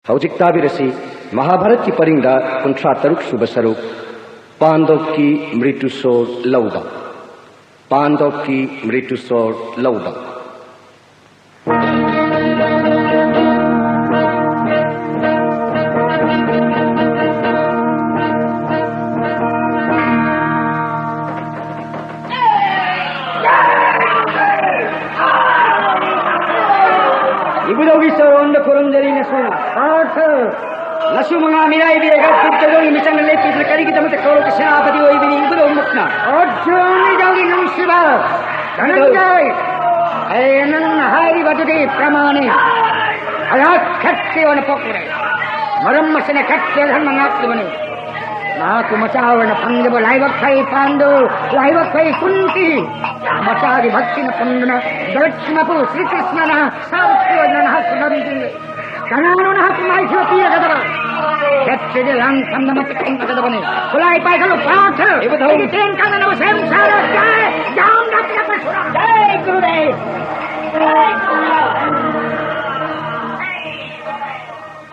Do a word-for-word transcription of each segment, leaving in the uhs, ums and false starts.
ꯍꯧꯖꯤꯛ ꯇꯥꯕꯤꯔꯁꯤ ꯃꯍꯥꯚꯥꯔꯠꯀꯤ ꯄꯔꯤꯡꯗ ꯀꯨꯟꯊ꯭ꯔꯥ ꯇꯔꯨꯛ ꯁꯨꯕ ꯁꯔꯨꯛ, ꯄꯥꯟꯗꯣꯞꯀꯤ ꯃ꯭ꯔꯤꯇꯨꯁꯣꯔ ꯂꯧꯕ꯫ ꯄꯥꯟꯗꯣꯞꯀꯤ ꯃ꯭ꯔꯤꯇꯨꯁꯣꯔ ꯂꯧꯕ꯫ ꯏꯕꯨꯙꯧꯒꯤ ꯆꯔꯣꯟꯗ ꯈꯨꯔꯨꯝꯖꯔꯤ ꯅꯁꯨꯅ꯫ ꯄꯥꯔꯊ! ꯅꯁꯨ ꯃꯉꯥ ꯃꯤꯔꯥꯏꯕꯤꯔꯒ ꯀꯨꯞꯇꯗꯧꯒꯤ ꯃꯤꯆꯪꯗ ꯂꯦꯞꯄꯤꯗꯨꯅ ꯀꯔꯤꯒꯤꯗꯃꯛꯇ ꯀꯧꯔꯛꯄ ꯁꯦꯅꯥꯄꯇꯤ ꯑꯣꯏꯕꯅꯤ ꯏꯕꯨꯙꯧꯃꯛꯅ? ꯑꯔꯖꯨꯟ, ꯏꯙꯧꯒꯤ ꯅꯨꯡꯁꯤꯕ ꯙꯅꯟꯖꯌ! ꯑꯩ ꯅꯪꯅ ꯍꯥꯏꯔꯤꯕꯗꯨꯗꯤ ꯄ꯭ꯔꯃꯥꯅꯤ꯫ ꯑꯩꯍꯥꯛ ꯈꯠꯇ꯭ꯔꯤꯌ ꯑꯣꯏꯅ ꯄꯣꯛꯂꯨꯔꯦ꯫ ꯃꯔꯝ ꯑꯁꯤꯅ ꯈꯠꯇ꯭ꯔꯤꯌ ꯙꯔꯃ ꯉꯥꯛꯂꯤꯕꯅꯤ꯫ ꯃꯍꯥꯛꯄꯨ ꯃꯆꯥ ꯑꯣꯏꯅ ꯐꯪꯖꯕ ꯂꯥꯏꯕꯛ ꯐꯩ ꯄꯥꯟꯗꯨ, ꯂꯥꯏꯕꯛ ꯐꯩ ꯀꯨꯟꯇꯤ꯫ ꯃꯆꯥꯒꯤ ꯚꯛꯇꯤꯅ ꯄꯨꯟꯗꯨꯅ ꯗ꯭ꯔꯤꯛꯁꯃꯄꯨ ꯁ꯭ꯔꯤꯀ꯭ꯔꯤꯁꯅꯅ ꯁꯥꯔꯊꯤ ꯑꯣꯏꯗꯨꯅ ꯅꯍꯥꯛꯄꯨ ꯂꯝꯖꯤꯡꯂꯦ꯫ ꯀꯅꯥꯅꯣ ꯅꯍꯥꯛꯄꯨ ꯃꯥꯏꯊꯤꯕ ꯄꯤꯔꯒꯗꯕ? ꯈꯦꯇ꯭ꯔꯤꯗ ꯂꯥꯟꯐꯝꯗ ꯃꯇꯤꯛ ꯈꯪꯒꯗꯕꯅꯤ꯫ ꯈꯨꯠꯂꯥꯏ ꯄꯥꯏꯈꯠꯂꯨ, ꯄꯥꯔꯊ! ꯏꯕꯨꯙꯧ! ꯑꯩꯒꯤ ꯇꯦꯟ ꯀꯥꯟꯅꯅꯕ ꯁꯦꯝ ꯁꯥꯔꯦ꯫ ꯖꯥꯏ! ꯖꯥꯝ ꯗꯥꯛꯇꯔ ꯄꯔꯁꯨꯔꯥꯝ! ꯖꯥꯏ ꯒꯨꯔꯨꯗꯦꯕ!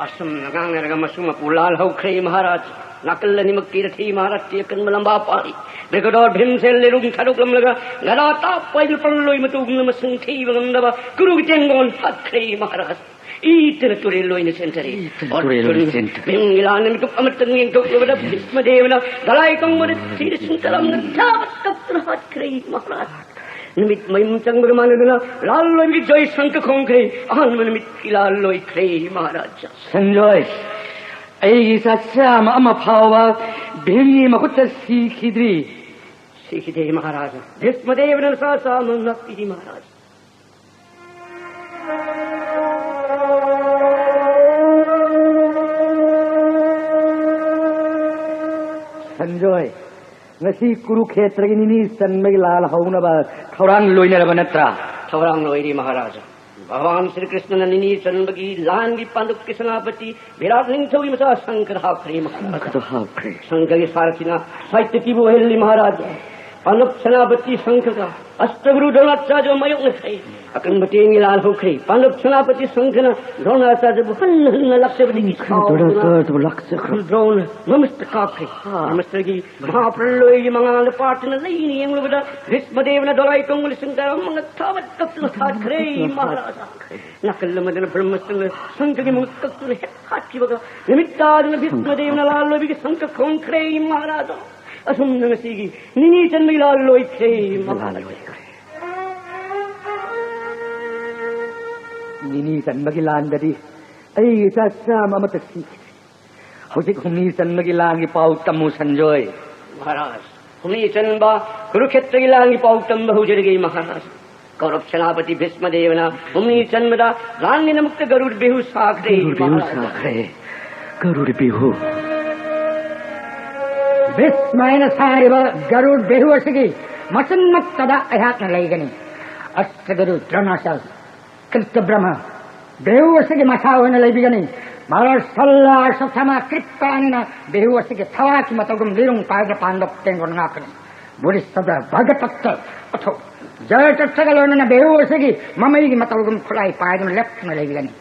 ꯑꯁꯨꯝꯅ ꯉꯥꯡꯅꯔꯒ ꯃꯁꯨ ꯃꯄꯨ ꯂꯥꯜꯍꯧꯈ꯭ꯔꯦ ꯃꯍꯥꯔꯥꯖ꯫ ꯅꯥꯀꯜ ꯑꯅꯤꯃꯛꯀꯤ ꯔꯊꯤ ꯃꯍꯥꯔꯥꯖꯀꯤ ꯑꯀꯟꯕ ꯂꯝꯕꯥ ꯄꯥꯔꯤ꯫ ꯕ꯭ꯔꯤꯒꯦꯗꯣꯔ ꯚꯤꯝꯁꯦꯟ ꯂꯩꯔꯨꯝ ꯊꯥꯗꯣꯛꯂꯝꯂꯒ ꯒꯗꯥ ꯇꯥꯞꯄ ꯍꯥꯏꯗꯨ ꯄꯜꯂꯣꯏ ꯃꯇꯨꯒꯨꯝꯅ ꯃꯁꯤꯡ ꯊꯤꯕ ꯉꯝꯗꯕ ꯀꯨꯔꯨꯒꯤ ꯇꯦꯡꯒꯣꯟ ꯍꯥꯠꯈ꯭ꯔꯦ ꯃꯍꯥꯔꯥꯖ꯫ ꯏꯇꯅ ꯇꯨꯔꯦꯜ ꯑꯣꯏꯅ ꯆꯦꯟꯊꯔꯦ꯫ ꯏꯇꯅ ꯇꯨꯔꯦꯜ ꯑꯣꯏꯅ ꯆꯦꯟꯊꯔꯦ꯫ ꯚꯤꯝꯒꯤ ꯂꯥꯟꯅ ꯃꯤꯀꯨꯞ ꯑꯃꯇꯪ ꯌꯦꯡꯊꯣꯛꯂꯨꯕꯗ ꯚꯤꯁꯃꯗꯦꯕꯅ ꯗꯂꯥꯏ ꯇꯣꯡꯕꯗ ꯊꯤꯅ ꯆꯤꯡꯈꯠꯂꯝꯅ ꯊꯥꯕ ꯀꯞꯇꯨꯅ ꯍꯥꯠꯈ꯭ꯔꯦ ꯃꯍꯥꯔꯥꯖ꯫ ꯅꯨꯃꯤꯠ ꯃꯌꯨꯝ ꯆꯪꯕꯒ ꯃꯥꯟꯅꯗꯨꯅ ꯂꯥꯜꯂꯣꯏꯒꯤ ꯖꯣꯏ ꯁꯪꯀ ꯈꯣꯡꯈ꯭ꯔꯦ꯫ ꯑꯍꯥꯟꯕ ꯅꯨꯃꯤꯠꯀꯤ ꯂꯥꯜꯂꯣꯏ ꯈ꯭ꯔꯦ ꯃꯍꯥꯔꯥꯖ꯫ ꯁꯟꯖꯣꯏ, ꯑꯩꯒꯤ ꯆꯥꯆꯥ ꯑꯃ, ꯑꯃ ꯐꯥꯎꯕ ꯚꯤꯝꯒꯤ ꯃꯈꯨꯠꯇ ꯁꯤꯈꯤꯗ꯭ꯔꯤ꯫ ꯁꯤꯈꯤꯗꯦ ꯃꯍꯥꯔꯥꯖ꯫ ꯚꯤꯁꯃꯗꯦꯕꯅ ꯆꯥꯆꯥ ꯑꯃ ꯉꯥꯛꯄꯤꯔꯤ ꯃꯍꯥꯔꯥꯖ꯫ ꯁꯟꯖꯣꯏ, ꯉꯁꯤ ꯀꯨꯔꯨꯈꯦꯇ꯭ꯔꯒꯤ ꯅꯤꯅꯤ ꯆꯟꯕꯒꯤ ꯂꯥꯜ ꯍꯧꯅꯕ ꯊꯧꯔꯥꯡ ꯂꯣꯏꯅꯔꯕ ꯅꯠꯇ꯭ꯔꯥ? ꯊꯧꯔꯥꯡ ꯂꯣꯏꯔꯦ ꯃꯍꯥꯔꯥꯖ꯫ ꯚꯒꯋꯥꯟ ꯁ꯭ꯔꯤ ꯀ꯭ꯔꯤꯁꯅꯅ ꯅꯤꯅꯤ ꯆꯟꯕꯒꯤ ꯂꯥꯟꯒꯤ ꯄꯥꯟꯗꯨꯞꯀꯤ ꯁꯦꯅꯥꯄꯇꯤ ꯚꯤꯔꯥꯠ ꯅꯤꯡꯊꯧꯒꯤ ꯃꯆꯥ ꯁꯪꯀꯔ ꯍꯥꯞꯈ꯭ꯔꯦ ꯃꯍꯥꯔꯥꯖ꯫ ꯁꯪꯀꯔ ꯍꯥꯞꯈ꯭ꯔꯦ꯫ ꯁꯪꯀꯔꯒꯤ ꯁꯥꯔꯊꯤꯅ ꯁꯥꯏꯠꯇ ꯄꯤꯕ ꯑꯣꯏꯍꯜꯂꯤ ꯃꯍꯥꯔꯥꯖ꯫ ꯄꯥꯟꯗꯕ ꯁꯦꯅꯥꯄꯇꯤ ꯁꯪꯈꯒ ꯑꯁꯇꯒꯨꯔꯨ ꯗ꯭ꯔꯣꯅꯥꯆꯥꯔꯌ ꯃꯥꯌꯣꯛꯅꯈ꯭ꯔꯦ꯫ ꯑꯀꯟꯕ ꯇꯦꯟꯒꯤ ꯂꯥꯜ ꯍꯧꯈ꯭ꯔꯦ꯫ ꯄꯥꯟꯗꯕ ꯁꯦꯅꯥꯄꯇꯤ ꯁꯪꯈꯅ ꯗ꯭ꯔꯣꯅꯥꯆꯥꯔꯌꯕꯨ ꯍꯟꯅ ꯍꯟꯅ ꯂꯥꯛꯆꯕꯗꯒꯤ ꯁꯪꯈꯅ ꯁꯥꯎꯗꯨꯅ ꯗ꯭ꯔꯣꯅꯥꯆꯥꯔꯌꯕꯨ ꯂꯥꯛꯆꯈ꯭ꯔꯦ꯫ ꯗ꯭ꯔꯣꯅ ꯃꯃꯁꯇ ꯀꯥꯞꯈ꯭ꯔꯦ꯫ ꯑꯥ꯫ ꯃꯃꯁꯇꯒꯤ ꯃꯍꯥꯄ꯭ꯔꯂꯣꯏꯒꯤ ꯃꯉꯥꯜꯗ ꯄꯥꯠꯇꯨꯅ ꯂꯩꯅ ꯌꯦꯡꯂꯨꯕꯗ ꯚꯤꯁꯃꯗꯦꯕꯅ ꯗꯣꯂꯥꯏ ꯇꯣꯡꯕ ꯂꯤꯁꯤꯡ ꯇꯔꯥꯃꯉꯥ ꯊꯥꯕꯠ ꯀꯛꯇꯨꯅ ꯊꯥꯠꯈ꯭ꯔꯦ ꯃꯍꯥꯔꯥꯖꯥ꯫ ꯅꯥꯀꯜ ꯑꯃꯗꯅ ꯕ꯭ꯔꯍ꯭ꯃꯁꯇꯅ ꯁꯪꯈꯒꯤ ꯃꯉꯛ ꯀꯛꯇꯨꯅ ꯍꯦꯛ ꯍꯥꯠꯈꯤꯕꯒ ꯅꯨꯃꯤꯠ ꯇꯥꯗꯨꯅ ꯚꯤꯁꯃꯗꯦꯕꯅ ꯂꯥꯜ ꯂꯣꯏꯕꯒꯤ ꯁꯪꯈ ꯈꯣꯡꯈ꯭ꯔꯦ ꯃꯍꯥꯔꯥꯖꯥ꯫ ꯑꯁꯨꯝꯅ ꯉꯁꯤꯒꯤ ꯅꯤꯅꯤ ꯆꯟꯕꯒꯤ ꯂꯥꯜ ꯂꯣꯏꯈ꯭ꯔꯦ꯫ ꯂꯥꯜ ꯂꯣꯏꯈ꯭ꯔꯦ꯫ ꯅꯤꯅꯤ ꯆꯟꯕꯒꯤ ꯂꯥꯟꯗꯗꯤ ꯑꯩꯒꯤ ꯏꯆꯥ ꯆꯥꯝꯃ ꯑꯃꯠꯇ ꯁꯤꯈꯤ꯫ ꯍꯧꯖꯤꯛ ꯍꯨꯝꯅꯤ ꯆꯟꯕꯒꯤ ꯂꯥꯟꯒꯤ ꯄꯥꯎ ꯇꯝꯃꯨ ꯁꯟꯖꯣꯏ꯫ ꯃꯍꯥꯔꯥꯖ, ꯍꯨꯝꯅꯤ ꯆꯟꯕ ꯀꯨꯔꯨꯈꯦꯇ꯭ꯔꯒꯤ ꯂꯥꯟꯒꯤ ꯄꯥꯎ ꯇꯝꯕ ꯍꯧꯖꯔꯒꯦ ꯃꯍꯥꯔꯥꯖ꯫ ꯀꯧꯔꯕ ꯁꯦꯅꯥꯄꯇꯤ ꯚꯤꯁꯃꯗꯦꯕꯅ ꯍꯨꯝꯅꯤ ꯆꯟꯕꯗ ꯂꯥꯟꯒꯤꯗꯃꯛꯇ ꯒꯔꯨꯗ ꯕꯦꯍꯨ ꯁꯥꯈ꯭ꯔꯦ ꯒꯔꯨꯗ ꯕꯦꯍꯨ ꯃꯍꯥꯔꯥꯖ꯫ ꯁꯥꯈ꯭ꯔꯦ꯫ ꯒꯔꯨꯗ ꯕꯦꯍꯨ꯫ ꯚꯤꯁꯃ ꯍꯥꯏꯅ ꯁꯥꯔꯤꯕ ꯒꯔꯨꯗ ꯕꯦꯍꯨ ꯑꯁꯤꯒꯤ ꯃꯆꯤꯟꯃꯛꯇꯗ ꯑꯩꯍꯥꯛꯅ ꯂꯩꯒꯅꯤ꯫ ꯑꯁꯇꯒꯨꯔꯨ ꯗ꯭ꯔꯣꯅꯥꯆꯥꯔ ꯀ꯭ꯔꯤꯇ ꯕ꯭ꯔꯍ꯭ꯃ ꯕꯦꯍꯨ ꯑꯁꯤꯒꯤ ꯃꯁꯥ ꯑꯣꯏꯅ ꯂꯩꯕꯤꯒꯅꯤ꯫ ꯃꯍꯥꯔꯥꯖ ꯁꯜꯂ ꯑꯁ꯭ꯋꯠꯊꯥꯃ ꯀ꯭ꯔꯤꯄꯥꯅꯤꯅ ꯕꯦꯍꯨ ꯑꯁꯤꯒꯤ ꯊꯋꯥꯀꯤ ꯃꯇꯧꯒꯨꯝ ꯂꯤꯔꯨꯡ ꯄꯥꯏꯗ ꯄꯥꯟꯗꯕ ꯇꯦꯡꯒꯣꯠ ꯉꯥꯛꯀꯅꯤ꯫ ꯕꯣꯙꯤꯁꯠꯇ꯭ꯚ ꯚꯒꯇꯠꯇ ꯑꯊꯣ ꯖꯌꯇꯠꯇꯒ ꯂꯣꯏꯅꯅ ꯕꯦꯍꯨ ꯑꯁꯤꯒꯤ ꯃꯃꯩꯒꯤ ꯃꯇꯧꯒꯨꯝ ꯈꯨꯠꯂꯥꯏ ꯄꯥꯏꯗꯨꯅ ꯂꯦꯞꯇꯨꯅ ꯂꯩꯕꯤꯒꯅꯤ꯫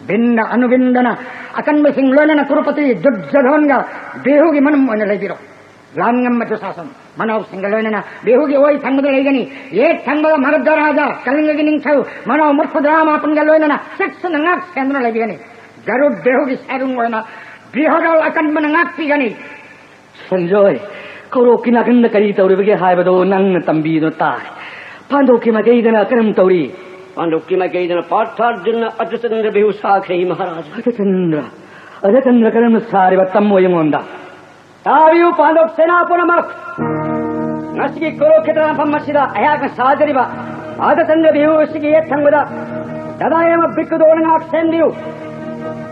ꯕꯤꯟꯗ ꯑꯅꯨꯕꯤꯟꯗꯅ ꯑꯀꯟꯕꯁꯤꯡ ꯂꯣꯏꯅꯅ ꯀꯨꯔꯨꯄꯇꯤ ꯗꯨꯔꯖꯣꯙꯣꯟꯒ ꯕꯦꯍꯨꯒꯤ ꯃꯅꯨꯡ ꯑꯣꯏꯅ ꯂꯩꯕꯤꯔꯣ꯫ ꯂꯥꯟꯉꯝꯕ ꯗꯨꯁꯥꯁꯟ ꯃꯅꯥꯎꯁꯤꯡꯒ ꯂꯣꯏꯅꯅ ꯕꯦꯍꯨꯒꯤ ꯑꯣꯏ ꯊꯪꯕꯗ ꯂꯩꯒꯅꯤ꯫ ꯌꯦꯠ ꯊꯪꯕꯗ ꯃꯒꯙ ꯔꯥꯖꯥ ꯀꯂꯤꯡꯒꯒꯤ ꯅꯤꯡꯊꯧ ꯃꯅꯥꯎ ꯃꯨꯔꯈꯨꯗ꯭ꯔꯥ ꯃꯥꯄꯟꯒ ꯂꯣꯏꯅꯅ ꯆꯦꯛꯁꯤꯟꯅ ꯉꯥꯛ ꯁꯦꯟꯗꯨꯅ ꯂꯩꯕꯤꯒꯅꯤ꯫ ꯒꯔꯨꯗ ꯕꯦꯍꯨꯒꯤ ꯁꯥꯏꯔꯨꯡ ꯑꯣꯏꯅ ꯕ꯭ꯔꯤꯍꯗꯜ ꯑꯀꯟꯕꯅ ꯉꯥꯛꯄꯤꯒꯅꯤ꯫ ꯁꯟꯖꯣꯏ, ꯀꯧꯔꯣꯛꯀꯤ ꯅꯥꯀꯟꯗ ꯀꯔꯤ ꯇꯧꯔꯤꯕꯒꯦ ꯍꯥꯏꯕꯗꯨ ꯅꯪꯅ ꯇꯝꯕꯤꯗꯨꯅ ꯇꯥꯏ꯫ ꯄꯥꯟꯗꯣꯛꯀꯤ ꯃꯥꯏꯀꯩꯗꯅ ꯀꯔꯝ ꯇꯧꯔꯤ? ꯄꯥꯟꯗꯣꯛꯀꯤ ꯃꯥꯏꯀꯩꯗꯅ ꯄꯥꯔꯊꯥꯔꯖꯨꯟꯅ ꯑꯔꯙꯆꯟꯗ꯭ꯔ ꯕꯦꯍꯨ ꯁꯥꯈ꯭ꯔꯦ ꯃꯍꯥꯔꯥꯖ꯫ ꯑꯔꯙꯆꯟꯗ꯭ꯔ? ꯑꯔꯙꯆꯟꯗ꯭ꯔ ꯀꯔꯝꯅ ꯁꯥꯔꯤꯕ? ꯇꯝꯃꯣ ꯑꯩꯉꯣꯟꯗ꯫ ꯇꯥꯕꯤꯌꯨ ꯄꯥꯟꯗꯣꯞ ꯁꯦꯅꯥ ꯄꯨꯝꯅꯃꯛ, ꯉꯁꯤꯒꯤ ꯀꯨꯔꯨꯈꯦꯇ꯭ꯔ ꯃꯐꯝ ꯑꯁꯤꯗ ꯑꯩꯍꯥꯛꯅ ꯁꯥꯖꯔꯤꯕ ꯑꯥꯗ ꯆꯟꯗ꯭ꯔ ꯕꯤꯍꯨ ꯑꯁꯤꯒꯤ ꯌꯦꯠ ꯊꯪꯕꯗ ꯗꯥꯗꯥ ꯌꯥꯃ ꯕ꯭ꯔꯤꯛꯀꯗꯣꯅ ꯉꯥꯛ ꯁꯦꯟꯕꯤꯌꯨ꯫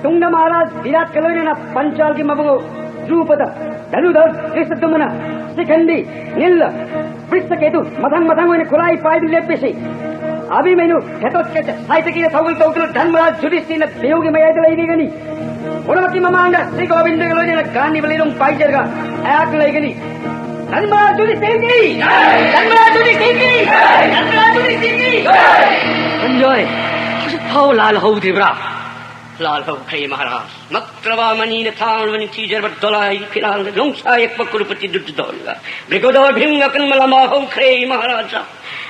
ꯇꯨꯡꯗ ꯃꯍꯥꯔꯥꯖ ꯚꯤꯔꯥꯠꯀ ꯂꯣꯏꯅꯅ ꯄꯟꯆꯥꯜꯒꯤ ꯃꯕꯨꯡ ꯗ꯭ꯔꯨꯄꯗ, ꯙꯅꯨꯙꯔ, ꯙ꯭ꯔꯤꯁꯇꯗ꯭ꯌꯨꯝꯅ, ꯁꯤꯈꯟꯗꯤ, ꯅꯤꯜꯂ, ꯕ꯭ꯔꯤꯁꯇꯀꯦꯇꯨ ꯃꯊꯪ ꯃꯊꯪ ꯑꯣꯏꯅ ꯈꯨꯠꯂꯥꯏ ꯄꯥꯏꯗꯨꯅ ꯂꯦꯞꯄꯤꯁꯤ꯫ ꯑꯚꯤꯃꯅ꯭ꯌꯨ, ꯘꯇꯣꯠꯀꯆ, ꯁꯥꯏꯇꯀꯤꯅ ꯊꯧꯒꯜ ꯇꯧꯗꯨꯅ ꯙꯔꯃꯔꯥꯖ ꯌꯨꯙꯤꯁꯇꯤꯔꯅ ꯕꯤꯍꯨꯒꯤ ꯃꯌꯥꯏꯗ ꯂꯩꯕꯤꯒꯅꯤ꯫ ꯄꯨꯝꯅꯃꯛꯀꯤ ꯃꯃꯥꯡꯗ ꯁ꯭ꯔꯤ ꯒꯣꯕꯤꯟꯗꯒ ꯂꯣꯏꯅꯅ ꯒꯥꯟꯙꯤꯕ ꯂꯤꯔꯨꯡ ꯄꯥꯏꯖꯔꯒ ꯑꯩꯍꯥꯛ ꯂꯩꯒꯅꯤ꯫ ꯙꯔꯃꯔꯥꯖ ꯌꯨꯙꯤꯁꯊꯤꯔꯒꯤ! ꯙꯔꯃꯔꯥꯖ ꯌꯨꯙꯤꯁꯊꯤꯔꯒꯤ! ꯙꯔꯃꯔꯥꯖ ꯌꯨꯙꯤꯁꯊꯤꯔꯒꯤ! ꯁꯟꯖꯣꯏ, ꯍꯧꯖꯤꯛ ꯐꯥꯎ ꯂꯥꯜꯍꯧꯗ꯭ꯔꯤꯕ꯭ꯔꯥ? ꯂꯥꯜꯍꯧꯈ꯭ꯔꯦ ꯃꯍꯥꯔꯥꯖ꯫ ꯃꯛꯇ꯭ꯔꯕꯥ ꯃꯅꯤꯅ ꯊꯥꯡꯂꯕ ꯅꯤꯡꯊꯤꯖꯔꯕ ꯗꯣꯂꯥꯏꯒꯤ ꯐꯤꯔꯥꯜꯗ ꯅꯣꯡꯁꯥ ꯌꯦꯛꯄ ꯀꯨꯔꯨꯄꯇꯤ ꯗꯨꯔꯖꯣꯙꯟꯒ ꯕ꯭ꯔꯤꯒꯣꯗꯣꯔ ꯚꯤꯝꯒ ꯑꯀꯟꯕ ꯂꯝꯕꯥ ꯍꯧꯈ꯭ꯔꯦ ꯃꯍꯥꯔꯥꯖꯥ꯫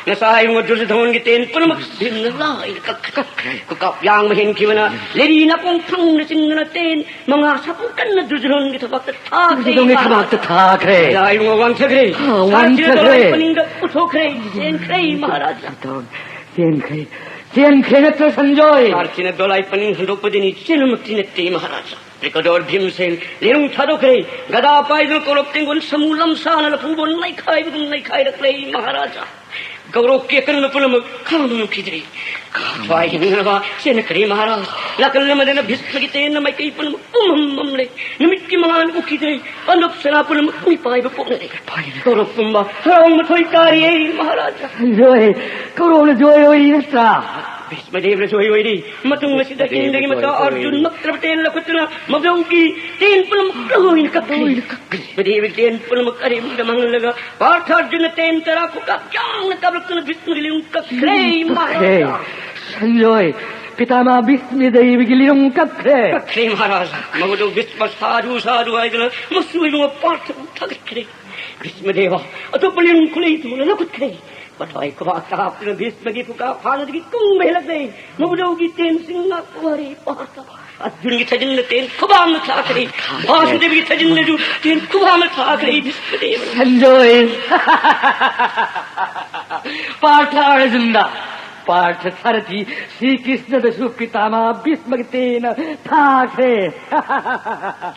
ꯉꯁꯥꯏ ꯏꯕꯨꯡꯉꯣ ꯗꯨꯔꯖꯣꯙꯟꯒꯤ ꯇꯦꯟ ꯄꯨꯝꯅꯃꯛ ꯚꯤꯝꯅ ꯂꯥꯏꯅ ꯀꯛꯈ꯭ꯔꯦ꯫ ꯀꯛꯈ꯭ꯔꯦ꯫ ꯈꯨꯀꯥꯞ ꯌꯥꯡꯕ ꯍꯦꯟꯈꯤꯕꯅ ꯂꯦꯔꯤ ꯅꯥꯀꯣꯡ ꯊꯪꯅ ꯆꯤꯡꯗꯨꯅ ꯇꯦꯟ ꯃꯉꯥ ꯁꯥꯐꯨ ꯀꯟꯅ ꯗꯨꯔꯖꯣꯙꯟꯒꯤ ꯊꯕꯥꯛꯇ ꯊꯥꯈ꯭ꯔꯦ꯫ ꯗꯨꯔꯖꯣꯙꯟꯒꯤ ꯊꯕꯥꯛꯇ ꯊꯥꯈ꯭ꯔꯦ꯫ ꯉꯁꯥꯏ ꯏꯕꯨꯡꯉꯣ ꯋꯥꯟꯊꯈ꯭ꯔꯦ꯫ ꯑꯥ, ꯁꯥꯔꯊꯤꯅ ꯋꯥꯟꯊꯈ꯭ꯔꯦ꯫ ꯗꯣꯂꯥꯏ ꯄꯅꯤꯡꯗ ꯄꯨꯊꯣꯛꯈ꯭ꯔꯦ꯫ ꯆꯦꯟꯈ꯭ꯔꯦ ꯃꯍꯥꯔꯥꯖꯥ꯫ ꯆꯦꯟꯈ꯭ꯔꯦ꯫ ꯆꯦꯟꯈ꯭ꯔꯦ ꯅꯠꯇ꯭ꯔ ꯁꯟꯖꯣꯏ? ꯁꯥꯔꯊꯤꯅ ꯗꯣꯂꯥꯏ ꯄꯅꯤꯡ ꯍꯟꯗꯣꯛꯄꯗꯅꯤ ꯆꯦꯟꯕꯃꯛꯇꯤ ꯅꯠꯇꯦ ꯃꯍꯥꯔꯥꯖꯥ꯫ ꯕ꯭ꯔꯤꯒꯣꯗꯣꯔ ꯚꯤꯝꯁꯦꯟ ꯂꯤꯔꯨꯡ ꯊꯥꯗꯣꯛꯈ꯭ꯔꯦ꯫ ꯒꯗꯥ ꯄꯥꯏꯗꯨꯅ ꯀꯧꯔꯕ ꯇꯦꯡꯒꯣꯜ ꯁꯃꯨ ꯂꯝꯁꯥꯅ ꯂꯐꯨꯕꯣꯟ ꯅꯩꯈꯥꯏꯕꯒꯨꯝ ꯅꯩꯈꯥꯏꯔꯛꯂꯦ ꯃꯍꯥꯔꯥꯖꯥ꯫ ꯀꯧꯔꯕꯀꯤ ꯑꯀꯟꯕ ꯄꯨꯝꯅꯃꯛ ꯈꯥꯡꯕ ꯉꯝꯈꯤꯗ꯭ꯔꯦ꯫ ꯊꯋꯥꯏ ꯍꯤꯡꯅꯕ ꯆꯦꯟꯈ꯭ꯔꯦ ꯃꯍꯥꯔꯥꯖ꯫ ꯅꯥꯀꯜ ꯑꯃꯗꯅ ꯚꯤꯁꯃꯒꯤ ꯇꯦꯟꯅ ꯃꯥꯏꯀꯩ ꯄꯨꯝꯅꯃꯛ ꯄꯨꯝꯃꯝ ꯃꯝꯂꯦ꯫ ꯅꯨꯃꯤꯠꯀꯤ ꯃꯉꯥꯜ ꯎꯈꯤꯗ꯭ꯔꯦ꯫ ꯄꯥꯟꯗꯕ ꯁꯅꯥ ꯄꯨꯝꯅꯃꯛ ꯃꯤꯄꯥꯏꯕ ꯄꯣꯛꯅꯔꯦ꯫ ꯀꯧꯔꯕ ꯄꯨꯝꯕ ꯍꯔꯥꯎ ꯃꯊꯣꯏ ꯀꯥꯔꯤꯌꯦ ꯃꯍꯥꯔꯥꯖꯥ꯫ ꯖꯣꯏ, ꯀꯧꯔꯕꯅ ꯖꯣꯏ ꯑꯣꯏꯔꯤ ꯅꯠꯇ꯭ꯔꯥ? ꯚꯤꯁꯃꯗꯦꯕꯅ ꯖꯣꯏ ꯑꯣꯏꯔꯤ꯫ ꯃꯇꯨꯡ ꯑꯁꯤꯗ ꯍꯤꯡꯗꯒꯤ ꯃꯆꯥ ꯑꯔꯖꯨꯟ ꯃꯛꯇ꯭ꯔꯕ ꯇꯦꯟ ꯂꯧꯈꯠꯇꯨꯅ ꯃꯕ꯭ꯔꯧꯒꯤ ꯇꯦꯟ ꯄꯨꯝꯅꯃꯛ ꯂꯣꯏꯅ ꯀꯛꯈ꯭ꯔꯦ꯫ ꯚꯤꯁꯃꯗꯦꯕꯒꯤ ꯇꯦꯟ ꯄꯨꯝꯅꯃꯛ ꯑꯔꯦꯝꯕꯗ ꯃꯥꯡꯍꯜꯂꯒ ꯄꯥꯔꯊ ꯑꯔꯖꯨꯟꯅ ꯇꯦꯟ ꯇꯔꯥ ꯈꯨꯀꯥꯞ ꯌꯥꯡꯅ ꯀꯥꯞꯂꯛꯇꯨꯅ ꯚꯤꯁꯃꯒꯤ ꯂꯤꯔꯨꯡ ꯀꯛꯈ꯭ꯔꯦ ꯃꯍꯥꯔꯥꯖꯥ꯫ ꯁꯟꯖꯣꯏ, ꯄꯤꯇꯥꯃꯍ ꯚꯤꯁꯃꯗꯦꯕꯒꯤ ꯂꯤꯔꯨꯡ ꯀꯛꯈ꯭ꯔꯦ꯫ ꯀꯛꯈ꯭ꯔꯦ ꯃꯍꯥꯔꯥꯖꯥ꯫ ꯃꯕꯨꯗꯧ ꯚꯤꯁꯃ ꯁꯥꯙꯨ ꯁꯥꯙꯨ ꯍꯥꯏꯗꯨꯅ ꯃꯁꯨ ꯏꯕꯨꯡꯉꯣ ꯄꯥꯔꯊꯕꯨ ꯊꯥꯒꯠꯈ꯭ꯔꯦ꯫ ꯚꯤꯁꯃꯗꯦꯕ ꯑꯇꯣꯞꯄ ꯂꯤꯔꯨꯡ ꯈꯨꯂꯩ ꯊꯨꯅ ꯂꯧꯈꯠꯈ꯭ꯔꯦ꯫ ꯃꯊ꯭ꯋꯥꯏ ꯈꯨꯕꯥꯛꯇ ꯍꯥꯞꯇꯨꯅ ꯚꯤꯁꯃꯒꯤ ꯈꯨꯀꯥꯞ ꯍꯥꯟꯅꯗꯒꯤ ꯀꯨꯡꯕ ꯍꯦꯜꯂꯛꯂꯦ꯫ ꯃꯕꯨꯗꯧꯒꯤ ꯇꯦꯟꯁꯤꯡ ꯉꯥꯛꯄ ꯋꯥꯔꯦ ꯄꯥꯔꯊ꯫ ꯑꯔꯖꯨꯟꯒꯤ ꯊꯥꯖꯤꯟꯗ ꯇꯦꯟ ꯈꯨꯕꯥꯛꯅ ꯊꯥꯈ꯭ꯔꯦ꯫ ꯚꯥꯁꯨꯗꯦꯕꯒꯤ ꯊꯥꯖꯤꯟꯗꯁꯨ ꯇꯦꯟ ꯈꯨꯕꯥꯛꯅ ꯊꯥꯈ꯭ꯔꯦ ꯚꯤꯁꯃꯗꯦꯕ꯫ ꯁꯟꯖꯣꯏ꯫ ꯄꯥꯔꯊ ꯑꯔꯖꯨꯟꯗ꯫ ꯄꯥꯔꯊ ꯁꯥꯔꯊꯤ ꯁ꯭ꯔꯤ ꯀ꯭ꯔꯤꯁꯅꯗꯁꯨ ꯄꯤꯇꯥꯃꯍ ꯚꯤꯁꯃꯒꯤ ꯇꯦꯟꯅ ꯊꯥꯈ꯭ꯔꯦ꯫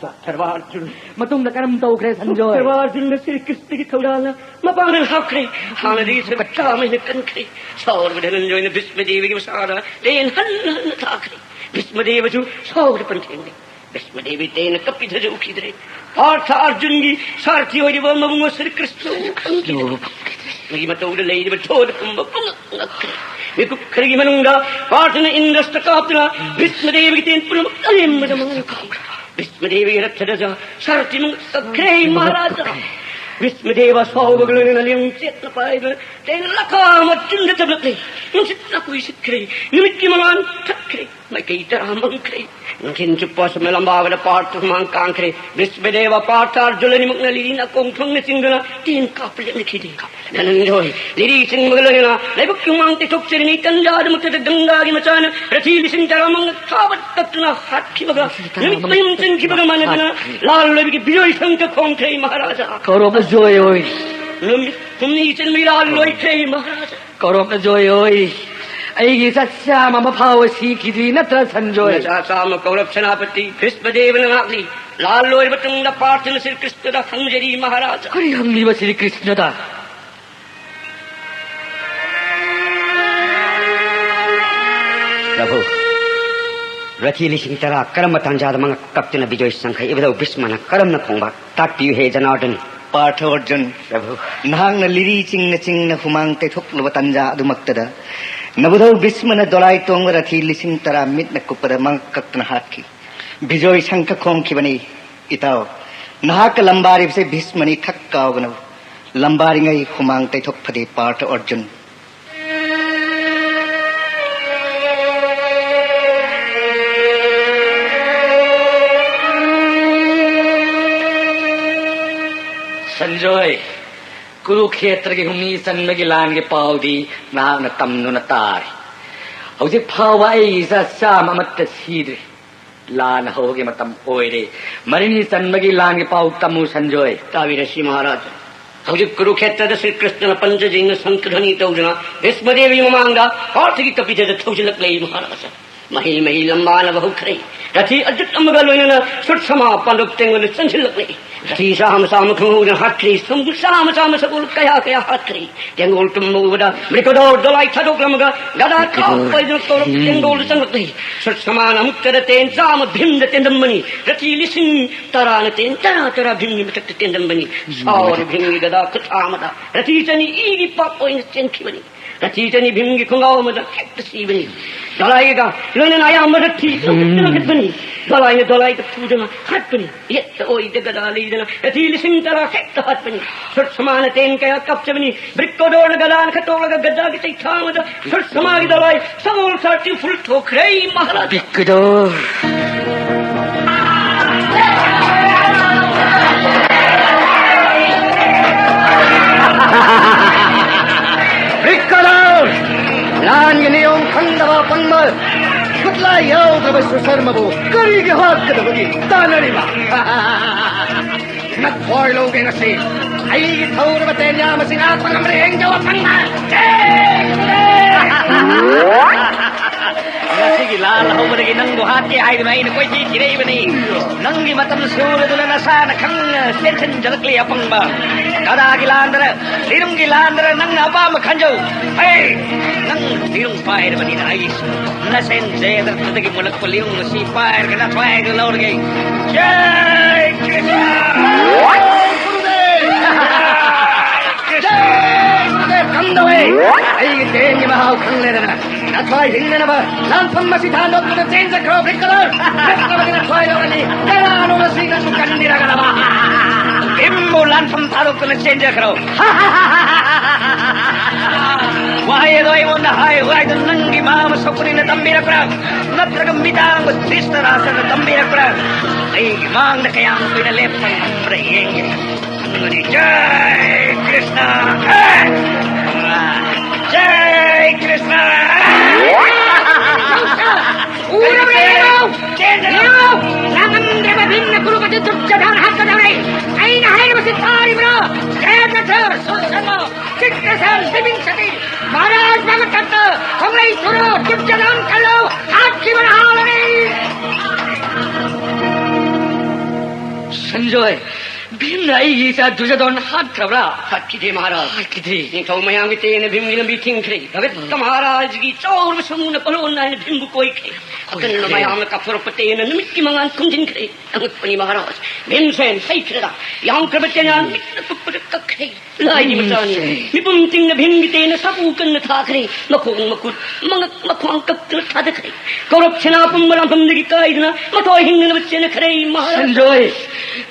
ꯁꯣꯛꯈ꯭ꯔꯕ ꯑꯔꯖꯨꯟ꯫ ꯃꯇꯨꯡꯗ ꯀꯔꯝ ꯇꯧꯈ꯭ꯔꯦ ꯁꯟꯖꯣꯏ? ꯁꯣꯛꯈ꯭ꯔꯕ ꯑꯔꯖꯨꯟꯅ ꯁ꯭ꯔꯤ ꯀ꯭ꯔꯤꯁꯅꯒꯤ ꯊꯧꯗꯥꯡꯅ ꯃꯄꯥꯡꯒꯜ ꯍꯥꯞꯈ꯭ꯔꯦ꯫ ꯍꯥꯟꯅꯗꯒꯤ ꯁꯔꯨꯛ ꯆꯥꯝꯃ ꯍꯦꯟꯅ ꯀꯟꯈ꯭ꯔꯦ꯫ ꯁꯥꯎꯔꯕ ꯙꯅꯟꯖꯣꯏꯅ ꯚꯤꯁꯃꯗꯦꯕꯒꯤ ꯃꯁꯥꯗ ꯇꯦꯟ ꯍꯟꯅ ꯍꯟꯅ ꯊꯥꯈ꯭ꯔꯦ꯫ ꯚꯤꯁꯃꯗꯦꯕꯁꯨ ꯁꯥꯎꯕꯗ ꯄꯟꯊꯦꯡꯅꯩ꯫ ꯚꯤꯁꯃꯗꯦꯕꯒꯤ ꯇꯦꯟꯅ ꯀꯞꯄꯤ ꯊꯥꯖ ꯎꯈꯤꯗ꯭ꯔꯦ꯫ ꯄꯥꯔꯊ ꯑꯔꯖꯨꯟꯒꯤ ꯁꯥꯔꯊꯤ ꯑꯣꯏꯔꯤꯕ ꯃꯕꯨꯡ ꯁ꯭ꯔꯤ ꯀ꯭ꯔꯤꯁꯅ ꯎ ꯐꯪꯈꯤꯗ꯭ꯔꯦ꯫ ꯃꯒꯤ ꯃꯇꯧꯗ ꯂꯩꯔꯤꯕ ꯖꯣꯙ ꯄꯨꯝꯕ ꯄꯨꯡꯉꯛ ꯉꯛꯈ꯭ꯔꯦ꯫ ꯃꯤꯀꯨꯞ ꯈꯔꯒꯤ ꯃꯅꯨꯡꯗ ꯄꯥꯔꯊꯅ ꯏꯟꯗ꯭ꯔꯁꯇ ꯀꯥꯞꯇꯨꯅ ꯚꯤꯁꯃꯗꯦꯕꯒꯤ ꯇꯦꯟ ꯄꯨꯝꯅꯃꯛ ꯑꯔꯦꯝꯕꯗ ꯃꯥꯡꯍꯟꯈ꯭ꯔꯦ꯫ ꯚꯤꯁꯃꯗꯦꯕꯒꯤ ꯔꯊ ꯙꯖ ꯁꯥꯔꯊꯤ ꯃꯉꯛ ꯀꯛꯈ꯭ꯔꯦ ꯃꯍꯥꯔꯥꯖꯥ꯫ ꯚꯤꯁꯃꯗꯦꯕ ꯁꯥꯎꯕꯒ ꯂꯣꯏꯅꯅ ꯂꯤꯡꯆꯦꯠꯅ ꯄꯥꯏꯗꯨꯅ ꯇꯦꯟ ꯂꯥꯈ ꯑꯃ ꯆꯤꯡꯗ ꯇꯝꯂꯛꯂꯦ꯫ ꯅꯨꯡꯁꯤꯠꯅ ꯀꯨꯏꯁꯤꯠꯈ꯭ꯔꯦ꯫ ꯅꯨꯃꯤꯠꯀꯤ ꯃꯉꯥꯜ ꯊꯛꯈ꯭ꯔꯦ꯫ ꯃꯥꯏꯀꯩ ꯇꯔꯥ ꯃꯥꯡꯈ꯭ꯔꯦ꯫ ꯅꯨꯡꯊꯤꯜ ꯆꯨꯞꯄ ꯑꯁꯨꯝꯅ ꯂꯝꯕꯥꯒꯗ ꯄꯥꯔꯊ ꯍꯨꯃꯥꯡ ꯀꯥꯡꯈ꯭ꯔꯦ꯫ ꯚꯤꯁꯃꯗꯦꯕ ꯄꯥꯔꯊ ꯑꯔꯖꯨꯟ ꯑꯅꯤꯃꯛꯅ ꯂꯤꯔꯤ ꯅꯥꯀꯣꯡ ꯊꯣꯡꯅ ꯆꯤꯡꯗꯨꯅ ꯇꯦꯟ ꯀꯥꯞꯄ ꯂꯦꯞꯅꯈꯤꯗꯦ꯫ ꯙꯅꯟꯖꯣꯏ, ꯂꯤꯔꯤ ꯆꯤꯡꯕꯒ ꯂꯣꯏꯅꯅ ꯂꯥꯏꯕꯛꯀꯤ ꯍꯨꯃꯥꯡ ꯇꯩꯊꯣꯛꯆꯔꯤꯉꯩ ꯇꯟꯖꯥꯗꯨꯃꯛꯇꯗ ꯒꯪꯒꯥꯒꯤ ꯃꯆꯥꯅ ꯔꯊꯤ ꯂꯤꯁꯤꯡ ꯇꯔꯥ ꯃꯉꯥ ꯊꯥꯕ ꯇꯠꯇꯨꯅ ꯍꯥꯠꯈꯤꯕꯒ ꯅꯨꯃꯤꯠ ꯃꯌꯨꯝ ꯆꯪꯈꯤꯕꯒ ꯃꯥꯟꯅꯗꯅ ꯂꯥꯜꯂꯣꯏꯕꯒꯤ ꯕꯤꯖꯣꯏ ꯁꯪꯈ ꯈꯣꯡꯈ꯭ꯔꯦ ꯃꯍꯥꯔꯥꯖꯥ꯫ ꯀꯧꯔꯣꯞꯅ ꯖꯣꯏ ꯑꯣꯏ꯫ ꯅꯨꯃꯤꯠ ꯍꯨꯝꯅꯤ ꯆꯟꯕꯒꯤ ꯂꯥꯜꯂꯣꯏꯈ꯭ꯔꯦ ꯃꯍꯥꯔꯥꯖꯥ꯫ ꯀꯧꯔꯣꯞꯅ ꯖꯣꯏ ꯑꯣꯏ꯫ ꯑꯩꯒꯤ ꯏꯆꯥ ꯆꯥꯝꯃ ꯑꯃ ꯐꯥꯎꯕ ꯁꯤꯈꯤꯗ꯭ꯔꯤ ꯅꯠꯇ꯭ꯔ ꯁꯟꯖꯣꯏ? ꯅꯆꯥ ꯆꯥꯝꯃ ꯀꯧꯔꯞ ꯁꯦꯅꯥꯄꯇꯤ ꯚꯤꯁꯃꯗꯦꯕꯅ ꯉꯥꯛꯂꯤ꯫ ꯂꯥꯜꯂꯣꯏꯔꯕ ꯇꯨꯡꯗ ꯄꯥꯔꯊꯅ ꯁ꯭ꯔꯤ ꯀ꯭ꯔꯤꯁꯅꯗ ꯍꯪꯖꯔꯤ ꯃꯍꯥꯔꯥꯖꯥ꯫ ꯀꯔꯤ ꯍꯪꯂꯤꯕ ꯁ꯭ꯔꯤ ꯀ꯭ꯔꯤꯁꯅꯗ? ꯄ꯭ꯔꯚꯨ, ꯔꯊꯤ ꯂꯤꯁꯤꯡ ꯇꯔꯥ ꯀꯔꯝꯕ ꯇꯥꯟꯖꯥꯗ ꯃꯉꯛ ꯀꯛꯇꯨꯅ ꯕꯤꯖꯣꯏ ꯆꯪꯈꯩ ꯏꯕꯨꯙꯧ ꯚꯤꯁꯃꯅ ꯀꯔꯝꯅ ꯈꯣꯡꯕ? ꯇꯥꯛꯄꯤꯌꯨ ꯍꯦ ꯖꯅꯥꯔꯗꯟ꯫ ꯄꯥꯔꯊ ꯑꯔꯖꯨꯟ, ꯄ꯭ꯔꯚꯨ꯫ ꯅꯍꯥꯛꯅ ꯂꯤꯔꯤ ꯆꯤꯡꯅ ꯆꯤꯡꯅ ꯍꯨꯃꯥꯡ ꯇꯩꯊꯣꯛꯂꯨꯕ ꯇꯥꯟꯖꯥ ꯑꯗꯨꯃꯛꯇꯗ ꯅꯕꯨꯙꯧ ꯚꯤꯁꯃꯅ ꯗꯣꯂꯥꯏ ꯇꯣꯡꯕ ꯔꯊꯤ ꯂꯤꯁꯤꯡ ꯇꯔꯥ ꯃꯤꯠꯅ ꯀꯨꯞꯄꯗ ꯃꯉꯛ ꯀꯛꯇꯨꯅ ꯍꯥꯠꯈꯤ꯫ ꯕꯤꯖꯣꯏ ꯁꯪꯈ ꯈꯣꯡꯈꯤꯕꯅꯤ꯫ ꯏꯇꯥꯎ, ꯅꯍꯥꯛꯀ ꯂꯝꯕꯥꯔꯤꯕꯁꯦ ꯚꯤꯁꯃꯅꯤ, ꯊꯛ ꯀꯥꯎꯒꯅꯨ꯫ ꯂꯝꯕꯥꯔꯤꯉꯩ ꯍꯨꯃꯥꯡ ꯇꯩꯊꯣꯛ ꯐꯗꯦ ꯄꯥꯔꯊ ꯑꯔꯖꯨꯟ꯫ ꯁꯟꯖꯣꯏ, ꯀꯨꯔꯨꯈꯦꯇ꯭ꯔꯒꯤ ꯍꯨꯝꯅꯤ ꯆꯟꯕꯒꯤ ꯂꯥꯟꯒꯤ ꯄꯥꯎꯗꯤ ꯅꯍꯥꯛꯅ ꯇꯝꯗꯨꯅ ꯇꯥꯔꯦ꯫ ꯍꯧꯖꯤꯛ ꯐꯥꯎꯕ ꯑꯩꯒꯤ ꯏꯆꯥ ꯆꯥꯝꯃ ꯑꯃꯠꯇ ꯁꯤꯗ꯭ꯔꯤ꯫ ꯂꯥꯟ ꯍꯧꯕꯒꯤ ꯃꯇꯝ ꯑꯣꯏꯔꯦ꯫ ꯃꯔꯤꯅꯤ ꯆꯟꯕꯒꯤ ꯂꯥꯟꯒꯤ ꯄꯥꯎ ꯇꯝꯃꯨ ꯁꯟꯖꯣꯏ꯫ ꯇꯥꯕꯤꯔꯁꯤ ꯃꯍꯥꯔꯥꯖ꯫ ꯍꯧꯖꯤꯛ ꯀꯨꯔꯨꯈꯦꯇ꯭ꯔꯗ ꯁ꯭ꯔꯤ ꯀ꯭ꯔꯤꯁꯅꯅ ꯄꯟꯆꯖꯤꯡꯅ ꯁꯪꯈꯙ꯭ꯋꯅꯤ ꯇꯧꯗꯨꯅ ꯚꯤꯁꯃꯗꯦꯕꯒꯤ ꯃꯃꯥꯡꯗ ꯄꯥꯔꯊꯒꯤ ꯀꯄꯤꯊꯗ ꯊꯧꯖꯤꯜꯂꯛꯂꯦ ꯃꯍꯥꯔꯥꯖ꯫ ꯃꯍꯤ ꯃꯍꯤ ꯂꯝꯕꯥꯅꯕ ꯍꯧꯈ꯭ꯔꯦ꯫ ꯔꯊꯤ ꯑꯖꯨꯠ ꯑꯃꯒ ꯂꯣꯏꯅꯅ ꯁꯨꯠꯁꯃꯥ ꯄꯥꯟꯗꯨꯞ ꯇꯦꯡꯒꯣꯜꯗ ꯆꯪꯁꯤꯜꯂꯛꯂꯦ꯫ ꯔꯊꯤ ꯆꯥꯝꯃ ꯆꯥꯝꯃ ꯈꯪꯍꯧꯗꯅ ꯍꯥꯠꯈ꯭ꯔꯦ꯫ ꯁꯃꯨꯗ꯭ꯔ ꯆꯥꯝꯃ ꯆꯥꯝꯃ ꯁꯒꯣꯜ ꯀꯌꯥ ꯀꯌꯥ ꯍꯥꯠꯈ꯭ꯔꯦ꯫ ꯇꯦꯡꯒꯣꯜ ꯇꯨꯝꯕ ꯎꯕꯗ ꯃ꯭ꯔꯤꯀꯗꯣꯔ ꯗꯣꯂꯥꯏ ꯊꯥꯗꯣꯛꯂꯝꯃꯒ ꯒꯗꯥ ꯀꯥꯞꯄ ꯍꯥꯏꯗꯨꯅ ꯀꯧꯔꯛꯄ ꯇꯦꯡꯒꯣꯜꯗ ꯆꯪꯂꯛꯂꯦ꯫ ꯁꯨꯠꯁꯃꯥꯅ ꯑꯃꯨꯛꯇꯗ ꯇꯦꯟ ꯆꯥꯝꯃ ꯚꯤꯝꯗ ꯇꯦꯟꯗꯝꯕꯅꯤ꯫ ꯔꯊꯤ ꯂꯤꯁꯤꯡ ꯇꯔꯥꯅ ꯇꯦꯟ ꯇꯔꯥ ꯇꯔꯥ ꯚꯤꯝꯒꯤ ꯃꯊꯛꯇ ꯇꯦꯟꯗꯝꯕꯅꯤ꯫ ꯁꯥꯎꯔ ꯚꯤꯝꯒꯤ ꯒꯗꯥ ꯈꯨꯠ ꯑꯃꯗ ꯔꯊꯤ ꯆꯅꯤ ꯏꯒꯤ ꯄꯥꯛ ꯑꯣꯏꯅ ꯆꯦꯟꯈꯤꯕꯅꯤ꯫ ꯀꯊꯤ ꯆꯅꯤ ꯚꯤꯝꯒꯤ ꯈꯣꯡꯒꯥꯎ ꯑꯃꯗ ꯍꯦꯛꯇ ꯁꯤꯕꯅꯤ꯫ ꯗꯂꯥꯏꯒ ꯂꯣꯏꯅꯅ ꯑꯌꯥꯝꯕꯗ ꯊꯤ ꯂꯧꯈꯠꯇꯅ ꯍꯠꯄꯅꯤ꯫ ꯗꯂꯥꯏꯅ ꯗꯂꯥꯏꯗ ꯐꯨꯗꯅ ꯍꯠꯄꯅꯤ꯫ ꯌꯦꯠꯇ ꯑꯣꯏꯗ ꯒꯗꯥ ꯂꯩꯗꯅ ꯀꯊꯤ ꯂꯤꯁꯤꯡ ꯇꯔꯥ ꯍꯦꯛꯇ ꯍꯠꯄꯅꯤ꯫ ꯁꯨꯔꯁꯃꯥꯅ ꯇꯦꯟ ꯀꯌꯥ ꯀꯥꯞꯆꯕꯅꯤ꯫ ꯕ꯭ꯔꯤꯛꯀꯣꯗꯣꯔꯅ ꯒꯗꯥꯅ ꯈꯠꯇꯣꯛꯂꯒ ꯒꯗꯥꯒꯤ ꯆꯩꯊꯥ ꯑꯃꯗ ꯁꯨꯔꯁꯃꯥꯒꯤ ꯗꯂꯥꯏ ꯁꯒꯣꯜ ꯁꯥꯔꯇꯤ ꯐꯨꯜ ꯊꯣꯛꯈ꯭ꯔꯦ ꯃꯍꯥꯔꯥꯖ꯫ ꯕ꯭ꯔꯤꯛꯀꯣꯗꯣꯔ꯫ ꯕ꯭ꯔꯤꯛꯀꯣꯗꯣꯔ! ꯂꯥꯟꯒꯤ ꯅꯤꯌꯣꯝ ꯈꯪꯗꯕ ꯑꯄꯪꯕ, ꯈꯨꯠꯂꯥꯏ ꯌꯥꯎꯗ꯭ꯔꯕ ꯁꯨꯁꯔꯃꯕꯨ ꯀꯔꯤꯒꯤ ꯍꯥꯠꯀꯗꯕꯒꯤ ꯇꯥꯟꯅꯔꯤꯕ? ꯅꯊ꯭ꯋꯥꯏ ꯂꯧꯒꯦ ꯉꯁꯤ꯫ ꯑꯩꯒꯤ ꯊꯧꯔꯕ ꯇꯦꯟꯌꯥ ꯃꯁꯤ ꯉꯥꯛꯄ ꯉꯝꯕ꯭ꯔꯥ ꯌꯦꯡꯖꯧ ꯑꯄꯪꯕ! ꯉꯁꯤꯒꯤ ꯂꯥꯜ ꯍꯧꯕꯗꯒꯤ ꯅꯪꯕꯨ ꯍꯥꯠꯀꯦ ꯍꯥꯏꯗꯨꯅ ꯑꯩꯅ ꯀꯣꯏꯊꯤ ꯊꯤꯔꯛꯏꯕꯅꯤ꯫ ꯅꯪꯒꯤ ꯃꯇꯝ ꯁꯨꯔꯗꯨꯅ ꯅꯁꯥꯅ ꯈꯪꯅ ꯆꯦꯟꯁꯤꯟꯖꯔꯛꯂꯤ ꯑꯄꯪꯕ꯫ ꯒꯗꯥꯒꯤ ꯂꯥꯟꯗꯔ, ꯂꯤꯔꯨꯝꯒꯤ ꯂꯥꯟꯗꯔ ꯅꯪꯅ ꯑꯄꯥꯝꯕ ꯈꯟꯖꯧ꯫ ꯍꯦ! ꯅꯪ ꯂꯤꯔꯨꯝ ꯄꯥꯏꯔꯕꯅꯤꯅ ꯑꯩꯁꯨ ꯅꯆꯦꯟ ꯆꯦꯗꯔꯛꯄꯗꯒꯤ ꯃꯨꯜꯂꯛꯄ ꯂꯤꯔꯨꯝ ꯑꯁꯤ ꯄꯥꯏꯔꯒ ꯅꯊ꯭ꯋꯥꯏꯗꯨ ꯂꯧꯔꯒꯦ꯫ ꯖꯥꯏ ꯀ꯭ꯔꯤꯁꯅ! ꯖꯥꯏ ꯒꯨꯔꯨꯗꯦꯕ! ꯀꯝꯗꯧꯋꯦ? ꯑꯩꯒꯤ ꯇꯦꯟꯒꯤ ꯃꯍꯥꯎ ꯈꯪꯂꯦꯗꯅ ꯅꯊ꯭ꯋꯥꯏ ꯍꯤꯡꯅꯅꯕ ꯂꯥꯟꯐꯝ ꯑꯁꯤ ꯊꯥꯗꯣꯛꯇꯨꯅ ꯆꯦꯟꯖꯈ꯭ꯔꯣ, ꯕ꯭ꯔꯤꯛꯀꯣꯗꯣꯔ! ꯅꯠꯇ꯭ꯔꯕꯗꯤ ꯅꯊ꯭ꯋꯥꯏ ꯂꯧꯔꯅꯤ꯫ ꯀꯅꯥꯅꯣ ꯃꯁꯤ ꯅꯪꯕꯨ ꯀꯟꯕꯤꯔꯒꯗꯕ? ꯚꯤꯝꯕꯨ ꯂꯥꯟꯐꯝ ꯊꯥꯗꯣꯛꯇꯨꯅ ꯆꯦꯟꯖꯈ꯭ꯔꯣ꯫ ꯋꯥꯍꯩ ꯑꯗꯣ ꯑꯩꯉꯣꯟꯗ ꯍꯥꯏꯌꯨ ꯍꯥꯏꯗꯨꯅ ꯅꯪꯒꯤ ꯃꯥꯃ ꯁꯣꯛꯄꯅꯤꯅ ꯇꯝꯕꯤꯔꯛꯄ꯭ꯔꯥ? ꯅꯠꯇ꯭ꯔꯒ ꯃꯤꯇꯥꯡꯕ ꯙ꯭ꯔꯤꯁꯇꯔꯥꯁꯅ ꯇꯝꯕꯤꯔꯛꯄ꯭ꯔꯥ? ꯑꯩꯒꯤ ꯃꯥꯡꯗ ꯀꯌꯥꯝ ꯀꯨꯏꯅ ꯂꯦꯞꯄ ꯉꯝꯕ꯭ꯔꯥ ꯌꯦꯡꯒꯦ꯫ ꯈꯪꯒꯅꯤ꯫ ꯖꯥꯏ ꯀ꯭ꯔꯤꯁꯅ! ꯖꯥꯏ ꯀ꯭ꯔꯤꯁꯅ! ꯎꯔꯕ꯭ꯔꯥ ꯌꯦꯡꯉꯨ! ꯌꯦꯡꯉꯨ! ꯂꯥꯡꯉꯝꯗ꯭ꯔꯕ ꯚꯤꯝꯅ ꯀꯨꯔꯨꯄꯇꯤ ꯗꯨꯔꯖꯣꯙꯟ ꯍꯥꯠꯀꯗꯧꯔꯦ! ꯑꯩꯅ ꯍꯥꯏꯔꯤꯕꯁꯤ ꯇꯥꯔꯤꯕ꯭ꯔꯣ? ꯗꯦꯕꯗꯠꯇ, ꯁꯨꯗꯔꯁꯟꯅ, ꯆꯤꯠꯇꯁꯦꯟ, ꯕꯤꯕꯤꯟꯁꯇꯤ, ꯃꯍꯥꯔꯥꯖ ꯚꯒꯠꯇ, ꯈꯣꯡꯂꯩ ꯁꯨꯔꯨ, ꯗꯨꯔꯖꯣꯙꯟ ꯀꯜꯂꯨ, ꯍꯥꯠꯈꯤꯕꯅ ꯍꯥꯜꯂꯅꯤ! ꯁꯟꯖꯣꯏ! ꯚꯤꯝꯅ ꯑꯩꯒꯤ ꯏꯆꯥ ꯗꯨꯔꯖꯣꯙꯟ ꯍꯥꯠꯈ꯭ꯔꯕ꯭ꯔꯥ? ꯍꯥꯠꯈꯤꯗꯦ ꯃꯍꯥꯔꯥꯖ꯫ ꯍꯥꯠꯈꯤꯗꯦ꯫ ꯅꯤꯡꯊꯧ ꯃꯌꯥꯝꯒꯤ ꯇꯦꯟꯅ ꯚꯤꯝꯒꯤ ꯂꯝꯕꯤ ꯊꯤꯡꯈ꯭ꯔꯦ꯫ ꯚꯒꯠ ꯃꯍꯥꯔꯥꯖꯒꯤ ꯆꯥꯎꯔꯕ ꯁꯃꯨꯅ ꯄꯂꯣꯟ ꯅꯥꯏꯅ ꯚꯤꯝꯕꯨ ꯀꯣꯏꯈ꯭ꯔꯦ꯫ ꯑꯀꯟꯕ ꯃꯌꯥꯝꯅ ꯀꯥꯞꯊꯣꯔꯛꯄ ꯇꯦꯟꯅ ꯅꯨꯃꯤꯠꯀꯤ ꯃꯉꯥꯜ ꯈꯨꯝꯖꯤꯟꯈ꯭ꯔꯦ꯫ ꯑꯉꯛꯄꯅꯤ ꯃꯍꯥꯔꯥꯖ꯫ ꯚꯤꯝꯁꯦꯟ ꯍꯩꯈ꯭ꯔꯦꯗ꯫ ꯌꯥꯝꯈ꯭ꯔꯕ ꯇꯦꯟꯅ ꯃꯤꯠꯅ ꯀꯨꯞꯄꯗ ꯀꯛꯈ꯭ꯔꯦ꯫ ꯂꯥꯏꯒꯤ ꯃꯆꯥꯅꯤ꯫ ꯃꯤꯄꯨꯝ ꯇꯤꯡꯅ ꯚꯤꯝꯒꯤ ꯇꯦꯟꯅ ꯁꯥꯐꯨ ꯀꯟꯅ ꯊꯥꯈ꯭ꯔꯦ꯫ ꯃꯈꯣꯡ ꯃꯈꯨꯠ ꯃꯉꯛ ꯃꯈ꯭ꯋꯥꯡ ꯀꯛꯇꯨꯅ ꯊꯥꯗꯈ꯭ꯔꯦ꯫ ꯀꯧꯔꯞ ꯁꯦꯅꯥ ꯄꯨꯝꯕ ꯂꯥꯟꯐꯝꯗꯒꯤ ꯀꯥꯏꯗꯨꯅ ꯃꯊꯣꯏ ꯍꯤꯡꯅꯅꯕ ꯆꯦꯟꯅꯈ꯭ꯔꯦ ꯃꯍꯥꯔꯥꯖ꯫ ꯁꯟꯖꯣꯏ,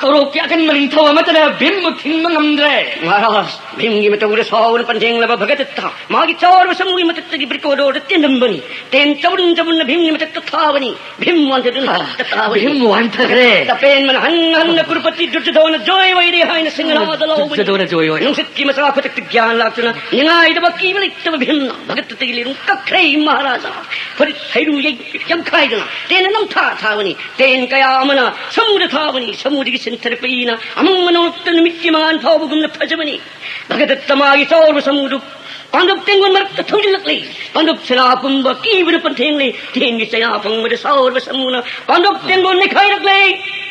ꯀꯧꯔꯣꯛꯀꯤ ꯑꯀꯟꯕ ꯅꯤꯡꯊꯧ ꯑꯃꯠꯇꯅ ꯚꯤꯝꯕꯨ ꯊꯤꯡꯕ ꯉꯝꯗ꯭ꯔꯦ꯫ ꯃꯍꯥꯔꯥꯖ, ꯚꯤꯝꯒꯤ ꯃꯇꯧꯗ ꯁꯥꯎꯅ ꯄꯟꯊꯦꯡꯂꯕ ꯚꯒꯗꯠꯇ ꯃꯥꯒꯤ ꯆꯥꯎꯔꯕ ꯁꯃꯨꯒꯤ ꯃꯊꯛꯇꯒꯤ ꯕ꯭ꯔꯤꯀꯣꯗꯣꯔꯗ ꯇꯦꯟꯂꯝꯕꯅꯤ꯫ ꯇꯦꯟ ꯆꯕꯨꯟ ꯆꯕꯨꯟꯅ ꯚꯤꯝꯒꯤ ꯃꯊꯛꯇ ꯊꯥꯕꯅꯤ꯫ ꯚꯤꯝ ꯋꯥꯟꯊꯗꯨꯅ ꯇꯥꯕꯅꯤ꯫ ꯚꯤꯝ ꯋꯥꯟꯊꯈ꯭ꯔꯦ꯫ ꯇꯄꯦꯟꯕꯅ ꯍꯟꯅ ꯍꯟꯅ ꯀꯨꯔꯨꯄꯇꯤ ꯗꯨꯔꯖꯣꯙꯅ ꯖꯣꯏ ꯑꯣꯏꯔꯦ ꯍꯥꯏꯅ ꯁꯤꯡꯍꯅꯥꯗ ꯂꯥꯎꯕꯅꯤ꯫ ꯗꯨꯔꯖꯣꯙꯅ ꯖꯣꯏ ꯑꯣꯏ꯫ ꯅꯨꯡꯁꯤꯠꯀꯤ ꯃꯆꯥ ꯈꯨꯗꯛꯇ ꯒ꯭ꯌꯥꯟ ꯂꯥꯛꯇꯨꯅ ꯅꯤꯡꯉꯥꯏꯗꯕ ꯑꯀꯤꯕ ꯂꯩꯇꯕ ꯚꯤꯝꯅ ꯚꯒꯠꯇꯒꯤ ꯂꯤꯔꯨꯡ ꯀꯛꯈ꯭ꯔꯦ ꯃꯍꯥꯔꯥꯖꯥ꯫ ꯐꯨꯔꯤꯠ ꯍꯩꯔꯨ ꯌꯩ-, ꯌꯩꯈꯥꯏꯗꯨꯅ ꯇꯦꯟꯅ ꯅꯝꯊꯥ ꯊꯥꯕꯅꯤ꯫ ꯇꯦꯟ ꯀꯌꯥ ꯑꯃꯅ ꯁꯃꯨꯗ ꯊꯥꯕꯅꯤ꯫ ꯁꯃꯨꯗꯒꯤ ꯆꯦꯟꯊꯔꯛꯄ ꯏꯅ ꯑꯃꯪ ꯃꯅꯣꯛꯇ ꯅꯨꯃꯤꯠꯀꯤ ꯃꯉꯥꯜ ꯐꯥꯎꯕꯒꯨꯝꯅ ꯐꯖꯕꯅꯤ꯫ ꯚꯒꯗꯠꯇ ꯃꯥꯒꯤ ꯆꯥꯎꯔꯕ ꯁꯃꯨꯗꯨ ꯄꯥꯟꯗꯨꯞ ꯇꯦꯡꯒꯣꯜ ꯃꯔꯛꯇ ꯊꯧꯖꯤꯜꯂꯛꯂꯤ꯫ ꯄꯥꯟꯗꯨꯞ ꯁꯅꯥ ꯄꯨꯝꯕ ꯀꯤꯕꯅ ꯄꯟꯊꯦꯡꯂꯤ꯫ ꯇꯦꯟꯒꯤ ꯆꯩꯅꯥ ꯐꯪꯕꯗ ꯁꯥꯎꯔꯕ ꯁꯃꯨꯅ ꯄꯥꯟꯗꯨꯞ ꯇꯦꯡꯒꯣꯜ ꯅꯩꯈꯥꯏꯔꯛꯂꯦ꯫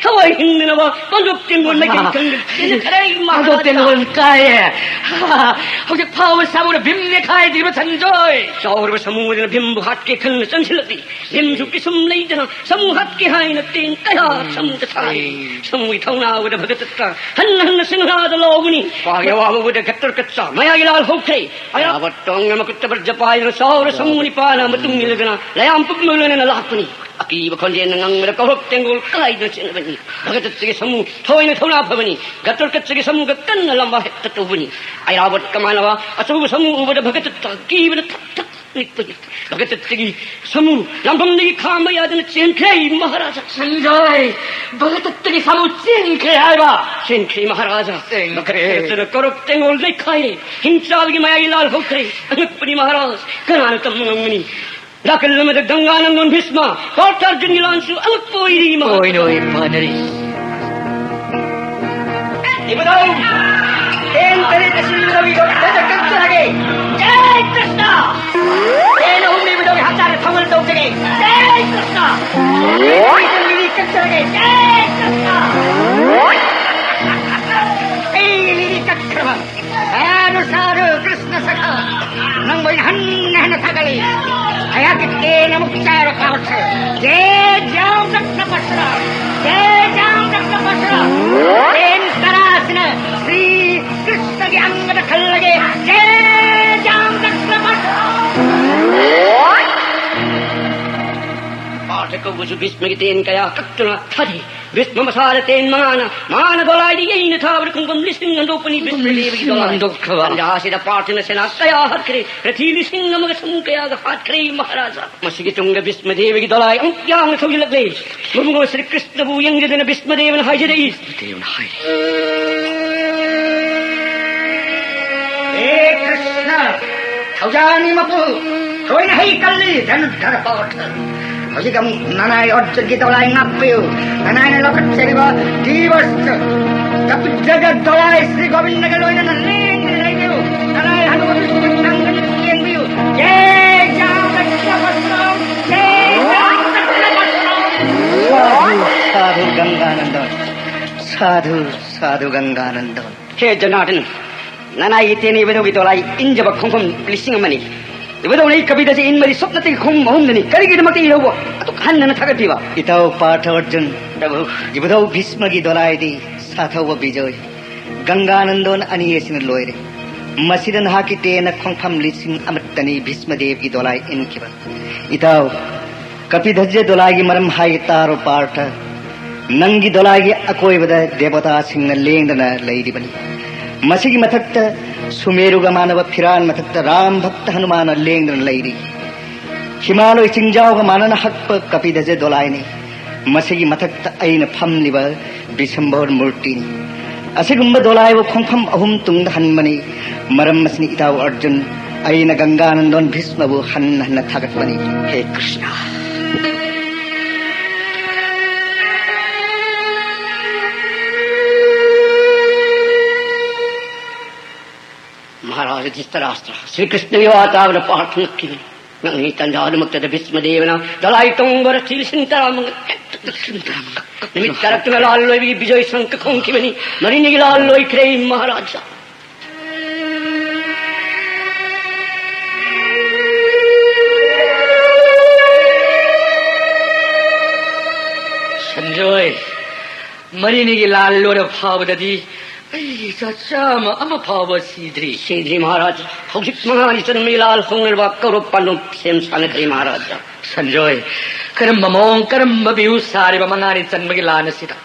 ꯊꯋꯥꯏ ꯍꯤꯡꯅꯅꯕ ꯄꯥꯟꯗꯨꯞ ꯇꯦꯡꯒꯣꯜ ꯃꯥꯏꯀꯩ ꯈꯪꯗꯅ ꯆꯦꯟꯈ꯭ꯔꯦ ꯄꯥꯟꯗꯨꯞ ꯃꯍꯥꯔꯥꯖꯥ꯫ ꯇꯦꯡꯒꯣꯜ ꯀꯥꯏꯌꯦ꯫ ꯍꯧꯖꯤꯛ ꯐꯥꯎꯕ ꯁꯃꯨꯅ ꯚꯤꯝ ꯅꯩꯈꯥꯏꯗ꯭ꯔꯤꯕ ꯁꯟꯖꯣꯏ꯫ ꯆꯥꯎꯔꯕ ꯁꯃꯨ ꯑꯗꯨꯅ ꯚꯤꯝꯕꯨ ꯍꯥꯠꯀꯦ ꯈꯟꯅ ꯆꯪꯁꯤꯜꯂꯛꯂꯤ꯫ ꯚꯤꯝꯁꯨ ꯄꯤꯁꯨꯝ ꯂꯩꯗꯅ ꯁꯃꯨ ꯍꯥꯠꯀꯦ ꯍꯥꯏꯅ ꯇꯦꯟ ꯀꯌꯥ ꯁꯃꯨꯗ ꯊꯥꯔꯤ꯫ ꯁꯃꯨꯒꯤ ꯊꯧꯅꯥ ꯎꯕꯗ ꯚꯒꯗꯠꯇ ꯍꯟꯅ ꯍꯟꯅ ꯁꯤꯡꯍꯅꯥꯗ ꯂꯥꯎꯕꯅꯤ꯫ ꯃꯥꯒꯤ ꯑꯋꯥꯕ ꯎꯕꯗ ꯘꯇꯣꯠꯀꯆ ꯃꯌꯥꯏ ꯂꯥꯜ ꯍꯧꯈ꯭ꯔꯦ꯫ ꯑꯩꯔꯥꯕꯠ ꯇꯣꯡꯅ ꯃꯈꯨꯠꯇ ꯕꯔꯖ ꯄꯥꯏꯗꯨꯅ ꯆꯥꯎꯔ ꯁꯃꯨ ꯅꯤꯄꯥꯅ ꯃꯇꯨꯡ ꯏꯜꯂꯗꯨꯅ ꯂꯌꯥꯝ ꯄꯨꯝꯕ ꯂꯣꯏꯅꯅ ꯂꯥꯛꯄꯅꯤ꯫ ꯑꯀꯤꯕ ꯈꯣꯟꯖꯦꯜꯅ ꯉꯪꯕꯗ ꯀꯧꯔꯛ ꯇꯦꯡꯒꯣꯜ ꯀꯥꯏꯗꯨꯅ ꯆꯦꯟꯅꯕꯅꯤ꯫ ꯚꯒꯗꯠꯇꯒꯤ ꯁꯃꯨ ꯊꯋꯥꯏꯅ ꯊꯧꯅꯥ ꯐꯕꯅꯤ꯫ ꯘꯇꯣꯠꯀꯆꯒꯤ ꯁꯃꯨꯒ ꯀꯟꯅ ꯂꯝꯕꯥ ꯍꯦꯛꯇ ꯇꯧꯕꯅꯤ꯫ ꯑꯩꯔꯥꯕꯠꯀ ꯃꯥꯟꯅꯕ ꯑꯆꯧꯕ ꯁꯃꯨ ꯎꯕꯗ ꯚꯒꯗꯠꯇ ꯑꯀꯤꯕꯅ ꯊꯛ ꯊꯛ ꯅꯤꯛꯄꯅꯤ꯫ ꯚꯒꯗꯠꯇꯒꯤ ꯁꯃꯨ ꯂꯥꯟꯐꯝꯗꯒꯤ ꯈꯥꯝꯕ ꯌꯥꯗꯅ ꯆꯦꯟꯈ꯭ꯔꯦ ꯃꯍꯥꯔꯥꯖꯥ꯫ ꯁꯟꯖꯣꯏ, ꯚꯒꯗꯠꯇꯒꯤ ꯁꯃꯨ ꯆꯦꯟꯈ꯭ꯔꯦ ꯍꯥꯏꯕ? ꯆꯦꯟꯈ꯭ꯔꯦ ꯃꯍꯥꯔꯥꯖꯥ꯫ ꯆꯦꯟꯈ꯭ꯔꯦ꯫ ꯚꯒꯗꯠꯇꯅ ꯀꯧꯔꯛ ꯇꯦꯡꯒꯣꯜ ꯅꯩꯈꯥꯏꯔꯦ꯫ ꯍꯤꯡꯆꯥꯕꯒꯤ ꯃꯌꯥꯏ ꯂꯥꯜ ꯍꯧꯈ꯭ꯔꯦ꯫ ꯑꯉꯛꯄꯅꯤ ꯃꯍꯥꯔꯥꯖ, ꯀꯅꯥꯅ ꯇꯝꯕ ꯉꯝꯒꯅꯤ? ꯅꯥꯀꯜ ꯑꯃꯗ ꯒꯪꯒꯥꯅꯟꯗꯣꯟ ꯚꯤꯁꯃ, ꯄꯥꯔꯊ ꯑꯔꯖꯨꯟꯒꯤ ꯂꯥꯟꯁꯨ ꯑꯉꯛꯄ ꯑꯣꯏꯔꯤ ꯃꯍꯥꯔꯥꯖꯥ꯫ ꯑꯣꯏꯅ ꯑꯣꯏ ꯐꯅꯔꯤ꯫ ꯏꯕꯨꯙꯧ, ꯇꯦꯟ ꯇꯔꯦꯠ ꯑꯁꯤ ꯏꯕꯨꯙꯧꯒꯤ ꯈꯨꯠꯇ ꯀꯠꯆꯔꯒꯦ꯫ ꯖꯥꯏ ꯀ꯭ꯔꯤꯁꯅ! ꯇꯦꯟ ꯑꯍꯨꯝ ꯏꯕꯨꯙꯧꯒꯤ ꯍꯛꯆꯥꯡꯗ ꯊꯧꯒꯜ ꯇꯧꯖꯒꯦ꯫ ꯖꯥꯏ ꯀ꯭ꯔꯤꯁꯅ! ꯇꯦꯟ ꯃꯔꯤ ꯀꯛꯆꯔꯒꯦ꯫ ꯖꯥꯏ ꯀ꯭ꯔꯤꯁꯅ! އަޔަކެއް ނަމު ކިތާބަކަށް ޖޭ ޖާމް ރަތްނަ ބަސްރާ، ޖޭ ޖާމް ރަތްނަ ބަސްރާ. އެން ކަރާސިނަ ސްރީ ކްރިސްނަގެ އަނގަ ކަލްލަގެ ޖޭ ޖާމް ރަތްނަ ބަސްރާ. ޕާޓަކަށް ވުޖު ބިސްމިގެ ތޭން ކަޔާ ކައްޓުނާ ތަދި. ބިސްމަ މަސާލަ ތޭން މަނާނަ މާނަ ދޮލާއި އެއިން ތާވަރު ކުންކުން ބިސްމި އަނދޯ ކުނި ބިސްމި ދޭވިގެ ދޮލާ. ދޮއްކަވާ. އަންޖާ ހާސިދަ ޕާޓުނަ ސެނާ ކަޔާ ހަކްރެ ރަތީ ލިސިން އަމަގަ ސަމޫ ކަޔާގަ ހާޓްކަރެއި މަހާރާޖާ. މަސިގިތުންގަ ބިސްމަ ދޭވިގެ ދޮލާއި އަންކިޔާން ސޮވިލަގްލޭ. މުމުގަ ސްރީ ކްރިސްނަ ބޫ އެނގިދެނަ ބިސްމަ ދޭވަނ ހައިޖެދައީސް. ދޭވަނ ހައި. އޭ ކްރިސްނަ، ތައުޖާނީ މަޕު، ކޮއިނަ ހައި ކައްލި ދެން ދަރަ ޕާޓް. ހޮޔިގަމު ނަނާއި އޮއްޖަގި ދޮޅާއި ނައްޕިއު. ނަނާއި ލޮކަ ޗެރިވާ ދީވަސް. ކަޕިޖަގަ ދޮޅާއި ސްރީ ގޮވިންނަގަ ލޮއިނަ ނަ ލޭންގި ލައިގިއު. ނަނާއި ހަނު ގޮވިސް ނަންގަނި ލޭންގިއު. ޖޭ ޖާމް ރަތްނަ ބަސްރާ. ޖޭ ޖާމް ރަތްނަ ބަސްރާ. ސާދު، ސާދު ގަންގާނަންދަ. ސާދު، ސާދު ގަންގާނަންދަ. ހޭ ޖަނާޓަން، ނަނާއި އިތޭނެ އިވެދޯގެ ދޮޅާއި އިންޖަބަ ކޮންކޮން ލިސިން އަމަނި. އިވެދޯ ނެއި ކަބީދަޖެ އިންމަރި ސޮޕްނަތި ކޮން މަހުންދަނި ކަރިގެޑި މަތި އިރައްވަ އަތު ކަހަން ނަނަ ތަގަޓިވާ. އިތާ ޕާޓަ އަރްޖުން. ޕްރަބު. އިވެދޯ ބިސްމަގި ދޮޅާއިދީ ސާތައްވަ ބިޖޯއި. ގަންގާނަންދޯން އަނިޔޭސިން ލޯއިރެ. މަސިދަން ހާކި ތޭނަ ކޮންފަމް ލިސިން އަމައްޓަނީ ބިސްމަ ދޭވިގެ ދޮޅާއި އިންކިބަ. އިތާ ކަޕިދަޖެ ދޮލާގި މަރަމް ހާއި ތާރު ޕާޓަ. ނަންގި ދޮލާގި އަކޯއިވަދަ ދެބޮތާ ސިންގަ ލޭންދަނަ ލައިދިބަނި. މަސިގި މަތައްތަ ސުމޭރުގަ މާނަވަ ފިރާން މަތައްތަ ރާމް ބައްތަ ހަނުމާނަ ލޭންދަނަ ލައިރި. ހިމާލޮއި ސިންޖާއުގަ މާނަނަ ހައްޕަ ކަޕިދަޖެ ދޮލާއިނި. މަސިގި މަތައްތަ އައިނަ ފަމްލިވަ ބިސަމްބަހުރް މުރުޓީނި. އަސިގުންބަ ދޮލާއިވު ކޮންކޮން އަހުމް ތުންދަ ހަންމަނީ. މަރަމްމަސްނި އިތާ އަރްޖުން އައިނަ ގަންގާނަންދޯން ބިސްމަވު ހަންނަ ހަންނަ ތަގަޓްވަނީ. ހޭ ކްރިޝްނާ. މަހާރާޖަ ދިސްތަރާސްތަރާ ސްރީ ކްރިޝްނަ ވިވާތާވަރ ޕާޓުނަކީ. ނަން ހީތަން ޖާދުމަކްތަދަ ބިސްމަ ދޭވަނާ ދަލާއި ތޮންބޮރަ ތިލިސިން ތަރާމަގަ. ނިމި ތަރައްޓުގަ ލާއްލޮއިވި ބިޖޮއި ސަންކަ ކޮންކިވެނި މަރިނިގި ލާއްލޮއި ކްރެއިން މަހާރާޖާ. ꯍꯣꯏ, ꯃꯔꯤꯅꯤꯒꯤ ꯂꯥꯜ ꯂꯣꯏꯔ ꯐꯥꯎꯕꯗꯗꯤ ꯑꯩꯒꯤ ꯏꯆꯥ ꯆꯥꯝꯃ ꯑꯃ ꯐꯥꯎꯕ ꯁꯤꯗ꯭ꯔꯤ꯫ ꯁꯤꯗ꯭ꯔꯤ ꯃꯍꯥꯔꯥꯖ꯫ ꯍꯧꯖꯤꯛ ꯃꯉꯥꯅꯤ ꯆꯟꯕꯒꯤ ꯂꯥꯜ ꯍꯧꯅꯔꯕ ꯀꯧꯔꯕ ꯄꯥꯟꯗꯣꯞ ꯁꯦꯝ ꯁꯥꯅꯈ꯭ꯔꯦ ꯃꯍꯥꯔꯥꯖ꯫ ꯁꯟꯖꯣꯏ, ꯀꯔꯝꯕ ꯃꯑꯣꯡ, ꯀꯔꯝꯕ ꯕꯤꯍꯨ ꯁꯥꯔꯤꯕ ꯃꯉꯥꯅꯤ ꯆꯟꯕꯒꯤ ꯂꯥꯟ ꯑꯁꯤꯗ?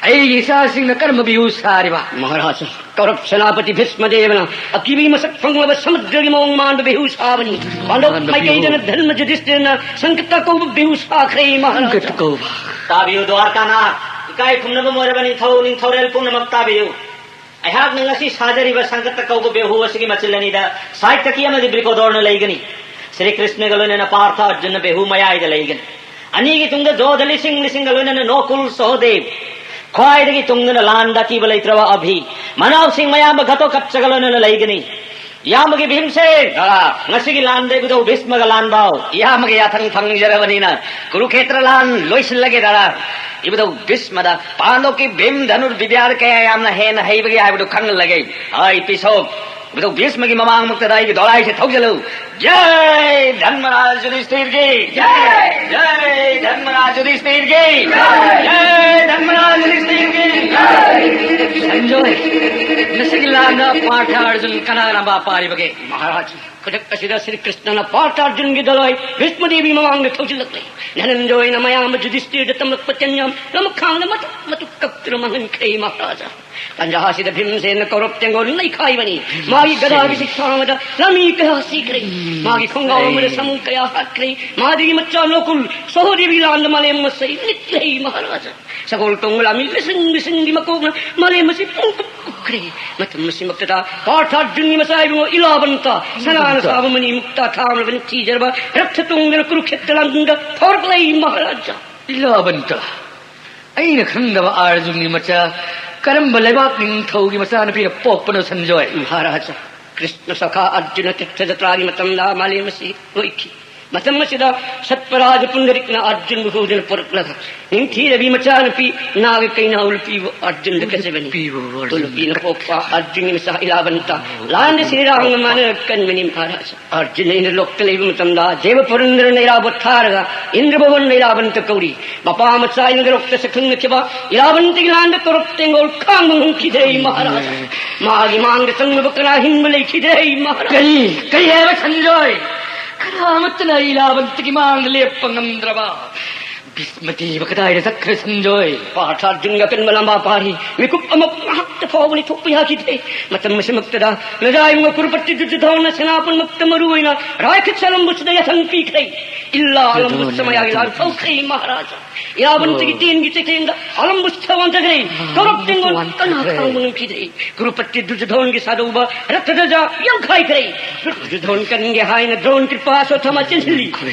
ꯑꯩꯒꯤ ꯏꯆꯥꯁꯤꯡꯅ ꯀꯔꯝꯕ ꯕꯤꯍꯨ ꯁꯥꯔꯤꯕ? ꯃꯍꯥꯔꯥꯖ, ꯀꯧꯔꯕ ꯁꯦꯅꯥꯄꯇꯤ ꯚꯤꯁꯃꯗꯦꯕꯅ ꯑꯀꯤꯕꯒꯤ ꯃꯁꯛ ꯐꯪꯂꯕ ꯁꯃꯨꯗ꯭ꯔꯒꯤ ꯃꯑꯣꯡ ꯃꯥꯟꯕ ꯕꯤꯍꯨ ꯁꯥꯕꯅꯤ꯫ ꯄꯥꯟꯗꯣꯞ ꯃꯥꯟꯕ ꯃꯥꯏꯀꯩꯗꯅ ꯕꯤꯍꯨ꯫ ꯙꯔꯃ ꯌꯨꯙꯤꯁꯊꯤꯔꯅ ꯁꯪꯀꯠꯇ ꯀꯧꯕ ꯕꯤꯍꯨ ꯁꯥꯈ꯭ꯔꯦ ꯃꯍꯥꯔꯥꯖ꯫ ꯁꯪꯀꯠꯇ ꯀꯧꯕ꯫ ꯇꯥꯕꯤꯌꯨ ꯗ꯭ꯋꯥꯔꯀꯥꯅꯥꯊ, ꯏꯀꯥꯏ ꯈꯨꯝꯅꯕ ꯑꯣꯏꯔꯕ ꯅꯤꯡꯊꯧ, ꯅꯤꯡꯊꯧꯔꯦꯜ ꯄꯨꯝꯅꯃꯛ ꯇꯥꯕꯤꯌꯨ꯫ ꯑꯩꯍꯥꯛꯅ ꯉꯁꯤ ꯁꯥꯖꯔꯤꯕ ꯁꯪꯀꯠꯇ ꯀꯧꯕ ꯕꯤꯍꯨ ꯑꯁꯤꯒꯤ ꯃꯆꯤꯜ ꯑꯅꯤꯗ ꯁꯥꯏꯇꯀꯤ ꯑꯃꯗꯤ ꯕ꯭ꯔꯤꯀꯣꯗꯣꯔꯅ ꯂꯩꯒꯅꯤ꯫ ꯁ꯭ꯔꯤ ꯀ꯭ꯔꯤꯁꯅꯒ ꯂꯣꯏꯅꯅ ꯄꯥꯔꯊ ꯑꯔꯖꯨꯟꯅ ꯕꯤꯍꯨ ꯃꯌꯥꯏꯗ ꯂꯩꯒꯅꯤ꯫ ꯑꯅꯤꯒꯤ ꯇꯨꯡꯗ ꯖꯣꯙ ꯂꯤꯁꯤꯡ ꯂꯤꯁꯤꯡꯒ ꯂꯣꯏꯅꯅ ꯅꯣꯀꯨꯜ ꯁꯍꯣꯗꯦꯕ꯫ ꯈ꯭ꯋꯥꯏꯗꯒꯤ ꯇꯨꯡꯗꯅ ꯂꯥꯟꯗ ꯑꯀꯤꯕ ꯂꯩꯇ꯭ꯔꯕ ꯑꯚꯤ꯫ ꯃꯅꯥꯎꯁꯤꯡ ꯃꯌꯥꯝꯕ ꯘꯇꯣꯀꯠꯆꯒ ꯂꯣꯏꯅꯅ ꯂꯩꯒꯅꯤ꯫ ꯏꯌꯥꯝꯕꯒꯤ ꯚꯤꯝꯁꯦꯟ, ꯗꯥꯗꯥ꯫ ꯉꯁꯤꯒꯤ ꯂꯥꯟꯗ ꯏꯕꯨꯙꯧ ꯚꯤꯁꯃꯒ ꯂꯥꯟ ꯕꯥꯎ꯫ ꯏꯌꯥꯝꯕꯒꯤ ꯌꯥꯊꯪ ꯐꯪꯖꯔꯕꯅꯤꯅ ꯀꯨꯔꯨꯈꯦꯇ꯭ꯔ ꯂꯥꯟ ꯂꯣꯏꯁꯤꯜꯂꯒꯦ, ꯗꯥꯗꯥ꯫ ꯏꯕꯨꯙꯧ ꯚꯤꯁꯃꯗ ꯄꯥꯟꯗꯣꯞꯀꯤ ꯚꯤꯝ ꯙꯅꯨꯔ ꯕꯤꯗ꯭ꯌꯥꯗ ꯀꯌꯥ ꯌꯥꯝꯅ ꯍꯦꯟꯅ ꯍꯩꯕꯒꯦ ꯍꯥꯏꯕꯗꯨ ꯈꯪꯍꯜꯂꯒꯦ꯫ ꯍꯥꯏ ꯄꯤꯁꯣꯛ, ꯏꯕꯨꯙꯧ ꯚꯤꯁꯃꯒꯤ ꯃꯃꯥꯡꯃꯛꯇꯗ ꯑꯩꯒꯤ ꯗꯣꯂꯥꯏꯁꯦ ꯊꯧꯖꯤꯜꯂꯨ꯫ ꯖꯥꯏ ꯙꯔꯃꯔꯥꯖ ꯌꯨꯙꯤꯁꯊꯤꯔꯒꯤ꯫ ꯖꯥꯏ ꯙꯔꯃꯔꯥꯖ ꯌꯨꯙꯤꯁꯊꯤꯔꯒꯤ꯫ ꯖꯥꯏ ꯙꯔꯃꯔꯥꯖ ꯌꯨꯙꯤꯁꯊꯤꯔꯒꯤ꯫ ꯁꯟꯖꯣꯏ, ꯉꯁꯤꯒꯤ ꯂꯥꯟꯗ ꯄꯥꯔꯊ ꯑꯔꯖꯨꯟ ꯀꯅꯥ ꯀꯅꯥ ꯚꯥꯞ ꯄꯥꯔꯤꯕꯒꯦ? ꯃꯍꯥꯔꯥꯖ, ꯈꯨꯗꯛ ꯑꯁꯤꯗ ꯁ꯭ꯔꯤ ꯀ꯭ꯔꯤꯁꯅꯅ ꯄꯥꯔꯊ ꯑꯔꯖꯨꯟꯒꯤ ꯗꯣꯂꯥꯏ ꯚꯤꯁꯃꯗꯦꯕꯤ ꯃꯃꯥꯡꯗ ꯊꯧꯖꯤꯜꯂꯛꯂꯦ꯫ ꯙꯅꯟꯖꯣꯏꯅ ꯃꯌꯥꯝꯕ ꯌꯨꯙꯤꯁꯊꯤꯔꯗ ꯇꯝꯂꯛꯄ ꯆꯦꯟꯌꯥꯝ ꯔꯃꯈꯥꯡꯗ ꯃꯇꯨꯛ ꯃꯇꯨꯛ ꯀꯛꯇꯨꯅ ꯃꯥꯡꯍꯟꯈ꯭ꯔꯦ ꯃꯍꯥꯔꯥꯖ꯫ ꯇꯥꯟꯖꯥ ꯑꯁꯤꯗ ꯚꯤꯝꯁꯦꯟꯅ ꯀꯧꯔꯕ ꯇꯦꯡꯒꯣꯜ ꯅꯩꯈꯥꯏꯕꯅꯤ꯫ ꯃꯥꯒꯤ ꯒꯗꯥꯒꯤ ꯁꯤꯛꯁꯥ ꯑꯃꯗ ꯂꯥꯟꯃꯤ ꯀꯌꯥ ꯁꯤꯈ꯭ꯔꯦ꯫ ꯃꯥꯒꯤ ꯈꯣꯡꯒꯥꯎ ꯑꯃꯗ ꯁꯥꯃꯨ ꯀꯌꯥ ꯍꯥꯠꯈ꯭ꯔꯦ꯫ ꯃꯥꯗꯒꯤ ꯃꯆꯥ ꯅꯣꯀꯨꯜ ꯁꯍꯣꯗꯦꯕꯤ ꯂꯥꯟꯗ ꯃꯥꯂꯦꯝ ꯑꯁꯤ ꯅꯤꯛꯂꯦ ꯃꯍꯥꯔꯥꯖ꯫ ꯁꯒꯣꯜ ꯇꯣꯡꯕ ꯂꯥꯟꯃꯤ ꯂꯤꯁꯤꯡ ꯂꯤꯁꯤꯡꯒꯤ ꯃꯀꯣꯛꯅ ꯃꯥꯂꯦꯝ ꯑꯁꯤ ꯄꯨꯡꯀꯨꯞ ꯀꯨꯞꯈ꯭ꯔꯦ꯫ ꯃꯇꯝ ꯑꯁꯤꯃꯛꯇꯗ ꯄꯥꯔꯊ ꯑꯔꯖꯨꯟꯒꯤ ꯃꯆꯥ ꯏꯕꯨꯡꯉꯣ ꯏꯂꯥꯕꯟꯇ, ꯁꯅꯥꯅ ꯁꯥꯕ ꯃꯅꯤ ꯃꯨꯛꯇꯥ ꯊꯥꯡꯂꯕꯅ ꯊꯤꯖꯔꯕ ꯔꯛꯊ ꯇꯣꯡꯗꯨꯅ ꯀꯨꯔꯨꯈꯦꯇ꯭ꯔ ꯂꯥꯟꯗ ꯐꯥꯎꯔꯛꯂꯦ ꯃꯍꯥꯔꯥꯖ꯫ ꯏꯂꯥꯕꯟꯇ, ꯑꯩꯅ ꯈꯪꯗꯕ ꯑꯥꯔꯖꯨꯟꯒꯤ ꯃꯆꯥ ꯀꯔꯝꯕ ꯂꯩꯕꯥꯛ ꯅꯤꯡꯊꯧꯒꯤ ꯃꯆꯥꯅꯨꯄꯤꯅ ꯄꯣꯛꯄꯅꯣ, ꯁꯟꯖꯣꯏ? ꯃꯍꯥꯔꯥꯖ, ꯀ꯭ꯔꯤꯁꯅ ꯁꯈꯥ ꯑꯔꯖꯨꯅ ꯇꯤꯔꯊ ꯖꯇ꯭ꯔꯥꯒꯤ ꯃꯇꯝꯗ ꯃꯥꯂꯦꯝ ꯑꯁꯤ ꯂꯣꯏꯈꯤ꯫ ꯃꯇꯝ ꯑꯁꯤꯗ ꯁꯠꯄꯔꯥꯖ ꯄꯨꯟꯗꯔꯤꯛꯅ ꯑꯔꯖꯨꯟꯕꯨ ꯍꯨꯗꯨꯅ ꯄꯨꯔꯛꯂꯒ, ꯅꯤꯡꯊꯤꯔꯕꯤ ꯃꯆꯥꯅꯨꯄꯤ ꯅꯥꯒ ꯀꯩꯅꯥꯎ ꯅꯨꯄꯤꯕꯨ ꯑꯔꯖꯨꯟꯗ ꯀꯠꯆꯕꯅꯤ꯫ ꯅꯨꯄꯤꯕꯨ ꯑꯔꯖꯨꯟꯗ ꯇꯣꯂꯨꯄꯤꯅ ꯄꯣꯛꯄ ꯑꯔꯖꯨꯟꯒꯤ ꯃꯆꯥ ꯏꯂꯥꯕꯟꯇ ꯂꯥꯟꯗ ꯁꯤꯔꯥꯡꯒ ꯃꯥꯟꯅ ꯀꯟꯕꯅꯤ ꯃꯍꯥꯔꯥꯖ꯫ ꯑꯔꯖꯨꯟꯅ ꯏꯟꯗ꯭ꯔꯂꯣꯛꯇ ꯂꯩꯕ ꯃꯇꯝꯗ ꯗꯦꯕ ꯄꯨꯔꯟꯗ꯭ꯔꯅ ꯏꯔꯥꯕꯣꯠ ꯊꯥꯔꯒ ꯏꯟꯗ꯭ꯔ ꯚꯨꯕꯟꯗ ꯏꯂꯥꯕꯟꯇ ꯀꯧꯔꯤ꯫ ꯃꯄꯥ ꯃꯆꯥ ꯏꯟꯗ꯭ꯔꯂꯣꯛꯇ ꯁꯛꯈꯪꯅꯈꯤꯕ ꯏꯂꯥꯕꯟꯇꯒꯤ ꯂꯥꯟꯗ ꯀꯧꯔꯞ ꯇꯦꯡꯒꯣꯜ ꯈꯥꯡꯕ ꯉꯝꯈꯤꯗ꯭ꯔꯦ ꯃꯍꯥꯔꯥꯖ꯫ ꯃꯥꯒꯤ ꯃꯥꯡꯗ ꯆꯪꯅꯕ ꯀꯅꯥ ꯍꯤꯡꯕ ꯂꯩꯈꯤꯗ꯭ꯔꯦ ꯃꯍꯥꯔꯥꯖ꯫ ꯀꯔꯤ? ꯀꯔꯤ ꯍꯥꯏꯕ ꯁꯟꯖꯣꯏ? ꯀꯅꯥꯃꯠꯇꯅ ꯏꯂꯥꯕꯟꯇꯒꯤ ꯃꯥꯡꯗ ꯂꯦꯞꯄ ꯉꯝꯗ꯭ꯔꯕ? ꯚꯤꯁꯃꯗꯦꯕ ꯀꯗꯥꯏꯗ ꯆꯠꯈ꯭ꯔꯦ ꯁꯟꯖꯣꯏ? ꯄꯥꯔꯊ ꯑꯔꯖꯨꯟꯒ ꯑꯀꯟꯕ ꯂꯝꯕꯥ ꯄꯥꯔꯤ꯫ ꯃꯤꯀꯨꯞ ꯑꯃ ꯉꯥꯏꯍꯥꯛꯇ ꯐꯥꯎꯕ ꯂꯩꯊꯣꯛꯄ ꯌꯥꯈꯤꯗ꯭ꯔꯦ꯫ ꯃꯇꯝ ꯑꯁꯤꯃꯛꯇꯗ ꯅꯖꯥꯏꯕꯨꯡ ꯀꯨꯔꯨꯄꯇꯤ ꯗꯨꯔꯖꯣꯙꯅ ꯁꯦꯅꯥꯄꯟꯃꯛꯇ ꯃꯔꯨ ꯑꯣꯏꯅ ꯔꯥꯏꯈꯠꯁ ꯑꯂꯝꯕꯨꯁꯤꯗ ꯌꯥꯊꯪ ꯄꯤꯈ꯭ꯔꯦ꯫ ꯏꯜꯂꯥ ꯑꯂꯝꯕꯨꯁ ꯃꯌꯥꯒꯤ ꯂꯥꯟ ꯍꯧꯈ꯭ꯔꯦ ꯃꯍꯥꯔꯥꯖ꯫ ꯏꯔꯥꯕꯟꯇꯒꯤ ꯇꯦꯟꯒꯤ ꯆꯩꯊꯦꯡꯗ ꯑꯂꯝꯕꯨꯁ ꯋꯥꯟꯊꯈ꯭ꯔꯦ꯫ ꯀꯧꯔꯞ ꯇꯦꯡꯒꯣꯜ ꯀꯅꯥ ꯈꯥꯡꯕ ꯉꯝꯈꯤꯗ꯭ꯔꯦ꯫ ꯀꯨꯔꯨꯄꯇꯤ ꯗꯨꯔꯖꯣꯙꯟꯒꯤ ꯁꯥꯗꯧꯕ ꯔꯠꯇꯗꯖ ꯌꯥꯡꯈꯥꯏꯈ꯭ꯔꯦ꯫ ꯗꯨꯔꯖꯣꯙꯟ ꯀꯟꯒꯦ ꯍꯥꯏꯅ ꯗ꯭ꯔꯣꯟ ꯀ꯭ꯔꯤꯄꯥ ꯑꯁꯣꯊꯥꯃ ꯆꯦꯟꯁꯤꯜꯂꯤ꯫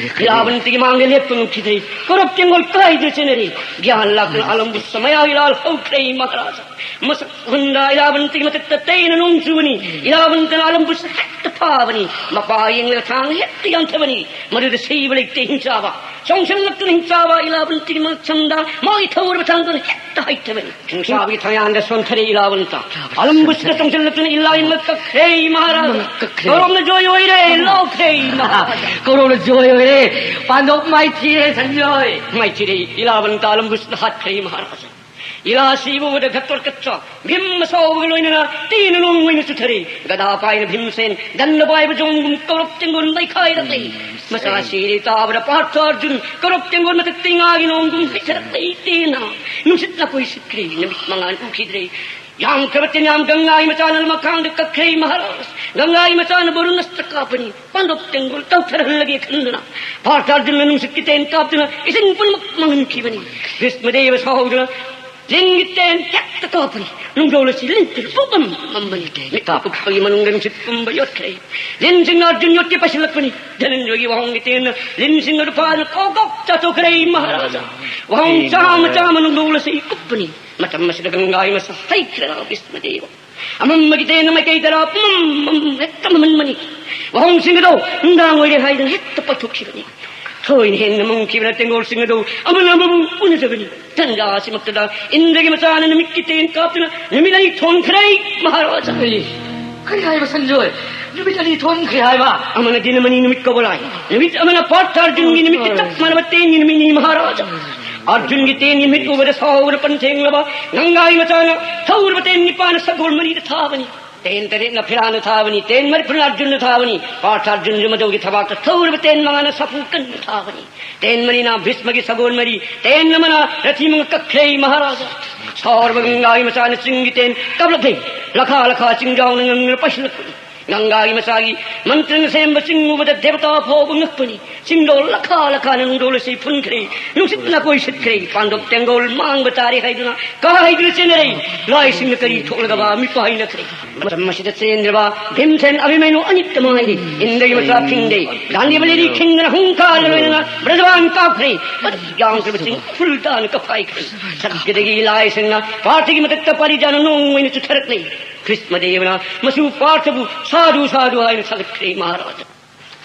ꯏꯔꯥꯕꯟꯇꯒꯤ ꯃꯥꯡꯗ ꯂꯦꯞꯄ ꯉꯝꯈꯤꯗ꯭ꯔꯦ꯫ ꯀꯧꯔꯞ ꯇꯦꯡꯒꯣꯜ ꯀꯥꯏꯗ ꯆꯦꯟꯅꯔꯤ꯫ ꯒ꯭ꯌꯥꯟ ꯂꯥꯛꯅ ꯑꯂꯝꯕꯨꯁ ꯃꯌꯥꯒꯤ ꯂꯥꯜ ꯍꯧꯈ꯭ꯔꯦ ꯃꯍꯥꯔꯥꯖ꯫ ꯃꯁꯛ ꯎꯍꯟꯗ ꯏꯔꯥꯕꯟꯇꯒꯤ ꯃꯊꯛꯇ ꯇꯩꯅ ꯅꯣꯡ ꯆꯨꯕꯅꯤ꯫ ꯏꯔꯥꯕꯟꯇꯅ ꯑꯂꯝꯕꯨꯁ ꯍꯦꯛꯇ ꯐꯥꯕꯅꯤ꯫ ꯃꯄꯥ ꯌꯦꯡꯂꯒ ꯊꯥꯡ ꯍꯦꯛꯇ ꯌꯥꯟꯊꯕꯅꯤ꯫ ꯃꯗꯨꯗ ꯁꯤꯕ ꯂꯩꯇꯦ ꯍꯤꯡꯆꯥꯕ꯫ ꯆꯣꯡꯁꯤꯜꯂꯛꯇꯨꯅ ꯍꯤꯡꯆꯥꯕ ꯏꯂꯥꯕꯟꯇꯒꯤ ꯃꯁꯝꯗ ꯃꯥꯒꯤ ꯊꯧꯔꯕ ꯊꯥꯡꯗꯨꯅ ꯍꯦꯛꯇ ꯍꯩꯊꯕꯅꯤ꯫ ꯍꯤꯡꯆꯥꯕꯒꯤ ꯊꯥꯡꯌꯥꯟꯗ ꯁꯣꯟꯊꯔꯦ ꯏꯂꯥꯕꯟꯇ꯫ ꯑꯂꯝꯕꯨꯁꯤꯗ ꯆꯣꯡꯁꯤꯜꯂꯛꯇꯨꯅ ꯏꯂꯥꯏꯅ ꯀꯛꯈ꯭ꯔꯦ ꯃꯍꯥꯔꯥꯖ꯫ ꯀꯛꯈ꯭ꯔꯦ꯫ ꯀꯧꯔꯞꯅ ꯖꯣꯏ ꯑꯣꯏꯔꯦ ꯂꯥꯎꯈ꯭ꯔꯦ ꯃꯍꯥꯔꯥꯖ꯫ ꯀꯧꯔꯞꯅ ꯖꯣꯏ ꯑꯣꯏꯔꯦ꯫ ꯄꯥꯟꯗꯣꯞ ꯃꯥꯏꯊꯤꯔꯦ ꯁꯟꯖꯣꯏ꯫ ꯃꯥꯏꯊꯤꯔꯦ ꯏꯂꯥꯕꯟꯇ ꯑꯂꯝꯕꯨꯁꯤꯗ ꯍꯥꯠꯈ꯭ꯔꯦ ꯃꯍꯥꯔꯥꯖ꯫ ꯏꯂꯥ ꯁꯤꯕ ꯎꯕꯗ ꯘꯇꯣꯠꯀꯆ ꯚꯤꯝ ꯑꯁꯥꯎꯕꯒ ꯂꯣꯏꯅꯅ ꯇꯤꯅ ꯅꯣꯡ ꯑꯣꯏꯅ ꯆꯨꯊꯔꯦ꯫ ꯒꯗꯥ ꯄꯥꯏꯅ ꯚꯤꯝꯁꯦꯟ ꯗꯟꯗ ꯄꯥꯏꯕ ꯖꯣꯡꯒꯨꯝ ꯀꯧꯔꯞ ꯇꯦꯡꯒꯣꯜ ꯂꯩꯈꯥꯏꯔꯛꯂꯦ꯫ ꯃꯆꯥ ꯁꯤꯔꯦ ꯇꯥꯕꯗ ꯄꯥꯔꯊ ꯑꯔꯖꯨꯟ ꯀꯧꯔꯞ ꯇꯦꯡꯒꯣꯜ ꯃꯊꯛꯇ ꯉꯥꯒꯤ ꯅꯣꯡꯒꯨꯝ ꯍꯩꯊꯔꯛꯂꯦ꯫ ꯇꯦꯅ ꯅꯨꯡꯁꯤꯠ ꯂꯀꯣꯏ ꯁꯤꯠꯈ꯭ꯔꯦ꯫ ꯅꯨꯃꯤꯠ ꯃꯉꯥꯜ ꯎꯈꯤꯗ꯭ꯔꯦ꯫ ꯌꯥꯝꯈ꯭ꯔꯕ ꯇꯦꯟꯌꯥꯝ ꯒꯪꯒꯥꯒꯤ ꯃꯆꯥꯅ ꯂꯃꯈꯥꯡꯗ ꯀꯛꯈ꯭ꯔꯦ ꯃꯍꯥꯔꯥꯖ꯫ ꯒꯪꯒꯥꯒꯤ ꯃꯆꯥꯅ ꯕꯔꯨꯟ ꯑꯁꯇ꯭ꯔ ꯀꯥꯞꯄꯅꯤ꯫ ꯄꯥꯟꯗꯣꯞ ꯇꯦꯡꯒꯣꯜ ꯇꯧꯊꯔꯍꯜꯂꯒꯦ ꯈꯟꯗꯨꯅ ꯄꯥꯔꯊ ꯑꯔꯖꯨꯟꯅ ꯅꯨꯡꯁꯤꯠꯀꯤ ꯇꯦꯟ ꯀꯥꯞꯇꯨꯅ ꯏꯁꯤꯡ ꯄꯨꯝꯅꯃꯛ ꯃꯥꯡꯍꯟꯈꯤꯕꯅꯤ꯫ ꯚꯤꯁꯃꯗꯦꯕ ꯁꯥꯎꯗꯨꯅ ꯂꯤꯟꯒꯤ ꯇꯦꯟ ꯍꯦꯛꯇ ꯀꯥꯞꯄꯅꯤ꯫ ꯅꯨꯡꯖꯧ ꯑꯁꯤ ꯂꯤꯟ ꯄꯨꯝꯕ ꯃꯝꯕꯅꯤ꯫ ꯃꯤꯠ ꯀꯨꯞꯄꯒꯤ ꯃꯅꯨꯡꯗ ꯅꯨꯡꯁꯤꯠ ꯄꯨꯝꯕ ꯌꯣꯠꯈ꯭ꯔꯦ꯫ ꯂꯤꯟꯁꯤꯡꯅ ꯑꯔꯖꯨꯟ ꯌꯣꯠꯀꯦ ꯄꯥꯏꯁꯤꯜꯂꯛꯄꯅꯤ꯫ ꯙꯅꯟꯖꯣꯏꯒꯤ ꯋꯥꯍꯣꯡꯒꯤ ꯇꯦꯟꯅ ꯂꯤꯟꯁꯤꯡ ꯑꯗꯨ ꯐꯥꯗꯨꯅ ꯀꯣꯛ ꯀꯣꯛ ꯆꯥꯊꯣꯛꯈ꯭ꯔꯦ ꯃꯍꯥꯔꯥꯖ꯫ ꯋꯥꯍꯣꯡ ꯆꯥꯝꯃ ꯆꯥꯝꯃ ꯅꯨꯡꯖꯧ ꯑꯁꯤ ꯀꯨꯞꯄꯅꯤ꯫ ꯃꯇꯝ ꯑꯁꯤꯗ ꯒꯪꯒꯥꯒꯤ ꯃꯁꯥ ꯍꯩꯈ꯭ꯔꯦ ꯚꯤꯁꯃꯗꯦꯕ꯫ ꯑꯃꯝꯕꯒꯤ ꯇꯦꯟꯅ ꯃꯥꯏꯀꯩ ꯇꯔꯥ ꯄꯨꯝꯃꯝ ꯍꯦꯛꯇ ꯃꯝꯍꯟꯕꯅꯤ꯫ ꯋꯥꯍꯣꯡꯁꯤꯡ ꯑꯗꯨ ꯅꯨꯡꯗꯥꯡ ꯑꯣꯏꯔꯦ ꯍꯥꯏꯗꯨꯅ ꯍꯦꯛꯇ ꯄꯥꯏꯊꯣꯛꯈꯤꯕꯅꯤ꯫ ꯊꯣꯏꯅ ꯍꯦꯟꯅ ꯃꯨꯡꯈꯤꯕꯅ ꯇꯦꯡꯒꯣꯜꯁꯤꯡ ꯑꯗꯨ ꯑꯃꯅ ꯑꯃꯕꯨ ꯎꯅꯖꯕꯅꯤ꯫ ꯇꯟꯖꯥ ꯑꯁꯤꯃꯛꯇꯗ ꯏꯟꯗ꯭ꯔꯒꯤ ꯃꯆꯥꯅ ꯅꯨꯃꯤꯠꯀꯤ ꯇꯦꯟ ꯀꯥꯞꯇꯨꯅ ꯅꯨꯃꯤꯠ ꯑꯅꯤ ꯊꯣꯟꯈ꯭ꯔꯦ, ꯃꯍꯥꯔꯥꯖꯥ꯫ ꯑꯩ ꯀꯔꯤ ꯍꯥꯏꯕ ꯁꯟꯖꯣꯏ? ꯅꯨꯃꯤꯠ ꯑꯅꯤ ꯊꯣꯟꯈ꯭ꯔꯦ ꯍꯥꯏꯕ? ꯑꯃꯅ ꯗꯤꯅꯃꯅꯤ ꯅꯨꯃꯤꯠ ꯀꯧꯕ ꯂꯥꯏ, ꯅꯨꯃꯤꯠ ꯑꯃꯅ ꯄꯥꯔꯊꯥꯔꯖꯨꯟꯒꯤ ꯅꯨꯃꯤꯠꯀꯤ ꯆꯞ ꯃꯥꯟꯅꯕ ꯇꯦꯟꯒꯤ ꯅꯨꯃꯤꯠꯅꯤ, ꯃꯍꯥꯔꯥꯖꯥ꯫ ꯑꯔꯖꯨꯟꯒꯤ ꯇꯦꯟꯒꯤ ꯅꯨꯃꯤꯠ ꯎꯕꯗ ꯁꯥꯎꯕꯅ ꯄꯟꯊꯦꯡꯂꯕ ꯒꯪꯒꯥꯒꯤ ꯃꯆꯥꯅ ꯊꯧꯔꯕ ꯇꯦꯟ ꯅꯤꯄꯥꯟꯅ ꯁꯒꯣꯜ ꯃꯔꯤꯗ ꯊꯥꯕꯅꯤ꯫ ꯇꯦꯟ ꯇꯔꯦꯠꯅ ꯐꯤꯔꯥꯟꯅ ꯊꯥꯕꯅꯤ, ꯇꯦꯟ ꯃꯔꯤꯐꯨꯅ ꯑꯔꯖꯨꯟꯅ ꯊꯥꯕꯅꯤ꯫ ꯄꯥꯔꯊꯥꯔꯖꯨꯟꯁꯨ ꯃꯗꯨꯒꯤ ꯊꯕꯥꯛꯇ ꯊꯧꯔꯕ ꯇꯦꯟ ꯃꯉꯥꯅ ꯁꯥꯐꯨ ꯀꯟꯅ ꯊꯥꯕꯅꯤ꯫ ꯇꯦꯟ ꯃꯔꯤꯅ ꯚꯤꯁꯃꯒꯤ ꯁꯒꯣꯜ ꯃꯔꯤ, ꯇꯦꯟ ꯑꯃꯅ ꯔꯊꯤ ꯃꯉꯥ ꯀꯛꯈ꯭ꯔꯦ, ꯃꯍꯥꯔꯥꯖꯥ꯫ ꯁꯥꯎꯔꯕ ꯒꯪꯒꯥꯒꯤ ꯃꯆꯥꯅ ꯆꯤꯡꯒꯤ ꯇꯦꯟ ꯀꯥꯞꯂꯛꯈ꯭ꯔꯦ꯫ ꯂꯈꯥ ꯂꯈꯥ ꯆꯤꯡꯖꯥꯎꯅ ꯉꯪꯗꯨꯅ ꯄꯥꯏꯁꯤꯜꯂꯛꯄꯅꯤ꯫ ꯒꯪꯒꯥꯒꯤ ꯃꯆꯥꯒꯤ ꯃꯟꯇ꯭ꯔꯅ ꯁꯦꯝꯕ ꯆꯤꯡ ꯎꯕꯗ ꯗꯦꯕꯇꯥ ꯐꯥꯎꯕ ꯉꯛꯄꯅꯤ꯫ ꯆꯤꯡꯗꯣꯜ ꯂꯈꯥ ꯂꯈꯥꯅ ꯅꯨꯡꯗꯣꯜ ꯑꯁꯤ ꯐꯨꯟꯈ꯭ꯔꯦ꯫ ꯅꯨꯡꯁꯤꯠꯅ ꯀꯣꯏꯁꯤꯠꯈ꯭ꯔꯦ꯫ ꯄꯥꯟꯗꯣꯞ ꯇꯦꯡꯒꯣꯜ ꯃꯥꯡꯕ ꯇꯥꯔꯦ ꯍꯥꯏꯗꯨꯅ ꯀꯥ ꯍꯥꯏꯗꯨꯅ ꯆꯦꯟꯅꯔꯦ꯫ ꯂꯥꯏꯁꯤꯡꯅ ꯀꯔꯤ ꯊꯣꯛꯂꯒꯕ ꯃꯤꯠ ꯄꯥꯏꯅꯈ꯭ꯔꯦ꯫ ꯃꯇꯝ ꯑꯁꯤꯗ ꯆꯦꯟꯗ꯭ꯔꯕ ꯚꯤꯝꯁꯦꯟ ꯑꯚꯤꯃꯟꯌꯨ ꯑꯅꯤꯇ ꯃꯥꯏꯔꯦ꯫ ꯏꯟꯗ꯭ꯔꯒꯤ ꯃꯆꯥ ꯐꯤꯡꯗꯦ꯫ ꯒꯥꯟꯙꯤꯕꯂꯤꯗꯤ ꯈꯤꯡꯗꯅ ꯍꯨꯡꯀꯥꯗ ꯂꯣꯏꯅꯅ ꯕ꯭ꯔꯖꯕꯥꯟ ꯀꯥꯞꯈ꯭ꯔꯦ꯫ ꯃꯗꯨ ꯌꯥꯝꯈ꯭ꯔꯕ ꯆꯤꯡ ꯎꯐꯨꯜ ꯇꯥꯅ ꯀꯞꯈꯥꯏꯈ꯭ꯔꯦ꯫ ꯁꯛꯈꯤꯗꯒꯤ ꯂꯥꯏꯁꯤꯡꯅ ꯄꯥꯔꯊꯤꯒꯤ ꯃꯊꯛꯇ ꯄꯥꯔꯤꯖꯥꯅ ꯅꯣꯡ ꯑꯣꯏꯅ ꯆꯨꯊꯔꯛꯂꯦ꯫ ꯀ꯭ꯔꯤꯁꯃꯗꯦꯕꯅ ꯃꯆꯨ ꯄꯥꯔꯊꯕꯨ ꯁꯥꯗꯨ ꯁꯥꯗꯨ ꯍꯥꯏꯅ ꯊꯥꯒꯠꯈ꯭ꯔꯦ, ꯃꯍꯥꯔꯥꯖꯥ꯫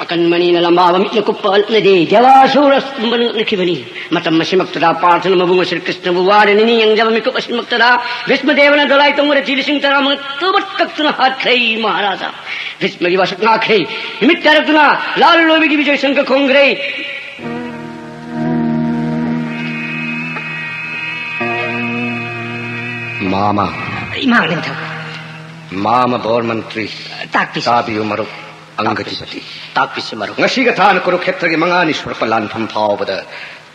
ꯑꯀꯟꯕꯅꯤꯅ ꯂꯝꯕꯥꯕ ꯃꯤꯠꯅ ꯀꯨꯞꯄ ꯎꯠꯂꯗꯦ꯫ ꯗꯦꯕꯥꯁꯨꯔ ꯄꯨꯝꯕꯅ ꯎꯠꯂꯛꯈꯤꯕꯅꯤ꯫ ꯃꯇꯝ ꯑꯁꯤꯃꯛꯇꯗ ꯄꯥꯔꯊꯅ ꯃꯕꯨꯡ ꯑꯁꯤ ꯀ꯭ꯔꯤꯁꯅꯕꯨ ꯋꯥꯔꯦ꯫ ꯅꯤꯅꯤ ꯌꯦꯡꯖꯕ ꯃꯤꯀꯨꯞ ꯑꯁꯤꯃꯛꯇꯗ ꯚꯤꯁꯃꯗꯦꯕꯅ ꯗꯣꯂꯥꯏ ꯇꯣꯡꯕꯗ ꯊꯤꯂꯤꯁꯤꯡ ꯇꯔꯥꯃꯉꯥ ꯇꯨꯕꯠ ꯀꯛꯇꯨꯅ ꯍꯥꯠꯈ꯭ꯔꯦ, ꯃꯍꯥꯔꯥꯖꯥ꯫ ꯚꯤꯁꯃꯒꯤ ꯋꯥꯁꯛ ꯉꯥꯛꯈ꯭ꯔꯦ꯫ ꯅꯨꯃꯤꯠ ꯇꯥꯔꯛꯇꯨꯅ ꯂꯥꯜ ꯂꯣꯏꯕꯒꯤ ꯕꯤꯖꯣꯏ ꯁꯪꯈ ꯈꯣꯡꯈ꯭ꯔꯦ꯫ ꯃꯥꯃ꯫ ꯏꯃꯥ ꯅꯤꯡꯊꯧ꯫ ꯃꯥꯃ ꯕꯣꯔ ꯃꯟꯇ꯭ꯔꯤ꯫ ꯇꯥꯛꯄꯤꯁꯤ꯫ ꯇꯥꯕꯤꯌꯨ ꯃꯔꯨꯞ꯫ ꯑꯪꯒꯗꯤꯄꯇꯤ꯫ ꯇꯥꯛꯄꯤꯁꯤ ꯃꯔꯨꯞ꯫ ꯉꯁꯤꯒ ꯊꯥꯅ ꯀꯨꯔꯨꯈꯦꯇ꯭ꯔꯒꯤ ꯃꯉꯥꯅꯤ ꯁꯨꯔꯛꯄ ꯂꯥꯟꯐꯝ ꯐꯥꯎꯕꯗ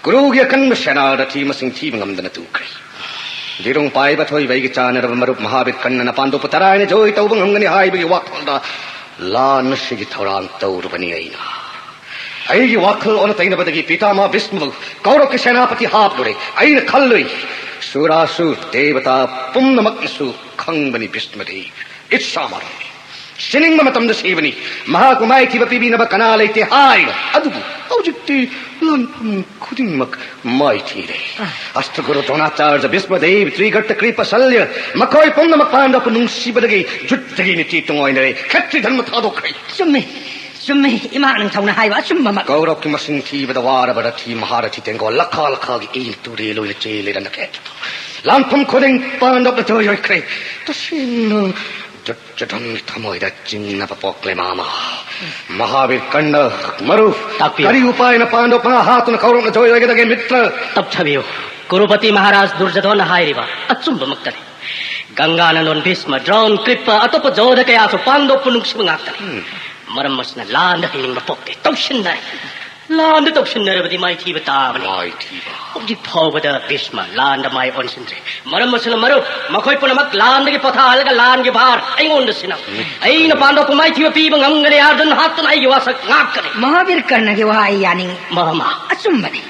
ꯀꯨꯔꯨꯒꯤ ꯑꯀꯟꯕ ꯁꯦꯅꯥ ꯔꯊꯤ ꯃꯁꯤꯡ ꯊꯤꯕ ꯉꯝꯗꯅ ꯇꯨꯈ꯭ꯔꯦ꯫ ꯗꯤꯔꯨꯡ ꯄꯥꯏꯕ ꯊꯣꯏꯕ ꯑꯩꯒꯤ ꯆꯥꯟꯅꯔꯕ ꯃꯔꯨꯞ ꯃꯍꯥꯕꯤꯔ ꯀꯟꯅꯅ ꯄꯥꯟꯗꯨꯄꯨ ꯇꯔꯥꯏꯅ ꯖꯣꯏ ꯇꯧꯕ ꯉꯝꯒꯅꯤ ꯍꯥꯏꯕꯒꯤ ꯋꯥꯈꯜꯗ ꯂꯥꯟ ꯑꯁꯤꯒꯤ ꯊꯧꯔꯥꯡ ꯇꯧꯔꯨꯕꯅꯤ ꯑꯩꯅ꯫ ꯑꯩꯒꯤ ꯋꯥꯈꯜ ꯑꯣꯟꯅ ꯇꯩꯅꯕꯗꯒꯤ ꯄꯤꯇꯥꯃꯍ ꯚꯤꯁꯃꯕꯨ ꯀꯧꯔꯛꯀꯤ ꯁꯦꯅꯥꯄꯇꯤ ꯍꯥꯞꯂꯨꯔꯦ꯫ ꯑꯩꯅ ꯈꯜꯂꯨꯏ, ꯁꯨꯔꯥꯁꯨꯔ ꯗꯦꯕꯇꯥ ꯄꯨꯝꯅꯃꯛꯅꯁꯨ ꯈꯪꯕꯅꯤ ꯚꯤꯁꯃꯗꯤ ꯏꯠꯁꯥꯃꯔꯣꯏ꯫ ꯁꯤꯅꯤꯡꯕ ꯃꯇꯝꯗ ꯁꯤꯕꯅꯤ꯫ ꯃꯍꯥꯛꯄꯨ ꯃꯥꯏꯊꯤꯕ ꯄꯤꯕꯤꯅꯕ ꯀꯅꯥ ꯂꯩꯇꯦ ꯍꯥꯏꯕ꯫ ꯑꯗꯨꯕꯨ ꯍꯧꯖꯤꯛꯇꯤ ꯂꯥꯟꯐꯝ ꯈꯨꯗꯤꯡꯃꯛ ꯃꯥꯏꯊꯤꯔꯦ꯫ ꯑꯁꯇꯒꯨꯔꯨ ꯗ꯭ꯔꯣꯅꯥꯆꯥꯔꯖ, ꯚꯤꯁꯃꯗꯦꯕ, ꯇ꯭ꯔꯤꯒꯔꯇ, ꯀ꯭ꯔꯤꯄ, ꯁꯜꯌ, ꯃꯈꯣꯏ ꯄꯨꯝꯅꯃꯛ ꯄꯥꯟꯗꯕꯄꯨ ꯅꯨꯡꯁꯤꯕꯗꯒꯤ ꯌꯨꯗ꯭ꯙꯒꯤ ꯅꯤꯇꯤ ꯇꯨꯡꯑꯣꯏꯅꯔꯦ꯫ ꯈꯦꯇ꯭ꯔꯤ ꯙꯔꯃ ꯊꯥꯗꯣꯛꯈ꯭ꯔꯦ꯫ ꯆꯨꯝꯃꯤ, ꯆꯨꯝꯃꯤ, ꯏꯃꯥ ꯅꯤꯡꯊꯧꯅ ꯍꯥꯏꯕ ꯑꯆꯨꯝꯕꯃꯛ꯫ ꯀꯧꯔꯕꯀꯤ ꯃꯁꯤꯡ ꯊꯤꯕꯗ ꯋꯥꯔꯕ ꯔꯊꯤ ꯃꯍꯥꯔꯊꯤ ꯇꯦꯡꯒꯣꯜ ꯂꯈꯥ ꯂꯈꯥꯒꯤ ꯏ ꯇꯨꯔꯦꯜ ꯑꯣꯏꯅ ꯆꯦꯜꯂꯦ ꯔꯅꯈꯦꯇ꯭ꯔꯗ꯫ ꯂꯥꯟꯐꯝ ꯈꯨꯗꯤꯡ ꯄꯥꯟꯗꯕꯅ ꯖꯣꯏ ꯑꯣꯏꯈ꯭ꯔꯦ꯫ ꯇꯁꯦꯡꯅ ꯗꯨꯔꯖꯣꯙꯟꯒꯤ ꯊꯃꯣꯏꯗ ꯆꯤꯡꯅꯕ ꯄꯣꯛꯂꯦ, ꯃꯥꯃ꯫ ꯃꯍꯥꯕꯤꯔ ꯀꯔꯅ, ꯃꯔꯨꯞ, ꯇꯥꯛꯄꯤꯌꯨ꯫ ꯀꯔꯤ ꯎꯄꯥꯏꯅ ꯄꯥꯟꯗꯕ ꯃꯉꯥ ꯍꯥꯠꯇꯨꯅ ꯀꯧꯔꯕꯅ ꯖꯣꯏ ꯑꯣꯏꯒꯗꯒꯦ, ꯃꯤꯇ꯭ꯔ? ꯇꯞꯊꯕꯤꯌꯨ꯫ ꯀꯨꯔꯨꯄꯇꯤ ꯃꯍꯥꯔꯥꯖ ꯗꯨꯔꯖꯣꯙꯟꯅ ꯍꯥꯏꯔꯤꯕ ꯑꯆꯨꯝꯕꯃꯛꯇꯅꯤ꯫ ꯒꯪꯒꯥꯅꯟꯗꯣꯟ, ꯚꯤꯁꯃ, ꯗ꯭ꯔꯣꯟ, ꯀ꯭ꯔꯤꯄ, ꯑꯇꯣꯞꯄ ꯌꯣꯙ ꯀꯌꯥꯁꯨ ꯄꯥꯟꯗꯕꯄꯨ ꯅꯨꯡꯁꯤꯕ ꯉꯥꯛꯇꯅꯤ꯫ ꯎꯝ꯫ ꯃꯔꯝ ꯑꯁꯤꯅ ꯂꯥꯟꯗ ꯍꯤꯡꯅꯤꯡꯕ ꯄꯣꯛꯇꯦ꯫ ꯇꯧꯁꯤꯟꯅꯔꯦ꯫ ꯂꯥꯟꯗ ꯇꯧꯁꯤꯟꯅꯔꯕꯗꯤ ꯃꯥꯏꯊꯤꯕ ꯇꯥꯕꯅꯤ꯫ ꯃꯥꯏꯊꯤꯕ꯫ ꯍꯧꯖꯤꯛ ꯐꯥꯎꯕꯗ ꯚꯤꯁꯃ ꯂꯥꯟꯗ ꯃꯥꯏ ꯑꯣꯟꯁꯤꯟꯗ꯭ꯔꯦ꯫ ꯃꯔꯝ ꯑꯁꯤꯅ ꯃꯔꯨꯞ, ꯃꯈꯣꯏ ꯄꯨꯝꯅꯃꯛ ꯂꯥꯟꯗꯒꯤ ꯄꯣꯊꯥꯍꯜꯂꯒ ꯂꯥꯟꯒꯤ ꯚꯥꯔ ꯑꯩꯉꯣꯟꯗ ꯁꯤꯟꯅꯧ꯫ ꯎꯝ꯫ ꯑꯩꯅ ꯄꯥꯟꯗꯕꯄꯨ ꯃꯥꯏꯊꯤꯕ ꯄꯤꯕ ꯉꯝꯒꯅꯤ꯫ ꯑꯔꯖꯨꯟ ꯍꯥꯠꯇꯨꯅ ꯑꯩꯒꯤ ꯋꯥꯁꯛ ꯉꯥꯛꯀꯅꯤ꯫ ꯃꯍꯥꯕꯤꯔ ꯀꯔꯅꯒꯤ ꯋꯥ ꯑꯩ ꯌꯥꯅꯤꯡꯏ꯫ ꯃꯥꯃ꯫ ꯑꯆꯨꯝꯕꯅꯤ꯫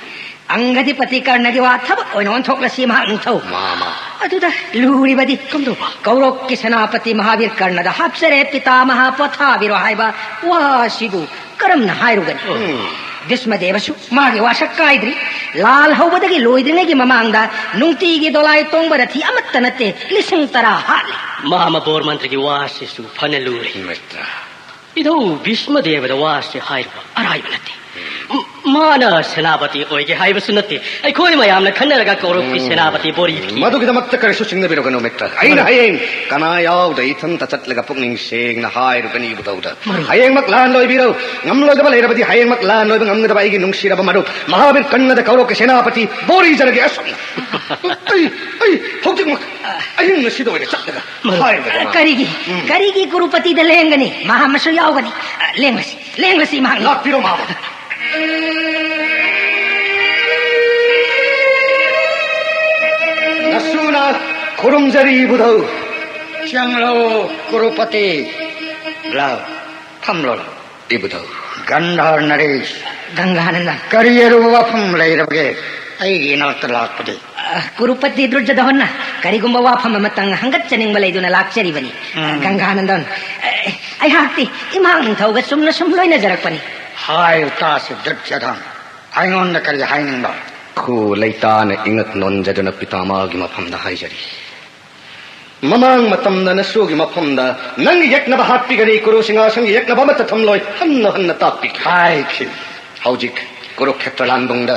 ꯑꯪꯒꯗꯤꯄꯇꯤ ꯀꯔꯅꯒꯤ ꯋꯥ ꯊꯕꯛ ꯑꯣꯏꯅ ꯑꯣꯟꯊꯣꯛꯂꯁꯤ, ꯃꯍꯥꯛ ꯅꯤꯡꯊꯧ꯫ ꯃꯥꯃ꯫ ꯑꯗꯨꯗ ꯂꯨꯔꯤꯕꯗꯤ ꯀꯝꯗꯧꯕ? ꯀꯧꯔꯕꯀꯤ ꯁꯦꯅꯥꯄꯇꯤ ꯃꯍꯥꯕꯤꯔ ꯀꯔꯅꯗ ꯍꯥꯞꯆꯔꯦ, ꯄꯤꯇꯥꯃꯍ ꯄꯣꯊꯥꯕꯤꯔꯣ ꯍꯥꯏꯕ ꯋꯥꯁꯤꯕꯨ ꯀꯔꯝꯅ ꯍꯥꯏꯔꯨꯒꯅꯤ? ꯎꯝ꯫ ꯚꯤꯁꯃꯗꯦꯕꯁꯨ ꯃꯥꯒꯤ ꯋꯥꯁꯛ ꯀꯥꯏꯗ꯭ꯔꯤ꯫ ꯂꯥꯜ ꯍꯧꯕꯗꯒꯤ ꯂꯣꯏꯗ꯭ꯔꯤꯉꯩꯒꯤ ꯃꯃꯥꯡꯗ ꯅꯨꯡꯇꯤꯒꯤ ꯗꯣꯂꯥꯏ ꯇꯣꯡꯕ ꯔꯊꯤ ꯑꯃꯠꯇ ꯅꯠꯇꯦ, ꯂꯤꯁꯤꯡ ꯇꯔꯥ ꯍꯥꯠꯂꯤ꯫ ꯃꯥꯃ ꯕꯣꯔ ꯃꯟꯇ꯭ꯔꯤꯒꯤ ꯋꯥꯁꯤꯁꯨ ꯐꯅ ꯂꯨꯔꯤ꯫ ꯃꯤꯇ꯭ꯔ꯫ ꯏꯙꯧ ꯚꯤꯁꯃꯗꯦꯕꯗ ꯋꯥꯁꯤ ꯍꯥꯏꯔꯨꯕ ꯑꯔꯥꯏꯕ ꯅꯠꯇꯦ꯫ ꯃ-, ꯃꯥꯅ ꯁꯦꯅꯥꯄꯇꯤ ꯑꯣꯏꯒꯦ ꯍꯥꯏꯕꯁꯨ ꯅꯠꯇꯦ꯫ ꯑꯩꯈꯣꯏ ꯃꯌꯥꯝꯅ ꯈꯟꯅꯔꯒ ꯀꯧꯔꯕꯀꯤ ꯎꯝ꯫ ꯁꯦꯅꯥꯄꯇꯤ ꯕꯣꯔꯤ ꯄꯤ꯫ ꯃꯗꯨꯒꯤꯗꯃꯛꯇ ꯀꯔꯤꯁꯨ ꯆꯤꯡꯅꯕꯤꯔꯨꯒꯅꯨ, ꯃꯤꯇ꯭ꯔ꯫ ꯑꯩꯅ ꯃꯔꯨꯞ꯫ ꯍꯌꯦꯡ ꯀꯅꯥ ꯌꯥꯎꯗ ꯏꯊꯟꯇ ꯆꯠꯂꯒ ꯄꯨꯛꯅꯤꯡ ꯁꯦꯡꯅ ꯍꯥꯏꯔꯨꯒꯅꯤ ꯏꯕꯨꯙꯧꯗ꯫ ꯃꯔꯨꯞ꯫ ꯍꯌꯦꯡꯃꯛ ꯂꯥꯟ ꯂꯣꯏꯕꯤꯔꯣ꯫ ꯉꯝꯂꯣꯏꯗꯕ ꯂꯩꯔꯕꯗꯤ ꯍꯌꯦꯡꯃꯛ ꯂꯥꯟ ꯂꯣꯏꯕ ꯉꯝꯒꯗꯕ ꯑꯩꯒꯤ ꯅꯨꯡꯁꯤꯔꯕ ꯃꯔꯨꯞ ꯃꯍꯥꯕꯤꯔ ꯀꯔꯅꯗ ꯀꯧꯔꯕꯀꯤ ꯁꯦꯅꯥꯄꯇꯤ ꯕꯣꯔꯤꯖꯔꯒꯦ꯫ ꯑꯁꯨꯝꯅ꯫ ꯑꯩ, ꯑꯩ ꯍꯧꯖꯤꯛꯃꯛ ꯑꯍꯤꯡ ꯑꯁꯤꯗ ꯑꯣꯏꯅ ꯆꯠꯂꯒ ꯃꯔꯨꯞ꯫ ꯍꯥꯏꯔꯒꯦ꯫ ꯀꯔꯤꯒꯤ? ꯎꯝ꯫ ꯀꯔꯤꯒꯤ ꯀꯨꯔꯨꯄꯇꯤꯗ ꯂꯦꯡꯒꯅꯤ? ꯃꯍꯥꯛ ꯑꯃꯁꯨ ꯌꯥꯎꯒꯅꯤ꯫ ꯑ, ꯂꯦꯡꯂꯁꯤ, ꯂꯦꯡꯂꯁꯤ ꯃꯍꯥꯛ꯫ ꯂꯥꯛꯄꯤꯔꯣ, ꯃꯍꯥꯛ꯫ ꯅꯁꯨꯅ ꯈꯨꯔꯨꯝꯖꯔꯤ, ꯏꯕꯨꯙꯧ꯫ ꯆꯪꯂꯣ, ꯀꯨꯔꯨꯄꯇꯤ꯫ ꯂꯥꯎ, ꯐꯝꯂꯣ, ꯂꯥꯎ꯫ ꯏꯕꯨꯙꯧ꯫ ꯒꯟꯙꯥꯔ ꯅꯔꯦꯁ꯫ ꯒꯪꯒꯥꯅꯟꯗꯟ꯫ ꯀꯔꯤ ꯑꯔꯨꯕ ꯋꯥꯐꯝ ꯂꯩꯔꯕꯒꯦ ꯑꯩꯒꯤ ꯏꯅꯥꯛꯇ ꯂꯥꯛꯄꯗꯤ? ꯑ, ꯀꯨꯔꯨꯄꯇꯤ ꯗꯨꯔꯖꯣꯙꯟꯅ ꯀꯔꯤꯒꯨꯝꯕ ꯋꯥꯐꯝ ꯑꯃꯇꯪ ꯍꯪꯒꯠꯆꯅꯤꯡꯕ ꯂꯩꯗꯨꯅ ꯂꯥꯛꯆꯔꯤꯕꯅꯤ꯫ ꯎꯝ꯫ ꯒꯪꯒꯥꯅꯟꯗꯟ, ꯑ, ꯑꯩꯍꯥꯛꯇꯤ ꯏꯃꯥ ꯅꯤꯡꯊꯧꯒ ꯆꯨꯝꯅ ꯁꯨꯝ ꯂꯣꯏꯅꯖꯔꯛꯄꯅꯤ꯫ ꯍꯥꯏꯌꯨ ꯇꯥꯁꯤ, ꯗꯨꯔꯖꯣꯙꯟ꯫ ꯑꯩꯉꯣꯟꯗ ꯀꯔꯤ ꯍꯥꯏꯅꯤꯡꯕ? ꯈꯨ ꯂꯩꯇꯥꯅ ꯏꯉꯛ ꯅꯣꯟꯖꯗꯨꯅ ꯄꯤꯇꯥꯃꯥꯒꯤ ꯃꯐꯝꯗ ꯍꯥꯏꯖꯔꯤ꯫ ꯃꯃꯥꯡ ꯃꯇꯝꯗ ꯅꯁꯨꯒꯤ ꯃꯐꯝꯗ ꯅꯪꯒꯤ ꯌꯦꯛꯅꯕ ꯍꯥꯠꯄꯤꯒꯅꯤ, ꯀꯨꯔꯨ ꯁꯤꯡꯍꯥꯁꯟꯒꯤ ꯌꯦꯛꯅꯕ ꯑꯃꯠꯇ ꯊꯝꯂꯣꯏ ꯍꯟꯅ ꯍꯟꯅ ꯇꯥꯛꯄꯤꯈꯤ꯫ ꯍꯥꯏꯈꯤ꯫ ꯍꯧꯖꯤꯛ ꯀꯨꯔꯨꯈꯦꯇ꯭ꯔ ꯂꯥꯟꯕꯨꯡꯗ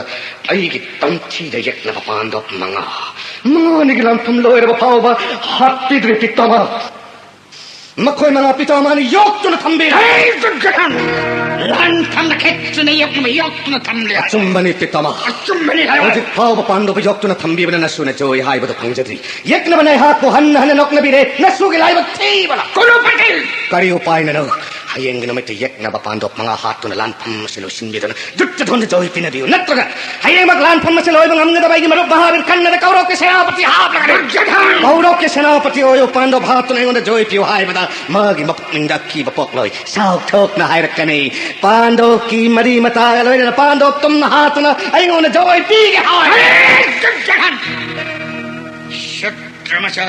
ꯑꯩꯒꯤ ꯇꯝꯊꯤꯗ ꯌꯦꯛꯅꯕ ꯄꯥꯟꯗꯣꯞ ꯃꯉꯥ, ꯃꯉꯥꯅꯤꯒꯤ ꯂꯥꯟꯐꯝ ꯂꯣꯏꯔꯕ ꯐꯥꯎꯕ ꯍꯥꯠꯄꯤꯗ꯭ꯔꯤ ꯄꯤꯇꯥꯃꯥ꯫ ꯃꯈꯣꯏ ꯃꯉꯥ ꯄꯤꯇꯥꯃꯥꯅ ꯌꯣꯛꯇꯨꯅ ꯊꯝꯕꯤꯔꯦ꯫ ꯍꯦ, ꯗꯨꯔꯖꯣꯙꯟ! ꯂꯥꯟꯐꯝꯗ ꯈꯦꯠꯇꯨꯅ ꯌꯣꯛꯅꯕ ꯌꯣꯛꯇꯨꯅ ꯊꯝꯂꯦ꯫ ꯑꯆꯨꯝꯕꯅꯤ ꯄꯤꯇꯥꯃꯥ꯫ ꯑꯆꯨꯝꯕꯅꯤ ꯍꯥꯏꯌꯣ꯫ ꯍꯧꯖꯤꯛ ꯐꯥꯎꯕ ꯄꯥꯟꯗꯣꯞ ꯌꯣꯛꯇꯨꯅ ꯊꯝꯕꯤꯕꯅ ꯅꯁꯨꯅ ꯖꯣꯏ ꯍꯥꯏꯕꯗꯨ ꯐꯪꯖꯗ꯭ꯔꯤ꯫ ꯌꯦꯛꯅꯕꯅ ꯑꯩꯍꯥꯛꯄꯨ ꯍꯟꯅ ꯍꯟꯅ ꯅꯣꯛꯅꯕꯤꯔꯦ꯫ ꯅꯁꯨꯒꯤ ꯂꯥꯏꯕꯛ ꯊꯤꯕꯅ꯫ ꯀꯨꯔꯨꯄꯇꯤ! ꯀꯔꯤ ꯎꯄꯥꯏꯅꯅꯣ? ꯍꯌꯦꯡꯒꯤ ꯅꯨꯃꯤꯠꯇ ꯌꯦꯛꯅꯕ ꯄꯥꯟꯗꯣꯞ ꯃꯉꯥ ꯍꯥꯠꯇꯨꯅ ꯂꯥꯟꯐꯝ ꯑꯁꯤ ꯂꯣꯏꯁꯤꯟꯕꯤꯗꯨꯅ ꯗꯨꯔꯖꯣꯙꯟꯗ ꯖꯣꯏ ꯄꯤꯅꯕꯤꯌꯨ, ꯅꯠꯇ꯭ꯔꯒ ꯍꯌꯦꯡꯃꯛ ꯂꯥꯟꯐꯝ ꯑꯁꯤ ꯂꯣꯏꯕ ꯉꯝꯒꯗꯕ ꯑꯩꯒꯤ ꯃꯔꯨꯞ ꯃꯍꯥꯕꯤꯔ ꯀꯟꯅꯗ ꯀꯧꯔꯣꯛꯀꯤ ꯁꯦꯅꯥꯄꯇꯤ ꯍꯥꯞꯂꯒꯅꯤ꯫ ꯗꯨꯔꯖꯣꯙꯟ! ꯀꯧꯔꯣꯛꯀꯤ ꯁꯦꯅꯥꯄꯇꯤ ꯑꯣꯏꯌꯨ, ꯄꯥꯟꯗꯣꯞ ꯍꯥꯠꯇꯨꯅ ꯑꯩꯉꯣꯟꯗ ꯖꯣꯏ ꯄꯤꯌꯨ ꯍꯥꯏꯕꯗ ꯃꯥꯒꯤ ꯃꯄꯨꯛꯅꯤꯡꯗ ꯑꯀꯤꯕ ꯄꯣꯛꯂꯣꯏ꯫ ꯆꯥꯎꯊꯣꯛꯅ ꯍꯥꯏꯔꯛꯀꯅꯤ, ꯄꯥꯟꯗꯣꯞꯀꯤ ꯃꯔꯤ ꯃꯇꯥꯒ ꯂꯣꯏꯅꯅ ꯄꯥꯟꯗꯣꯞ ꯇꯨꯝꯅ ꯍꯥꯠꯇꯨꯅ ꯑꯩꯉꯣꯟꯗ ꯖꯣꯏ ꯄꯤꯒꯦ ꯍꯥꯏ꯫ ꯑꯔꯦ, ꯗꯨꯔꯖꯣꯙꯟ! ꯁꯨꯗ꯭ꯔꯃꯆꯥ,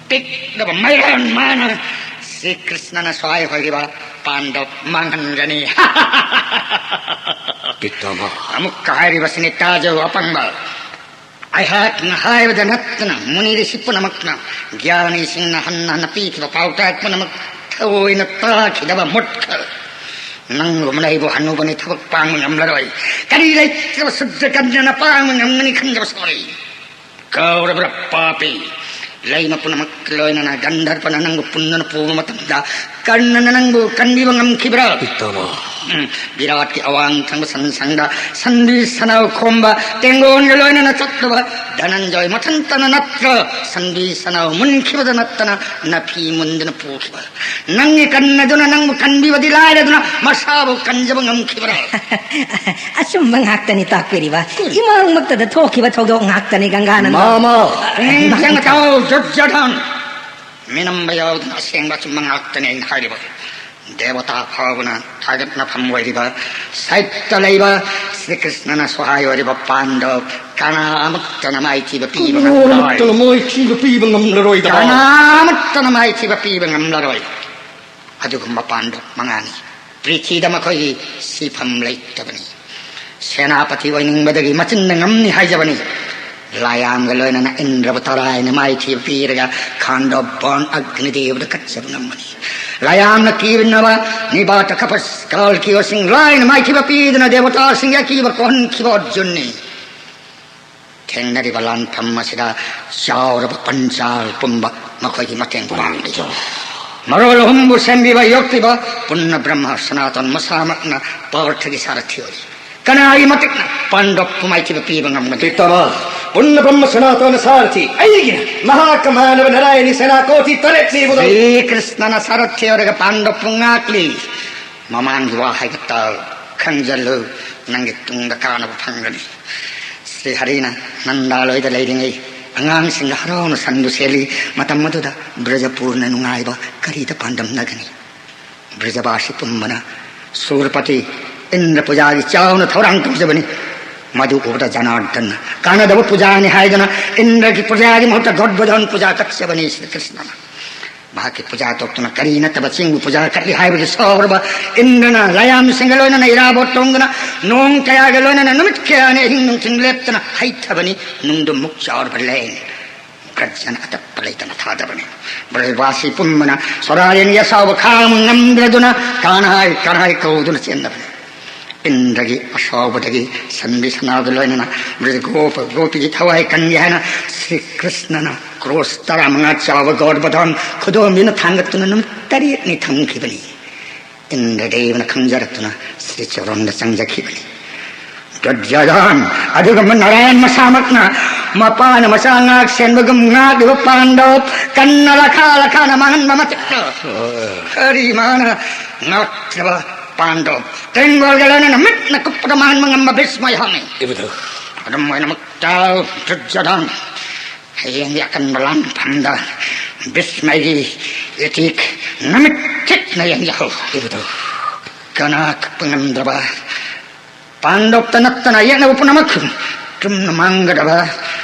ꯄꯤꯛꯂꯕ ꯃꯩꯔꯥꯟ ꯃꯥꯅ ꯁ꯭ꯔꯤ ꯀ꯭ꯔꯤꯁꯅꯅ ꯁ꯭ꯋꯥꯏ ꯍꯣꯏꯔꯤꯕ ꯄꯥꯟꯗꯣꯞ ꯃꯥꯡꯍꯟꯒꯅꯤ꯫ ꯄꯤꯇꯥꯃꯥ꯫ ꯑꯃꯨꯛꯀ ꯍꯥꯏꯔꯤꯕꯁꯤꯅꯤ, ꯇꯥꯖꯧ ꯑꯄꯪꯕ꯫ ꯑꯩꯍꯥꯛꯅ ꯍꯥꯏꯕꯗ ꯅꯠꯇꯅ ꯃꯨꯅꯤ ꯔꯤꯁꯤ ꯄꯨꯝꯅꯃꯛꯅ, ꯒ꯭ꯌꯥꯅꯤꯁꯤꯡꯅ ꯍꯟꯅ ꯍꯟꯅ ꯄꯤꯈꯤꯕ ꯄꯥꯎꯇꯥꯛ ꯄꯨꯝꯅꯃꯛ ꯊꯑꯣꯏꯅ ꯇꯥꯈꯤꯗꯕ ꯃꯨꯠꯈꯜ꯫ ꯅꯪꯒꯨꯝꯕꯅ ꯑꯩꯕꯨ ꯍꯅꯨꯕꯅꯤ ꯊꯕꯛ ꯄꯥꯡꯕ ꯉꯝꯂꯔꯣꯏ꯫ ꯀꯔꯤ ꯂꯩꯇ꯭ꯔꯕ ꯁꯨꯗ꯭ꯔ ꯀꯟꯌꯥꯅ ꯄꯥꯡꯕ ꯉꯝꯒꯅꯤ ꯈꯟꯖꯕ ꯁꯣꯏ꯫ ꯀꯧꯔꯕ꯭ꯔꯥ ꯄꯥꯄꯤ? ꯂꯩꯃ ꯄꯨꯝꯅꯃꯛꯀ ꯂꯣꯏꯅꯅ ꯒꯟꯙꯔꯕꯅ ꯅꯪꯕꯨ ꯄꯨꯟꯗꯨꯅ ꯄꯨꯕ ꯃꯇꯝꯗ ꯀꯔꯅꯅ ꯅꯪꯕꯨ ꯀꯟꯕꯤꯕ ꯉꯝꯈꯤꯕ꯭ꯔꯥ? ꯄꯤꯇꯥꯃꯥ꯫ ꯎꯝ, ꯕꯤꯔꯥꯠꯀꯤ ꯑꯋꯥꯡ ꯊꯪꯕ ꯁꯟꯁꯪꯗ ꯁꯟꯕꯤ ꯁꯅꯥꯎ ꯈꯣꯝꯕ ꯇꯦꯡꯒꯣꯟꯒ ꯂꯣꯏꯅꯅ ꯆꯠꯂꯨꯕ ꯙꯅꯟꯖꯣꯏ ꯃꯊꯟꯇꯅ ꯅꯠꯇ꯭ꯔ ꯁꯟꯕꯤ ꯁꯅꯥꯎ ꯃꯨꯟꯈꯤꯕꯗ ꯅꯠꯇꯅ ꯅꯐꯤ ꯃꯨꯟꯗꯨꯅ ꯄꯨꯈꯤꯕ? ꯅꯪꯒꯤ ꯀꯟꯅꯗꯨꯅ ꯅꯪꯕꯨ ꯀꯟꯕꯤꯕꯗꯤ ꯂꯥꯏꯔꯗꯨꯅ ꯃꯁꯥꯕꯨ ꯀꯟꯖꯕ ꯉꯝꯈꯤꯕ꯭ꯔꯥ? ꯑꯆꯨꯝꯕ ꯉꯥꯛꯇꯅꯤ ꯇꯥꯛꯄꯤꯔꯤꯕ꯫ ꯏꯃꯥꯡꯃꯛꯇꯗ ꯊꯣꯛꯈꯤꯕ ꯊꯧꯗꯣꯛ ꯉꯥꯛꯇꯅꯤ, ꯒꯪꯒꯥꯅꯟꯗ꯫ ꯃꯥꯃ! ꯄꯨꯛꯅꯤꯡ ꯆꯪꯅ ꯇꯥꯎ, ꯗꯨꯔꯖꯣꯙꯟ꯫ ꯃꯤꯅꯝꯕ ꯌꯥꯎꯗꯅ ꯑꯁꯦꯡꯕ ꯑꯆꯨꯝꯕ ꯉꯥꯛꯇꯅꯤ ꯑꯩꯅ ꯍꯥꯏꯔꯤꯕ꯫ ꯗꯦꯕꯇꯥ ꯐꯥꯎꯕꯅ ꯊꯥꯒꯠꯅꯐꯝ ꯑꯣꯏꯔꯤꯕ ꯁꯥꯏꯠꯇ ꯂꯩꯕ ꯁ꯭ꯔꯤ ꯀ꯭ꯔꯤꯁꯅꯅ ꯁꯍꯥꯏ ꯑꯣꯏꯔꯤꯕ ꯄꯥꯟꯗꯕ ꯀꯅꯥ ꯑꯃꯠꯇꯅ ꯃꯥꯏꯊꯤꯕ ꯄꯤꯕ ꯉꯝꯂꯔꯣꯏ꯫ ꯀꯅꯥ ꯑꯃꯠꯇꯅ ꯃꯥꯏꯊꯤꯕ ꯄꯤꯕ ꯉꯝꯂꯔꯣꯏꯗꯕ꯫ ꯀꯅꯥ ꯑꯃꯠꯇꯅ ꯃꯥꯏꯊꯤꯕ ꯄꯤꯕ ꯉꯝꯂꯔꯣꯏ꯫ ꯑꯗꯨꯒꯨꯝꯕ ꯄꯥꯟꯗꯕ ꯃꯉꯥꯅꯤ꯫ ꯄ꯭ꯔꯤꯊꯤꯗ ꯃꯈꯣꯏꯒꯤ ꯁꯤꯐꯝ ꯂꯩꯇꯕꯅꯤ꯫ ꯁꯦꯅꯥꯄꯇꯤ ꯑꯣꯏꯅꯤꯡꯕꯗꯒꯤ ꯃꯆꯤꯟꯗ ꯉꯝꯅꯤ ꯍꯥꯏꯖꯕꯅꯤ꯫ ꯂꯥꯏꯌꯥꯝꯒ ꯂꯣꯏꯅꯅ ꯏꯟꯗ꯭ꯔꯕꯨ ꯇꯔꯥꯏꯅ ꯃꯥꯏꯊꯤꯕ ꯄꯤꯔꯒ ꯈꯥꯟꯗꯣ ꯕꯣꯟ ꯑꯒ꯭ꯅꯤꯗꯦꯕꯗ ꯀꯠꯆꯕ ꯉꯝꯕꯅꯤ꯫ ꯂꯥꯏꯌꯥꯝꯅ ꯀꯤꯕꯅꯕ ꯅꯤꯕꯥꯇ ꯀꯄꯁ ꯀꯥꯜꯀꯤꯌꯣꯁꯤꯡ ꯂꯥꯏꯅ ꯃꯥꯏꯊꯤꯕ ꯄꯤꯗꯨꯅ ꯗꯦꯕꯇꯥꯁꯤꯡꯒꯤ ꯑꯀꯤꯕ ꯀꯣꯛꯍꯟꯈꯤꯕ ꯑꯔꯖꯨꯟꯅꯤ꯫ ꯊꯦꯡꯅꯔꯤꯕ ꯂꯥꯟꯐꯝ ꯑꯁꯤꯗ ꯆꯥꯎꯔꯕ ꯄꯟꯆꯥꯜ ꯄꯨꯝꯕ ꯃꯈꯣꯏꯒꯤ ꯃꯇꯦꯡ ꯄꯥꯡꯂꯤ꯫ ꯃꯔꯣꯜ ꯑꯍꯨꯝꯕꯨ ꯁꯦꯝꯕꯤꯕ ꯌꯣꯛꯄꯤꯕ ꯄꯨꯟꯅ ꯕ꯭ꯔꯍ꯭ꯃ ꯁꯅꯥꯇꯟ ꯃꯁꯥꯃꯛꯅ ꯄꯥꯔꯊꯒꯤ ꯁꯥꯔꯊꯤ ꯑꯣꯏꯔꯤ꯫ ꯀꯅꯥꯒꯤ ꯃꯇꯤꯛꯅ ꯄꯥꯟꯗꯕꯄꯨ ꯃꯥꯏꯊꯤꯕ ꯄꯤꯕ ꯉꯝꯒꯅꯤ? ꯄꯤꯇꯥꯃꯍ, ꯄꯨꯟꯅ ꯕ꯭ꯔꯍ꯭ꯃ ꯁꯅꯥꯇꯟ ꯁꯥꯔꯊꯤ ꯑꯩꯒꯤꯅ ꯃꯍꯥꯛꯀ ꯃꯥꯟꯅꯕ ꯅꯥꯔꯥꯌꯅꯤ ꯁꯦꯅꯥ ꯀꯣꯇꯤ ꯇꯔꯦꯠ ꯄꯤꯕꯗꯣ꯫ ꯁ꯭ꯔꯤ ꯀ꯭ꯔꯤꯁꯅꯅ ꯁꯥꯔꯊꯤ ꯑꯣꯏꯔꯒ ꯄꯥꯟꯗꯕꯄꯨ ꯉꯥꯛꯂꯤ꯫ ꯃꯃꯥꯡꯒꯤ ꯋꯥꯍꯩꯗ ꯇꯥꯎ, ꯈꯪꯖꯜꯂꯨ, ꯅꯪꯒꯤ ꯇꯨꯡꯗ ꯀꯥꯟꯅꯕ ꯐꯪꯒꯅꯤ꯫ ꯁ꯭ꯔꯤ ꯍꯔꯤꯅ ꯅꯟꯗꯥꯂꯣꯏꯗ ꯂꯩꯔꯤꯉꯩ ꯑꯉꯥꯡꯁꯤꯡꯒ ꯍꯔꯥꯎꯅ ꯁꯟꯕꯨ ꯁꯦꯜꯂꯤ꯫ ꯃꯇꯝ ꯑꯗꯨꯗ ꯕ꯭ꯔꯖꯄꯨꯔꯅ ꯅꯨꯡꯉꯥꯏꯕ ꯀꯔꯤꯗ ꯄꯥꯟꯗꯝꯅꯒꯅꯤ? ꯕ꯭ꯔꯖꯕꯥꯁꯤ ꯄꯨꯝꯕꯅ ꯁꯨꯔꯄꯇꯤ ꯏꯟꯗ꯭ꯔ ꯄꯨꯖꯥꯒꯤ ꯆꯥꯎꯅ ꯊꯧꯔꯥꯡ ꯇꯧꯖꯕꯅꯤ꯫ ꯃꯗꯨ ꯎꯕꯗ ꯖꯅꯥꯔꯗꯟꯅ ꯀꯥꯟꯅꯗꯕ ꯄꯨꯖꯥꯅꯤ ꯍꯥꯏꯗꯨꯅ ꯏꯟꯗ꯭ꯔꯒꯤ ꯄꯨꯖꯥꯒꯤ ꯃꯍꯨꯠꯇ ꯒꯣꯗꯕꯣꯙꯟ ꯄꯨꯖꯥ ꯀꯠꯆꯕꯅꯤ ꯁ꯭ꯔꯤ ꯀ꯭ꯔꯤꯁꯅꯅ꯫ ꯃꯍꯥꯛꯀꯤ ꯄꯨꯖꯥ ꯇꯣꯛꯇꯨꯅ ꯀꯔꯤ ꯅꯠꯇꯕ ꯆꯤꯡꯕꯨ ꯄꯨꯖꯥ ꯀꯠꯂꯤ ꯍꯥꯏꯕꯒꯤ ꯁꯥꯎꯔꯕ ꯏꯟꯗ꯭ꯔꯅ ꯂꯥꯏꯌꯥꯝꯁꯤꯡꯒ ꯂꯣꯏꯅꯅ ꯏꯔꯥꯕꯣꯠ ꯇꯣꯡꯗꯨꯅ ꯅꯣꯡ ꯀꯌꯥꯒ ꯂꯣꯏꯅꯅ ꯅꯨꯃꯤꯠ ꯀꯌꯥꯅꯤ ꯑꯍꯤꯡ ꯅꯨꯡꯊꯤꯜ ꯂꯦꯞꯇꯅ ꯍꯩꯊꯕꯅꯤ꯫ ꯅꯨꯡꯗꯨ ꯃꯨꯛ ꯆꯥꯎꯔꯕ ꯂꯦꯟ ꯒ꯭ꯔꯖꯅ ꯑꯇꯞꯄ ꯂꯩꯇꯅ ꯊꯥꯗꯕꯅꯤ꯫ ꯕ꯭ꯔꯖꯕꯥꯁꯤ ꯄꯨꯝꯕꯅ ꯁꯣꯔꯥꯔꯦꯟꯒꯤ ꯑꯁꯥꯎꯕ ꯈꯥꯡꯕ ꯉꯝꯗ꯭ꯔꯗꯨꯅ ꯀꯥꯅꯥꯏ ꯀꯥꯅꯥꯏ ꯀꯧꯗꯨꯅ ꯆꯦꯟꯅꯕꯅꯤ꯫ ꯏꯟꯗ꯭ꯔꯒꯤ ꯑꯁꯥꯎꯕꯗꯒꯤ ꯁꯟꯕꯤ ꯁꯅꯥꯗꯨ ꯂꯣꯏꯅꯅ ꯕ꯭ꯔꯖ ꯒꯣꯄ ꯒꯣꯄꯤꯒꯤ ꯊꯋꯥꯏ ꯀꯟꯒꯦ ꯍꯥꯏꯅ ꯁ꯭ꯔꯤ ꯀ꯭ꯔꯤꯁꯅꯅ ꯀ꯭ꯔꯣꯁ ꯇꯔꯥꯃꯉꯥ ꯆꯥꯎꯕ ꯒꯣꯗꯕꯣꯙꯟ ꯈꯨꯗꯣꯝꯕꯤꯅ ꯊꯥꯡꯒꯠꯇꯨꯅ ꯅꯨꯃꯤꯠ ꯇꯔꯦꯠꯅꯤ ꯊꯝꯈꯤꯕꯅꯤ꯫ ꯏꯟꯗ꯭ꯔꯗꯦꯕꯅ ꯈꯪꯖꯔꯛꯇꯨꯅ ꯁ꯭ꯔꯤ ꯆꯔꯣꯟꯗ ꯆꯪꯖꯈꯤꯕꯅꯤ꯫ ꯗꯨꯔꯖꯣꯙꯟ, ꯑꯗꯨꯒꯨꯝꯕ ꯅꯥꯔꯥꯌꯟ ꯃꯁꯥꯃꯛꯅ ꯃꯄꯥꯅ ꯃꯆꯥ ꯉꯥꯛ ꯁꯦꯟꯕꯒꯨꯝ ꯉꯥꯛꯂꯤꯕ ꯄꯥꯟꯗꯕ ꯀꯟꯅ ꯂꯈꯥ ꯂꯈꯥꯅ ꯃꯥꯡꯍꯟꯕ ꯃꯇꯤꯛꯇ ꯀꯔꯤ ꯃꯥꯅ ꯉꯥꯛꯇ꯭ꯔꯕ ꯄꯥꯟꯗꯕ ꯇꯦꯡꯒꯣꯜꯒ ꯂꯣꯏꯅꯅ ꯃꯤꯠꯅ ꯀꯨꯞꯄꯒ ꯃꯥꯡꯍꯟꯕ ꯉꯝꯕ ꯚꯤꯁꯃ ꯌꯥꯎꯅꯤ꯫ ꯏꯕꯨꯙꯧ꯫ ꯑꯗꯨꯝ ꯑꯣꯏꯅꯃꯛ ꯇꯥꯎ, ꯗꯨꯔꯖꯣꯙꯟ꯫ ꯍꯌꯦꯡꯒꯤ ꯑꯀꯟꯕ ꯂꯥꯟꯐꯝꯗ ꯚꯤꯁꯃꯒꯤ ꯏꯇꯤꯛ ꯅꯨꯃꯤꯠ ꯊꯤꯠꯅ ꯌꯦꯡꯖꯍꯧ꯫ ꯏꯕꯨꯙꯧ꯫ ꯀꯅꯥ ꯀꯛꯄ ꯉꯝꯗ꯭ꯔꯕ ꯄꯥꯟꯗꯕꯇ ꯅꯠꯇꯅ ꯌꯦꯛꯅꯕ ꯄꯨꯝꯅꯃꯛ ꯆꯨꯝꯅ ꯃꯥꯡꯒꯗꯕ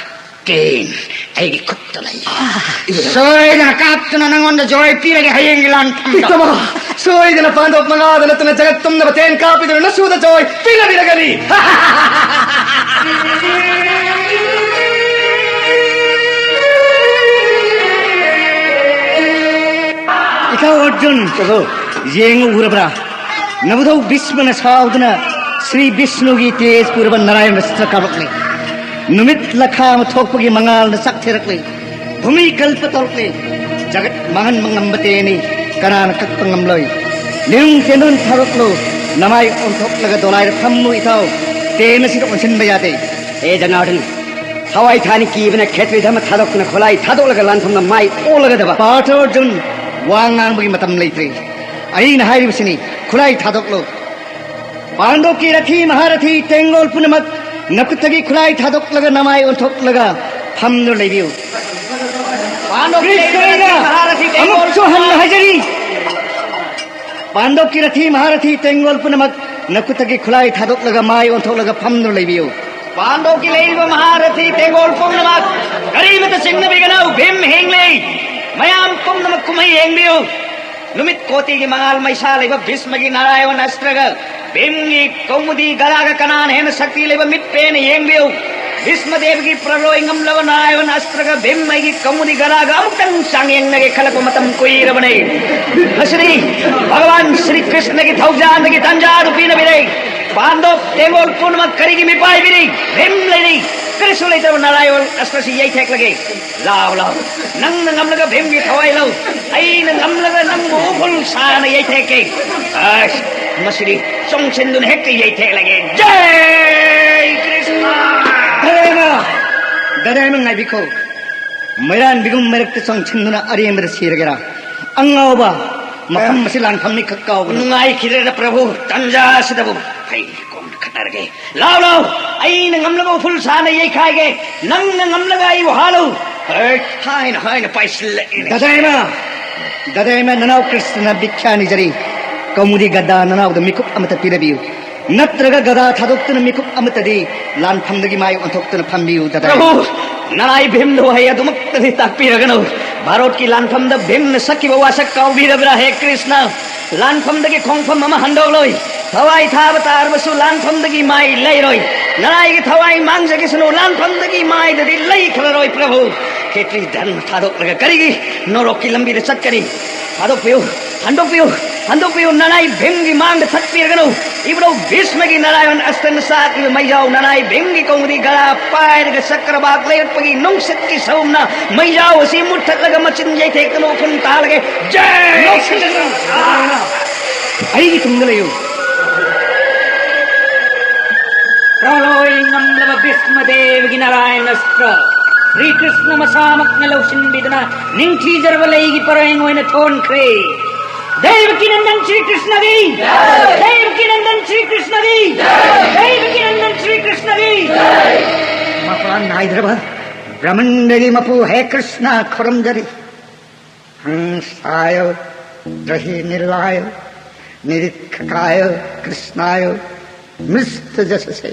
ꯇꯦꯟ ꯑꯩꯒꯤ ꯈꯨꯠꯇ ꯂꯩ꯫ ꯁꯣꯏꯗꯅ ꯀꯥꯞꯇꯨꯅ ꯅꯪꯉꯣꯟꯗ ꯖꯣꯏ ꯄꯤꯔꯒꯦ ꯍꯌꯦꯡꯒꯤ ꯂꯥꯟꯐꯝꯗ꯫ ꯏꯇꯃ, ꯁꯣꯏꯗꯅ ꯄꯥꯟꯗꯣꯞ ꯃꯉꯥꯗ ꯅꯠꯇꯅ ꯖꯒꯠ ꯄꯨꯝꯅꯃꯛ ꯇꯦꯟ ꯀꯥꯞꯄꯤꯗꯨꯅ ꯅꯁꯨꯗ ꯖꯣꯏ ꯄꯤꯔꯕꯤꯔꯒꯅꯤ꯫ ꯏꯊꯧ ꯑꯔꯖꯨꯟ, ꯌꯦꯡꯉꯨ, ꯎꯔꯕ꯭ꯔꯥ? ꯅꯕꯙꯧ ꯚꯤꯁꯃꯅ ꯁꯥꯎꯗꯨꯅ ꯁ꯭ꯔꯤ ꯕꯤꯁꯅꯨꯒꯤ ꯇꯦꯖ ꯄꯨꯔꯕ ꯅꯥꯔꯥꯌꯟ ꯑꯁꯇ꯭ꯔ ꯀꯥꯞꯂꯛꯂꯤ꯫ ꯅꯨꯃꯤꯠ ꯂꯈꯥ ꯑꯃ ꯊꯣꯛꯄꯒꯤ ꯃꯉꯥꯜꯅ ꯆꯥꯛꯊꯦꯔꯛꯂꯤ꯫ ꯚꯨꯃꯤ ꯀꯜꯄ ꯇꯧꯔꯛꯂꯤ꯫ ꯖꯒꯠ ꯃꯥꯡꯍꯟꯕ ꯉꯝꯕ ꯇꯦꯅꯤ꯫ ꯀꯅꯥꯅ ꯀꯛꯄ ꯉꯝꯂꯣꯏ? ꯂꯤꯔꯨꯡ ꯇꯦꯟꯗꯨꯅ ꯊꯥꯗꯣꯛꯂꯨ꯫ ꯅꯃꯥꯏ ꯑꯣꯟꯊꯣꯛꯂꯒ ꯗꯣꯂꯥꯏꯗ ꯐꯝꯃꯨ ꯏꯊꯧ꯫ ꯇꯦꯟ ꯑꯁꯤꯗ ꯑꯣꯟꯁꯤꯟꯕ ꯌꯥꯗꯦ꯫ ꯍꯦ ꯖꯅꯥꯔꯗꯟ, ꯊꯋꯥꯏ ꯊꯥꯅꯤ ꯀꯤꯕꯅ ꯈꯦꯇ꯭ꯔꯤ ꯙꯔꯃ ꯊꯥꯗꯣꯛꯇꯨꯅ ꯈꯨꯠꯂꯥꯏ ꯊꯥꯗꯣꯛꯂꯒ ꯂꯥꯟꯐꯝꯗ ꯃꯥꯏ ꯑꯣꯜꯂꯒꯗꯕ꯫ ꯄꯥꯔꯊ ꯑꯔꯖꯨꯟ, ꯋꯥ ꯉꯥꯡꯕꯒꯤ ꯃꯇꯝ ꯂꯩꯇ꯭ꯔꯦ꯫ ꯑꯩꯅ ꯍꯥꯏꯔꯤꯕꯁꯤꯅꯤ, ꯈꯨꯠꯂꯥꯏ ꯊꯥꯗꯣꯛꯂꯨ꯫ ꯄꯥꯟꯗꯣꯞꯀꯤ ꯔꯊꯤ ꯃꯍꯥꯔꯊꯤ ꯇꯦꯡꯒꯣꯜ ꯄꯨꯝꯅꯃꯛ ꯅꯈꯨꯠꯇꯒꯤ ꯈꯨꯠꯂꯥꯏ ꯊꯥꯗꯣꯛꯂꯒ ꯅꯃꯥꯏ ꯑꯣꯟꯊꯣꯛꯂꯒ ꯐꯝꯗꯨꯅ ꯂꯩꯕꯤꯌꯨ꯫ ꯄꯥꯟꯗꯣꯞꯀꯤ ꯀ꯭ꯔꯤꯁꯅ ꯔꯊꯤ ꯃꯍꯥꯔꯊꯤ ꯇꯦꯡꯒꯣꯜ ꯑꯃꯨꯛꯁꯨ ꯍꯟꯅ ꯍꯥꯏꯖꯔꯤ, ꯄꯥꯟꯗꯣꯞꯀꯤ ꯔꯊꯤ ꯃꯍꯥꯔꯊꯤ ꯇꯦꯡꯒꯣꯜ ꯄꯨꯝꯅꯃꯛ ꯅꯈꯨꯠꯇꯒꯤ ꯈꯨꯠꯂꯥꯏ ꯊꯥꯗꯣꯛꯂꯒ ꯃꯥꯏ ꯑꯣꯟꯊꯣꯛꯂꯒ ꯐꯝꯗꯨꯅ ꯂꯩꯕꯤꯌꯨ꯫ ꯄꯥꯟꯗꯣꯞꯀꯤ ꯂꯩꯔꯤꯕ ꯃꯍꯥꯔꯊꯤ ꯇꯦꯡꯒꯣꯜ ꯄꯨꯝꯅꯃꯛ ꯀꯔꯤꯃꯇ ꯆꯤꯡꯅꯕꯤꯒꯅꯨ꯫ ꯚꯤꯝ ꯍꯤꯡꯂꯤ꯫ ꯃꯌꯥꯝ ꯄꯨꯝꯅꯃꯛ ꯀꯨꯝꯍꯩ ꯌꯦꯡꯕꯤꯌꯨ꯫ ꯅꯨꯃꯤꯠ ꯀꯣꯇꯤꯒꯤ ꯃꯉꯥꯜ ꯃꯩꯁꯥ ꯂꯩꯕ ꯚꯤꯁꯃꯒꯤ ꯅꯥꯔꯥꯌꯟ ꯑꯁꯇ꯭ꯔꯒ ꯚꯤꯝꯒꯤ ꯀꯧꯃꯨꯗꯤ ꯒꯗꯥꯒ ꯀꯅꯥꯅ ꯍꯦꯟꯅ ꯁꯛꯇꯤ ꯂꯩꯕ ꯃꯤꯠ ꯄꯦꯟꯅ ꯌꯦꯡꯕꯤꯌꯨ꯫ ꯚꯤꯁꯃ ꯗꯦꯕꯒꯤ ꯄ꯭ꯔꯂꯣꯏ ꯉꯝꯂꯕ ꯅꯥꯔꯥꯌꯟ ꯑꯁꯇ꯭ꯔꯒ ꯚꯤꯝ ꯑꯩꯒꯤ ꯀꯧꯃꯨꯗꯤ ꯒꯗꯥꯒ ꯑꯃꯨꯛꯇꯪ ꯆꯥꯡꯌꯦꯡꯅꯒꯦ ꯈꯜꯂꯛꯄ ꯃꯇꯝ ꯀꯨꯏꯔꯕꯅꯤ꯫ ꯉꯁꯤꯗꯤ ꯚꯒꯋꯥꯟ ꯁ꯭ꯔꯤ ꯀ꯭ꯔꯤꯁꯅꯒꯤ ꯊꯧꯖꯥꯜꯗꯒꯤ ꯇꯥꯟꯖꯥ ꯑꯗꯨ ꯄꯤꯅꯕꯤꯔꯦ꯫ ꯄꯥꯟꯗꯣꯞ ꯇꯦꯡꯒꯣꯜ ꯄꯨꯝꯅꯃꯛ ꯀꯔꯤꯒꯤ ꯃꯤꯄꯥꯏꯕꯤꯔꯤ? ꯚꯤꯝ ꯂꯩꯔꯤ꯫ ꯀꯔꯤꯁꯨ ꯂꯩꯇ꯭ꯔꯕ ꯅꯥꯔꯥꯌꯟ ꯑꯁꯇ꯭ꯔꯁꯤ ꯌꯩꯊꯦꯛꯂꯒꯦ꯫ ꯂꯥꯎ, ꯂꯥꯎ꯫ ꯅꯪꯅ ꯉꯝꯂꯒ ꯚꯤꯝꯒꯤ ꯊꯋꯥꯏ ꯂꯧ꯫ ꯑꯩꯅ ꯉꯝꯂꯒ ꯅꯪꯕꯨ ꯎꯐꯨꯜ ꯁꯥꯅ ꯌꯩꯊꯦꯛꯀꯦ꯫ ꯑꯁ, ꯃꯁꯤꯗꯤ ꯆꯣꯡꯁꯤꯟꯗꯨꯅ ꯍꯦꯛꯇ ꯌꯩꯊꯦꯛꯂꯒꯦ꯫ ꯖꯩ ꯀ꯭ꯔꯤꯁꯅ! ꯗꯗꯥꯏꯃ! ꯗꯗꯥꯏꯃ, ꯉꯥꯏꯕꯤꯈꯣ꯫ ꯃꯩꯔꯥꯟꯕꯤꯒꯨꯝ ꯃꯔꯛꯇ ꯆꯣꯡꯁꯤꯟꯗꯨꯅ ꯑꯔꯦꯝꯕꯗ ꯁꯤꯔꯒꯦꯔꯥ? ꯑꯉꯥꯎꯕ! ꯃꯐꯝ ꯑꯁꯤ ꯂꯥꯟꯐꯝꯅꯤ, ꯈꯛ ꯀꯥꯎꯒꯅꯨ꯫ ꯅꯨꯡꯉꯥꯏꯈꯤꯗ꯭ꯔꯦꯗ ꯄ꯭ꯔꯚꯨ, ꯇꯟꯖꯥ ꯑꯁꯤꯗꯕꯨ꯫ ꯍꯩ, ꯀꯣꯟꯅ ꯈꯠꯅꯔꯒꯦ꯫ ꯂꯥꯎ, ꯂꯥꯎ! ꯑꯩꯅ ꯉꯝꯂꯒ ꯎꯐꯨꯜ ꯁꯥꯅ ꯌꯩꯈꯥꯏꯒꯦ꯫ ꯅꯪꯅ ꯉꯝꯂꯒ ꯑꯩꯕꯨ ꯍꯥꯠꯂꯨ꯫ ꯍꯦ, ꯍꯥꯏꯅ, ꯍꯥꯏꯅ ꯄꯥꯏꯁꯤꯜꯂꯛꯏꯅꯦ꯫ ꯗꯗꯥꯏꯃ! ꯗꯗꯥꯏꯃ, ꯅꯅꯥꯎ ꯀ꯭ꯔꯤꯁꯅ ꯚꯤꯛꯈ꯭ꯌꯥ ꯅꯤꯖꯔꯤ꯫ ꯀꯧꯃꯨꯗꯤ ꯒꯗꯥ ꯅꯅꯥꯎꯗ ꯃꯤꯀꯨꯞ ꯑꯃꯠꯇ ꯄꯤꯔꯕꯤꯌꯨ꯫ ꯅꯠꯇ꯭ꯔꯒ ꯒꯗꯥ ꯊꯥꯗꯣꯛꯇꯨꯅ ꯃꯤꯀꯨꯞ ꯑꯃꯠꯇꯗꯤ ꯂꯥꯟꯐꯝꯗꯒꯤ ꯃꯥꯏ ꯑꯣꯟꯊꯣꯛꯇꯨꯅ ꯐꯝꯕꯤꯌꯨ, ꯗꯗꯥꯏꯃ꯫ ꯄ꯭ꯔꯚꯨ! ꯅꯅꯥꯏ ꯚꯤꯝꯗ ꯋꯥꯍꯩ ꯑꯗꯨꯃꯛꯇꯗꯤ ꯇꯥꯛꯄꯤꯔꯒꯅꯨ꯫ ꯚꯥꯔꯣꯠꯀꯤ ꯂꯥꯟꯐꯝꯗ ꯚꯤꯝꯅ ꯁꯛꯈꯤꯕ ꯋꯥꯁꯛ ꯀꯥꯎꯕꯤꯔꯕ꯭ꯔꯥ, ꯍꯦ ꯀ꯭ꯔꯤꯁꯅ? ꯂꯥꯟꯐꯝꯗꯒꯤ ꯈꯣꯡꯐꯝ ꯑꯃ ꯍꯟꯗꯣꯛꯂꯣꯏ꯫ ꯊꯋꯥꯏ ꯊꯥꯕ ꯇꯥꯔꯕꯁꯨ ꯂꯥꯟꯐꯝꯗꯒꯤ ꯃꯥꯏ ꯂꯩꯔꯣꯏ꯫ ꯅꯅꯥꯏꯒꯤ ꯊꯋꯥꯏ ꯃꯥꯡꯖꯈꯤꯁꯅꯨ, ꯂꯥꯟꯐꯝꯗꯒꯤ ꯃꯥꯏꯗꯗꯤ ꯂꯩꯈ꯭ꯔꯔꯣꯏ ꯄ꯭ꯔꯚꯨ꯫ ꯈꯦꯇ꯭ꯔꯤ ꯙꯔꯃ ꯊꯥꯗꯣꯛꯂꯒ ꯀꯔꯤꯒꯤ ꯅꯣꯔꯣꯛꯀꯤ ꯂꯝꯕꯤꯗ ꯆꯠꯀꯅꯤ? ꯊꯥꯗꯣꯛꯄꯤꯌꯨ, ꯍꯟꯗꯣꯛꯄꯤꯌꯨ, ꯍꯟꯗꯣꯛꯄꯤꯌꯨ꯫ ꯅꯅꯥꯏ ꯚꯤꯝꯒꯤ ꯃꯥꯡꯗ ꯊꯠꯄꯤꯔꯒꯅꯨ꯫ ꯏꯕꯨꯙꯧ ꯚꯤꯁꯃꯒꯤ ꯅꯥꯔꯥꯌꯟ ꯑꯁꯇꯅ ꯁꯥꯠꯂꯤꯕ ꯃꯩꯖꯥꯎ ꯅꯅꯥꯏ ꯚꯤꯝꯒꯤ ꯀꯧꯃꯨꯗꯤ ꯒꯗꯥ ꯄꯥꯏꯔꯒ ꯆꯀ꯭ꯔꯕꯥꯛ ꯂꯩꯔꯛꯄꯒꯤ ꯅꯨꯡꯁꯤꯠꯀꯤ ꯁꯍꯨꯝꯅ ꯃꯩꯖꯥꯎ ꯑꯁꯤ ꯃꯨꯠꯊꯠꯂꯒ ꯃꯆꯤꯟ ꯌꯩꯊꯦꯛꯇꯅ ꯎꯐꯨꯟ ꯇꯥꯍꯜꯂꯒꯦ꯫ ꯖꯩ! ꯑꯩꯒꯤ ꯇꯨꯡꯗ ꯂꯩꯌꯨ꯫ ꯄ꯭ꯔꯂꯣꯏ ꯉꯝꯂꯕ ꯚꯤꯁꯃ ꯗꯦꯕꯒꯤ ꯅꯥꯔꯥꯌꯟ ꯑꯁꯇ꯭ꯔ ꯁ꯭ꯔꯤ ꯀ꯭ꯔꯤꯁꯅ ꯃꯁꯥꯃꯛꯅ ꯂꯧꯁꯤꯟꯕꯤꯗꯨꯅ ꯅꯤꯡꯊꯤꯖꯔꯕ ꯂꯩꯒꯤ ꯄꯔꯦꯡ ꯑꯣꯏꯅ ꯊꯣꯟꯈ꯭ꯔꯦ꯫ ꯗꯦꯕꯀꯤ ꯅꯟꯗꯟ ꯁ꯭ꯔꯤ ꯀ꯭ꯔꯤꯁꯅꯒꯤ! ꯗꯦꯕꯀꯤ ꯅꯟꯗꯟ ꯁ꯭ꯔꯤ ꯀ꯭ꯔꯤꯁꯅꯒꯤ! ꯗꯦꯕꯀꯤ ꯅꯟꯗꯟ ꯁ꯭ꯔꯤ ꯀ꯭ꯔꯤꯁꯅꯒꯤ! ꯃꯄꯥꯟ ꯅꯥꯏꯗ꯭ꯔꯕ ꯕ꯭ꯔꯍ꯭ꯃꯟꯗꯒꯤ ꯃꯄꯨ ꯍꯦ ꯀ꯭ꯔꯤꯁꯅ ꯈꯨꯔꯨꯝꯖꯔꯤ꯫ ꯍꯪꯁꯥꯌ ꯗ꯭ꯔꯍꯤ ꯅꯤꯂꯥꯌ ꯅꯤꯔꯤꯛꯈꯀꯥꯌ ꯀ꯭ꯔꯤꯁꯅꯥꯌ ꯃꯤꯁ꯭ꯇ ꯖꯁꯁꯦ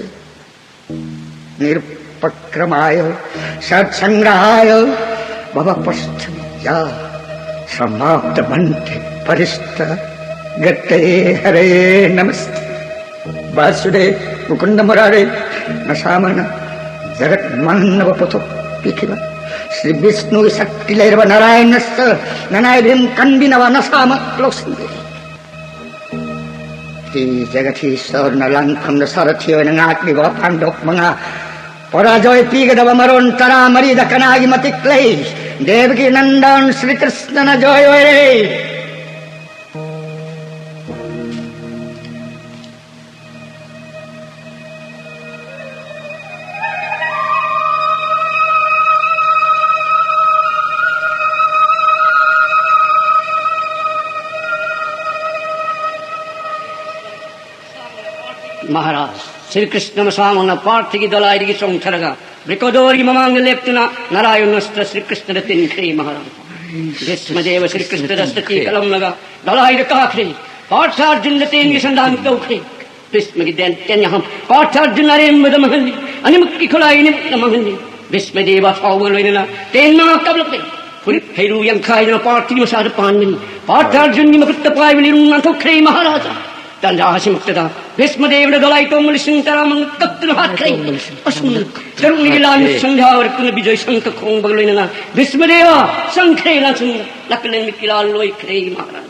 ꯅꯤꯔꯨꯄꯀ꯭ꯔಮಾಯ ಷಡ್ಸಂಗ್ರಹಾಯ ಭವಪಶ್ಚಿಮಯ ಸಮಾಪ್ತ ಬಂಟೆ ಪರಿಷ್ಟ ಗಟ್ಟೆಯೇ ಹರೆಯೇ ನಮಸ್ತೆ. ꯕꯥꯁꯨꯗꯦꯕ ꯃꯨꯀꯨꯟꯗ ꯃꯨꯔꯥꯔꯦ ꯅꯁꯥꯃꯛꯅ ꯖꯒꯠ ꯃꯥꯡꯅꯕ ꯄꯣꯠꯊꯣꯛ ꯄꯤꯈꯤꯕ ꯁ꯭ꯔꯤ ꯕꯤꯁꯅꯨꯒꯤ ꯁꯛꯇꯤ ꯂꯩꯔꯕ ꯅꯥꯔꯥꯌꯟ ꯑꯁꯇ꯭ꯔ ꯅꯅꯥꯏ ꯚꯤꯝ ꯀꯟꯕꯤꯅꯕ ꯅꯁꯥꯃꯛ ꯂꯧꯁꯤꯟꯕꯤꯔꯦ꯫ ꯁ꯭ꯔꯤ ꯖꯒꯊꯤꯁ꯭ꯋꯔꯅ ꯂꯥꯟꯐꯝꯗ ꯁꯥꯔꯊꯤ ꯑꯣꯏꯅ ꯉꯥꯛꯂꯤꯕ ꯄꯥꯟꯗꯣꯞ ꯃꯉꯥ ꯄꯔꯥꯖꯣꯏ ꯄꯤꯒꯗꯕ ꯃꯔꯣꯟ ꯇꯔꯥꯃꯔꯤꯗ ꯀꯅꯥꯒꯤ ꯃꯇꯤꯛ ꯂꯩ? ꯗꯦꯕꯀꯤ ꯅꯟꯗꯟ ꯁ꯭ꯔꯤ ꯀ꯭ꯔꯤꯁꯅꯅ ꯖꯣꯏ ꯑꯣꯏꯔꯦ꯫ ꯃꯍꯥꯔꯥꯖ, ꯁ꯭ꯔꯤ ꯀ꯭ꯔꯤꯁꯅ ꯃꯁꯥꯃꯛꯅ ꯄꯥꯔꯊꯒꯤ ꯗꯣꯂꯥꯏꯗꯒꯤ ꯆꯣꯡꯊꯔꯒ ꯕ꯭ꯔꯤꯀꯣꯗꯣꯔꯒꯤ ꯃꯃꯥꯡꯗ ꯂꯦꯞꯇꯨꯅ ꯅꯥꯔꯥꯌꯟ ꯑꯁꯇ꯭ꯔ ꯁ꯭ꯔꯤ ꯀ꯭ꯔꯤꯁꯅꯗ ꯇꯤꯟꯈ꯭ꯔꯦ, ꯃꯍꯥꯔꯥꯖ꯫ ꯚꯤꯁꯃꯗꯦꯕ ꯁ꯭ꯔꯤ ꯀ꯭ꯔꯤꯁꯅꯗ ꯁꯛꯇꯤ ꯀꯜꯂꯝꯂꯒ ꯗꯣꯂꯥꯏꯗ ꯀꯥꯈ꯭ꯔꯦ꯫ ꯄꯥꯔꯊ ꯑꯔꯖꯨꯟꯗ ꯇꯦꯟꯒꯤ ꯁꯟꯗꯥꯟ ꯇꯧꯈ꯭ꯔꯦ꯫ ꯚꯤꯁꯃꯒꯤ ꯗꯦꯟ ꯇꯦꯟꯌꯥꯍꯝ ꯄꯥꯔꯊ ꯑꯔꯖꯨꯟ ꯑꯔꯦꯝꯕꯗ ꯃꯥꯡꯍꯜꯂꯤ꯫ ꯑꯅꯤꯃꯛꯀꯤ ꯈꯨꯠꯂꯥꯏ ꯑꯅꯤꯃꯛꯅ ꯃꯥꯡꯍꯜꯂꯤ꯫ ꯚꯤꯁꯃꯗꯦꯕ ꯁꯥꯎꯕꯒ ꯂꯣꯏꯅꯅ ꯇꯦꯟ ꯃꯉꯥ ꯀꯥꯞꯂꯛꯂꯦ꯫ ꯐꯨꯔꯤꯠ ꯍꯩꯔꯨ ꯌꯥꯡꯈꯥꯏꯗꯨꯅ ꯄꯥꯔꯊꯤꯕꯤ ꯃꯁꯥꯗ ꯄꯥꯟꯕꯅꯤ꯫ ꯄꯥꯔꯊꯥꯔꯖꯨꯟꯒꯤ ꯃꯈꯨꯠꯇ ꯄꯥꯏꯕ ꯂꯤꯔꯨꯡ ꯅꯥꯟꯊꯣꯛꯈ꯭ꯔꯦ ꯃꯍꯥꯔꯥꯖꯥ꯫ ꯇꯥꯟꯖꯥ ꯑꯁꯤꯃꯛꯇꯗ ꯚꯤꯁꯃꯗꯦꯕꯅ ꯗꯣꯂꯥꯏ ꯇꯣꯡꯕ ꯂꯤꯁꯤꯡ ꯇꯔꯥꯃꯉꯥ ꯀꯛꯇꯨꯅ ꯍꯥꯠꯈ꯭ꯔꯦ꯫ ꯑꯁꯨꯝꯅ ꯇꯔꯨꯛꯅꯤꯒꯤ ꯂꯥꯟ ꯁꯟꯙꯥ ꯑꯣꯏꯔꯛꯇꯨꯅ ꯕꯤꯖꯣꯏ ꯁꯪꯈ ꯈꯣꯡꯕꯒ ꯂꯣꯏꯅꯅ ꯚꯤꯁꯃꯗꯦꯕ ꯆꯪꯈ꯭ꯔꯦ ꯂꯥꯟꯁꯪꯗ꯫ ꯂꯥꯛꯀꯂꯦꯟ ꯃꯤꯠꯀꯤ ꯂꯥꯜ ꯂꯣꯏꯈ꯭ꯔꯦ ꯃꯍꯥꯔꯥꯖꯥ꯫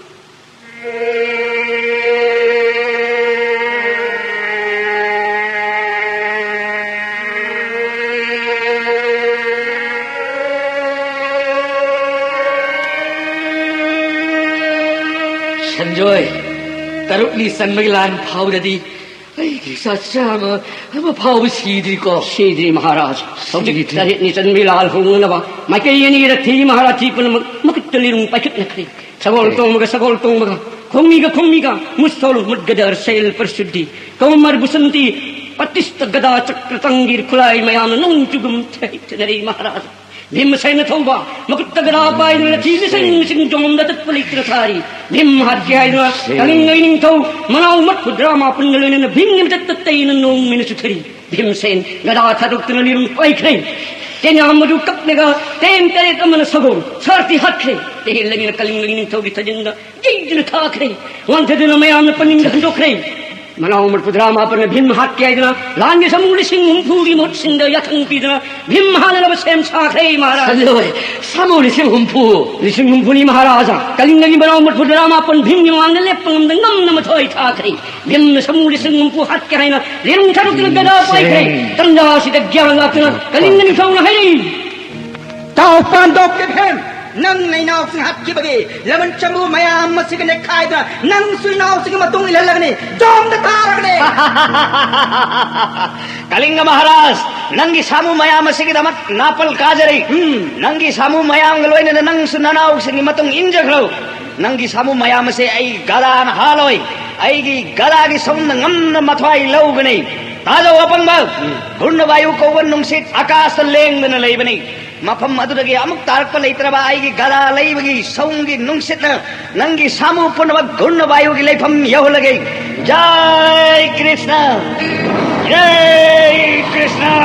ꯁꯟꯖꯣꯏ, ꯇꯔꯨꯛꯅꯤ ꯆꯟꯕꯒꯤ ꯂꯥꯟ ꯐꯥꯎꯕꯗꯗꯤ ꯑꯩꯒꯤ ꯏꯆꯥ ꯆꯥꯝꯃ ꯑꯃ ꯐꯥꯎꯕ ꯁꯤꯗ꯭ꯔꯤꯀꯣ? ꯁꯤꯗ꯭ꯔꯤ ꯃꯍꯥꯔꯥꯖ꯫ ꯍꯧꯖꯤꯛ ꯁꯤꯗ꯭ꯔꯤ꯫ ꯇꯔꯦꯠꯅꯤ ꯆꯟꯕꯒꯤ ꯂꯥꯜ ꯍꯧꯅꯅꯕ ꯃꯥꯏꯀꯩ ꯑꯅꯤꯒꯤ ꯔꯊꯤ ꯃꯍꯥꯔꯊꯤ ꯄꯨꯝꯅꯃꯛ ꯃꯈꯨꯠꯇ ꯂꯤꯔꯨꯡ ꯄꯥꯏꯈꯠꯅꯈ꯭ꯔꯦ꯫ ꯁꯒꯣꯜ ꯇꯣꯡꯕꯒ ꯁꯒꯣꯜ ꯇꯣꯡꯕꯒ, ꯈꯣꯡꯃꯤꯒ ꯈꯣꯡꯃꯤꯒ, ꯃꯨꯁꯇꯣꯜ ꯃꯨꯠꯒꯗ ꯁꯦꯜ ꯄꯔꯁꯨꯗꯤ, ꯀꯧꯃꯔ ꯕꯨꯁꯟꯇꯤ, ꯄꯇꯤꯁꯇ ꯒꯗꯥ ꯆꯀ꯭ꯔ ꯇꯪꯒꯤꯔ ꯈꯨꯂꯥꯏ ꯃꯌꯥꯝꯅ ꯅꯣꯡ ꯆꯨꯒꯨꯝ ꯆꯩꯇꯅꯔꯤ ꯃꯍꯥꯔꯥꯖ꯫ ꯚꯤꯝꯁꯦꯅ ꯊꯧꯕ ꯃꯈꯨꯠꯇ ꯒꯗꯥ ꯄꯥꯏꯗꯨꯅ ꯂꯤꯁꯤꯡ ꯂꯤꯁꯤꯡ ꯖꯣꯝꯗ ꯇꯠꯄ ꯂꯩꯇꯅ ꯊꯥꯔꯤ꯫ ꯚꯤꯝ ꯍꯥꯠꯀꯦ ꯍꯥꯏꯗꯨꯅ ꯀꯂꯤꯡꯒ ꯏꯅꯤꯡꯊꯧ ꯃꯅꯥꯎ ꯃꯔꯐꯨ ꯗ꯭ꯔꯥ ꯃꯥꯄꯟꯒ ꯂꯣꯏꯅꯅ ꯚꯤꯝꯒꯤ ꯃꯊꯛꯇ ꯇꯩꯅ ꯅꯣꯡꯃꯩꯅ ꯆꯨꯊꯔꯤ꯫ ꯚꯤꯝꯁꯦꯟ ꯒꯗꯥ ꯊꯥꯗꯣꯛꯇꯨꯅ ꯂꯤꯔꯨꯡ ꯄꯥꯏꯈ꯭ꯔꯦ꯫ ꯇꯦꯟꯌꯥꯝ ꯑꯗꯨ ꯀꯛꯂꯒ ꯇꯦꯟ ꯇꯔꯦꯠ ꯑꯃꯅ ꯁꯒꯣꯜ ꯁꯥꯔꯊꯤ ꯍꯥꯠꯈ꯭ꯔꯦ꯫ ꯇꯦꯍꯦꯜꯂꯒꯅ ꯀꯂꯤꯡꯒꯒꯤ ꯅꯤꯡꯊꯧꯒꯤ ꯊꯥꯖꯤꯟꯗ ꯌꯩꯗꯨꯅ ꯊꯥꯈ꯭ꯔꯦ꯫ ꯋꯥꯟꯊꯗꯨꯅ ꯃꯌꯥꯝꯅ ꯄꯅꯤꯡꯗ ꯍꯟꯗꯣꯛꯈ꯭ꯔꯦ꯫ ꯃꯅꯥꯎ ꯃꯔꯐꯨ ꯇꯔꯥ ꯃꯥꯄꯟꯅ ꯚꯤꯝ ꯍꯥꯠꯀꯦ ꯍꯥꯏꯗꯨꯅ ꯂꯥꯟꯒꯤ ꯁꯃꯨ ꯂꯤꯁꯤꯡ ꯍꯨꯝꯐꯨꯒꯤ ꯃꯍꯨꯠ ꯁꯤꯟꯗ ꯌꯥꯊꯪ ꯄꯤꯗꯨꯅ ꯚꯤꯝ ꯍꯥꯠꯅꯅꯕ ꯁꯦꯝ ꯁꯥꯈ꯭ꯔꯦ ꯃꯍꯥꯔꯥꯖ꯫ ꯁꯟꯖꯣꯏ, ꯁꯃꯨ ꯂꯤꯁꯤꯡ ꯍꯨꯝꯐꯨ꯫ ꯂꯤꯁꯤꯡ ꯍꯨꯝꯐꯨꯅꯤ ꯃꯍꯥꯔꯥꯖ꯫ ꯀꯂꯤꯡꯒꯒꯤ ꯃꯅꯥꯎ ꯃꯔꯐꯨ ꯇꯔꯥ ꯃꯥꯄꯟ ꯚꯤꯝꯒꯤ ꯃꯃꯥꯡꯗ ꯂꯦꯞꯄ ꯉꯝꯗ ꯉꯝꯅ ꯃꯊ꯭ꯋꯥꯏ ꯊꯥꯈ꯭ꯔꯦ꯫ ꯚꯤꯝꯅ ꯁꯃꯨ ꯂꯤꯁꯤꯡ ꯍꯨꯝꯐꯨ ꯍꯥꯠꯀꯦ ꯍꯥꯏꯅ ꯂꯤꯔꯨꯡ ꯊꯥꯗꯣꯛꯇꯨꯅ ꯒꯗꯥ ꯄꯥꯏꯈ꯭ꯔꯦ꯫ ꯇꯟꯖꯥ ꯑꯁꯤꯗ ꯒ꯭ꯌꯥꯟ ꯂꯥꯛꯇꯨꯅ ꯀꯂꯤꯡꯒ ꯅꯤꯡꯊꯧꯅ ꯍꯥꯏꯔꯛꯏ, ꯇꯥꯎ ꯄꯥꯟꯗꯣꯞꯀꯤ ꯚꯤꯝ, ꯅꯪ ꯅꯩꯅꯥꯎꯁꯤꯡ ꯍꯥꯠꯈꯤꯕꯒꯤ ꯂꯃꯟ ꯆꯃꯨ ꯃꯌꯥꯝ ꯑꯁꯤꯒ ꯅꯦꯛꯈꯥꯏꯗꯨꯅ ꯅꯪꯁꯨ ꯏꯅꯥꯎꯁꯤꯡꯒꯤ ꯃꯇꯨꯡ ꯏꯜꯍꯜꯂꯒꯅꯤ, ꯖꯣꯝꯗ ꯊꯥꯔꯒꯅꯤ꯫ ꯀꯂꯤꯡꯒ ꯃꯍꯥꯔꯥꯖ, ꯅꯪꯒꯤ ꯁꯥꯃꯨ ꯃꯌꯥꯝ ꯑꯁꯤꯒꯤꯗꯃꯛ ꯅꯥꯄꯜ ꯀꯥꯖꯔꯤ꯫ ꯎꯝ꯫ ꯅꯪꯒꯤ ꯁꯥꯃꯨ ꯃꯌꯥꯝꯒ ꯂꯣꯏꯅꯅ ꯅꯪꯁꯨ ꯅꯅꯥꯎꯁꯤꯡꯒꯤ ꯃꯇꯨꯡ ꯏꯟꯖꯈ꯭ꯔꯣ꯫ ꯅꯪꯒꯤ ꯁꯥꯃꯨ ꯃꯌꯥꯝ ꯑꯁꯦ ꯑꯩ ꯒꯗꯥꯅ ꯍꯥꯜꯂꯣꯏ꯫ ꯑꯩꯒꯤ ꯒꯗꯥꯒꯤ ꯁꯧꯅ ꯉꯝꯅ ꯃꯊ꯭ꯋꯥꯏ ꯂꯧꯒꯅꯤ꯫ ꯇꯥꯖꯧ ꯑꯄꯪꯕ, ꯎꯝ꯫ ꯒꯨꯔꯅ ꯚꯥꯌꯨ ꯀꯧꯕ ꯅꯨꯡꯁꯤꯠ ꯑꯀꯥꯁꯇ ꯂꯦꯡꯗꯅ ꯂꯩꯕꯅꯤ꯫ ꯃꯐꯝ ꯑꯗꯨꯗꯒꯤ ꯑꯃꯨꯛ ꯇꯥꯔꯛꯄ ꯂꯩꯇ꯭ꯔꯕ ꯑꯩꯒꯤ ꯒꯗꯥ ꯂꯩꯕꯒꯤ ꯁꯧꯒꯤ ꯅꯨꯡꯁꯤꯠꯅ ꯅꯪꯒꯤ ꯁꯥꯃꯨ ꯄꯨꯝꯅꯃꯛ ꯒꯨꯔꯅ ꯚꯥꯌꯨꯒꯤ ꯂꯩꯐꯝ ꯌꯧꯍꯜꯂꯒꯦ꯫ ꯖꯥꯏ ꯀ꯭ꯔꯤꯁꯅ! ꯖꯥꯏ ꯀ꯭ꯔꯤꯁꯅ!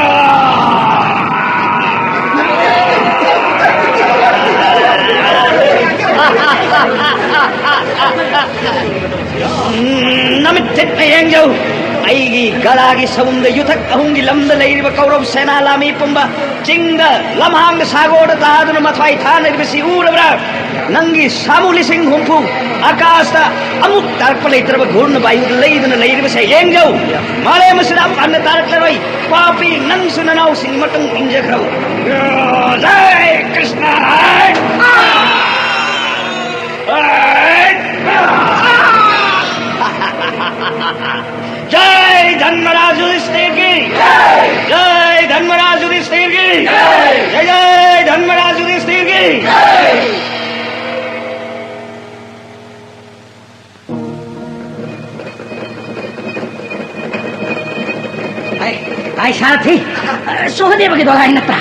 ꯑꯩꯒꯤ ꯒꯂꯥꯒꯤ ꯁꯎꯟꯗ ꯌꯨꯊꯛ ꯑꯍꯨꯝꯒꯤ ꯂꯝꯗ ꯂꯩꯔꯤꯕ ꯀꯧꯔꯧ ꯁꯦꯅꯥ ꯂꯥꯃꯤ ꯄꯨꯝꯕ, ꯆꯤꯡꯗ, ꯂꯝꯍꯥꯡꯗ, ꯁꯥꯒꯣꯔꯗ ꯇꯥꯗꯨꯅ ꯃꯊ꯭ꯋꯥꯏ ꯊꯥꯅꯔꯤꯕꯁꯤ ꯎꯔꯕ꯭ꯔꯥ? ꯅꯪꯒꯤ ꯁꯥꯃꯨ ꯂꯤꯁꯤꯡ ꯍꯨꯝꯐꯨ ꯑꯀꯥꯁꯇ ꯑꯃꯨꯛ ꯇꯥꯔꯛꯄ ꯂꯩꯇ꯭ꯔꯕ ꯘꯣꯔꯅ ꯚꯥꯌꯨꯗ ꯂꯩꯗꯨꯅ ꯂꯩꯔꯤꯕꯁꯦ ꯌꯦꯡꯖꯧ꯫ ꯃꯥꯂꯦꯝ ꯑꯁꯤꯗ ꯑꯃꯨꯛ ꯍꯟꯅ ꯇꯥꯔꯛꯂꯔꯣꯏ꯫ ꯄꯥꯄꯤ, ꯅꯪꯁꯨ ꯅꯅꯥꯎꯁꯤꯡ ꯃꯇꯨꯡ ꯏꯟꯖꯈ꯭ꯔꯣ꯫ ꯖꯥꯏ ꯀ꯭ꯔꯤꯁꯅ! जय धर्मराज युधिष्ठिर की! जय धर्मराज युधिष्ठिर की! जय जय धर्मराज युधिष्ठिर की! ꯑꯩ, ꯑꯩ ꯁꯥꯔꯊꯤ, ꯁꯣꯍꯗꯦꯕꯒꯤ ꯗꯣꯂꯥꯏ ꯅꯠꯇ꯭ꯔꯥ?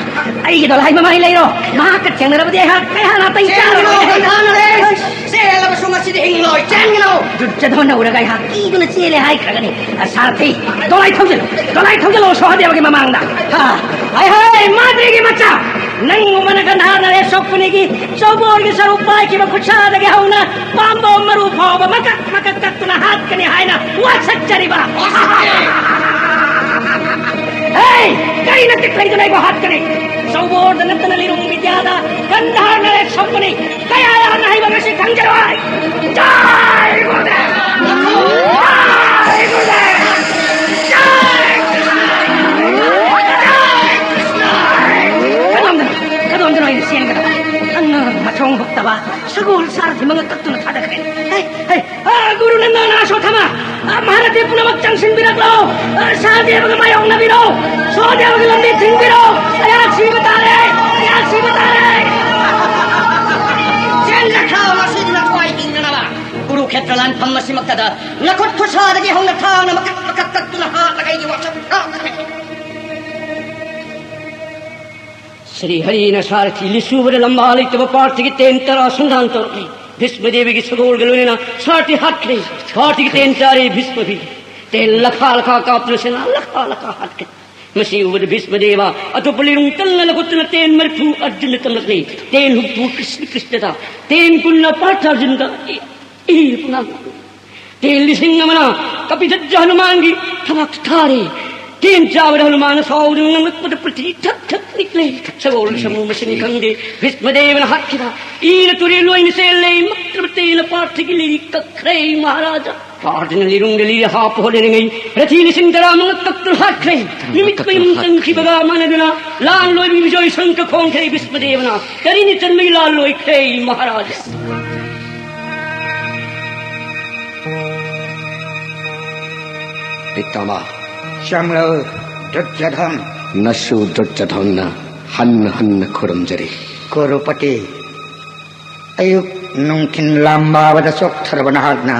ꯑꯩꯒꯤ ꯗꯣꯂꯥꯏ ꯃꯃꯥꯏ ꯂꯩꯔꯣ꯫ ꯃꯍꯥꯛꯀ ꯊꯦꯡꯅꯔꯕꯗꯤ ꯑꯩꯍꯥꯛ, ꯑꯩꯍꯥꯛ ꯅꯥꯇꯩ ꯆꯦꯟꯒꯅꯨ, ꯆꯥꯔꯣꯏ꯫ ꯒꯟꯙꯥꯔ ꯅꯔꯦꯁ! ꯆꯦꯜꯂꯕꯁꯨ ꯉꯁꯤꯗꯤ ꯍꯤꯡꯂꯣꯏ, ꯆꯦꯟꯒꯅꯨ! ꯗꯨꯔꯖꯣꯙꯟꯅ ꯎꯔꯒ ꯑꯩꯍꯥꯛ ꯀꯤꯗꯨꯅ ꯆꯦꯜꯂꯦ ꯍꯥꯏꯈ꯭ꯔꯒꯅꯤ꯫ ꯁꯥꯔꯊꯤ, ꯗꯣꯂꯥꯏ ꯊꯧꯖꯤꯜꯂꯨ, ꯗꯣꯂꯥꯏ ꯊꯧꯖꯤꯜꯂꯨ ꯁꯣꯍꯗꯦꯕꯒꯤ ꯃꯃꯥꯡꯗ꯫ ꯍꯥ, ꯍꯥꯏ ꯍꯥꯏ, ꯃꯥꯗ꯭ꯔꯤꯒꯤ ꯃꯆꯥ! ꯅꯪꯒꯨꯝꯕꯅ ꯒꯟꯙꯥꯔ ꯅꯔꯦꯁ ꯁꯣꯛꯄꯅꯤꯒꯤ ꯆꯧꯕꯣꯔꯒꯤ ꯁꯔꯨꯛ ꯄꯥꯏꯈꯤꯕ ꯈꯨꯠꯁꯥꯗꯒꯤ ꯍꯧꯅ ꯄꯥꯝꯕꯣꯝ ꯃꯔꯨ ꯐꯥꯎꯕ ꯃꯀꯛ ꯃꯀꯛ ꯀꯛꯇꯨꯅ ꯍꯥꯠꯀꯅꯤ ꯍꯥꯏꯅ ꯋꯥꯁꯛꯆꯔꯤꯕ꯫ ꯍꯦ! ꯀꯔꯤ ꯅꯇꯤꯛ ꯂꯩꯗꯅ ꯑꯩꯕꯨ ꯍꯥꯠꯀꯅꯤ? ꯆꯧꯕꯣꯔꯗ ꯅꯠꯇꯅ ꯂꯤꯔꯨꯡ ꯕꯤꯗ꯭ꯌꯥꯗ ꯒꯟꯙꯥꯔ ꯅꯔꯦꯁ ꯁꯣꯛꯄꯅꯤ꯫ ꯀꯌꯥ ꯌꯥꯝꯅ ꯍꯩꯕ ꯉꯁꯤ ꯈꯪꯖꯔꯣꯏ꯫ ꯖꯥꯏ ꯒꯨꯔꯨꯗꯦꯕ! ꯖꯥꯏ ꯒꯨꯔꯨꯗꯦꯕ! ꯖꯥꯏ ꯀ꯭ꯔꯤꯁꯅ! ꯖꯥꯏ ꯀ꯭ꯔꯤꯁꯅ! ꯀꯗꯣꯝꯗꯅꯣ, ꯀꯗꯣꯝꯗꯅꯣ ꯑꯩꯅ ꯆꯦꯟꯒꯗꯕ? ꯑꯉꯥꯡ ꯃꯊꯣꯡ ꯍꯨꯛꯇꯕ ꯁꯒꯣꯜ ꯁꯥꯔꯊꯤ ꯃꯉꯛ ꯀꯛꯇꯨꯅ ꯊꯥꯗꯈ꯭ꯔꯦ꯫ ꯍꯦ, ꯍꯦ, ꯑꯥ, ꯒꯨꯔꯨ ꯅꯟꯗꯅ ꯑꯁꯣꯊꯃ, ꯑꯥ, ꯃꯍꯥꯔꯊꯤ ꯄꯨꯝꯅꯃꯛ ꯆꯪꯁꯤꯟꯕꯤꯔꯛꯂꯣ꯫ ꯑꯥ, ꯁꯍꯗꯦꯕꯒ ꯃꯥꯌꯣꯛꯅꯕꯤꯔꯣ꯫ ꯁꯍꯗꯦꯕꯒꯤ ꯂꯝꯕꯤ ꯊꯤꯡꯕꯤꯔꯣ꯫ ꯑꯩꯍꯥꯛ ꯁꯤꯕ ꯇꯥꯔꯦ꯫ ꯑꯩꯍꯥꯛ ꯁꯤꯕ ꯇꯥꯔꯦ꯫ ꯆꯦꯟꯖꯈ꯭ꯔꯣ, ꯉꯁꯤꯗꯤ ꯅꯊ꯭ꯋꯥꯏ ꯍꯤꯡꯅꯅꯕ꯫ ꯀꯨꯔꯨꯈꯦꯇ꯭ꯔ ꯂꯥꯟꯐꯝ ꯑꯁꯤꯃꯛꯇꯗ ꯅꯈꯨꯠ ꯈꯨꯠꯁꯥꯗꯒꯤ ꯍꯧꯅ ꯊꯥꯡꯅ ꯃꯀꯛ ꯃꯀꯛ ꯀꯛꯇꯨꯅ ꯍꯥꯠꯂꯒ ꯑꯩꯒꯤ ꯋꯥꯁꯛ ꯍꯥꯠꯈ꯭ꯔꯦ꯫ ꯁ꯭ꯔꯤ ꯍꯔꯤꯅ ꯁꯥꯔꯊꯤ ꯂꯤꯁꯨꯕꯗ ꯂꯝꯕꯥ ꯂꯩꯇꯕ ꯄꯥꯔꯊꯤꯒꯤ ꯇꯦꯟ ꯇꯔꯥ ꯁꯟꯗꯥꯟ ꯇꯧꯔꯛꯂꯤ꯫ ꯚꯤꯁꯃꯗꯦꯕꯒꯤ ꯁꯒꯣꯜꯒ ꯂꯣꯏꯅꯅ ꯁꯥꯔꯊꯤ ꯍꯥꯠꯈ꯭ꯔꯦ꯫ ꯄꯥꯔꯊꯤꯒꯤ ꯇꯦꯟ ꯇꯥꯔꯦ ꯚꯤꯁꯃꯒꯤ꯫ ꯇꯦꯟ ꯂꯈꯥ ꯂꯈꯥ ꯀꯥꯞꯇꯨꯅ ꯁꯦꯅꯥ ꯂꯈꯥ ꯂꯈꯥ ꯍꯥꯠꯈ꯭ꯔꯦ꯫ ꯃꯁꯤ ꯎꯕꯗ ꯚꯤꯁꯃꯗꯦꯕ ꯑꯇꯣꯞꯄ ꯂꯤꯔꯨꯡ ꯇꯜꯅ ꯂꯧꯈꯠꯇꯨꯅ ꯇꯦꯟ ꯃꯔꯤꯐꯨ ꯑꯔꯖꯨꯟꯗ ꯇꯝꯂꯛꯂꯤ꯫ ꯇꯦꯟ ꯍꯨꯝꯐꯨ Krishna ꯀ꯭ꯔꯤꯁꯅꯗ, ten ꯀꯨꯟꯅ Partha ꯑꯔꯖꯨꯟꯗ꯫ E-, E-, ꯄꯨꯡꯉꯥꯡ ten ꯂꯤꯁꯤꯡ ꯑꯃꯅ ꯀꯄꯤꯙꯠꯖ ꯍꯅꯨꯃꯥꯟꯒꯤ ꯊꯕꯥꯛꯇ ꯊꯥꯔꯦ꯫ ꯇꯦꯟ ꯆꯥꯕꯗ ꯍꯅꯨꯃꯥꯟꯅ ꯁꯥꯎꯗꯨꯅ ꯉꯥꯡꯂꯛꯄꯗ ꯄ꯭ꯔꯤꯊꯤꯕꯤ ꯊꯛ ꯊꯛ ꯅꯤꯛꯂꯦ꯫ ꯁꯒꯣꯜ ꯁꯃꯨ ꯃꯁꯤꯅꯤ ꯈꯪꯗꯦ, ꯚꯤꯁꯃꯗꯦꯕꯅ ꯍꯥꯠꯈꯤꯕ꯫ ꯏꯅ ꯇꯨꯔꯦꯜ ꯑꯣꯏꯅ ꯆꯦꯜꯂꯦ꯫ ꯃꯇ꯭ꯔꯕꯇꯦꯅ ꯄꯥꯔꯊꯒꯤ ꯂꯤꯔꯤ ꯀꯛꯈ꯭ꯔꯦ ꯃꯍꯥꯔꯥꯖꯥ꯫ ꯄꯥꯔꯊꯅ ꯂꯤꯔꯨꯡꯗ ꯂꯤꯔꯤ ꯍꯥꯞꯄ ꯍꯣꯠꯅꯔꯤꯉꯩ ꯔꯊꯤ ꯂꯤꯁꯤꯡ ꯇꯔꯥ ꯃꯉꯥ ꯀꯛꯇꯨꯅ ꯍꯥꯠꯈ꯭ꯔꯦ꯫ ꯅꯨꯃꯤꯠ ꯃꯌꯨꯝ ꯆꯪꯈꯤꯕꯒ ꯃꯥꯟꯅꯗꯨꯅ ꯂꯥꯟ ꯂꯣꯏꯕꯤ ꯕꯤꯖꯣꯏ ꯁꯪꯈ ꯈꯣꯡꯈ꯭ꯔꯦ ꯚꯤꯁꯃꯗꯦꯕꯅ꯫ ꯀꯔꯤꯅꯤ ꯆꯟꯕꯒꯤ ꯂꯥꯟ ꯂꯣꯏꯈ꯭ꯔꯦ ꯃꯍꯥꯔꯥꯖꯥ꯫ ꯄꯤꯇꯥꯃꯥ꯫ ꯆꯪꯂꯛꯎ, ꯗꯨꯔꯖꯣꯙꯟ꯫ ꯅꯁꯨ ꯗꯨꯔꯖꯣꯙꯟꯅ ꯍꯟꯅ ꯍꯟꯅ ꯈꯨꯔꯨꯝꯖꯔꯤ꯫ ꯀꯨꯔꯨꯄꯇꯤ, ꯑꯌꯨꯛ ꯅꯨꯡꯊꯤꯟ ꯂꯥꯝꯕꯥꯕꯗ ꯆꯣꯛꯊꯔꯕ ꯅꯍꯥꯛꯅ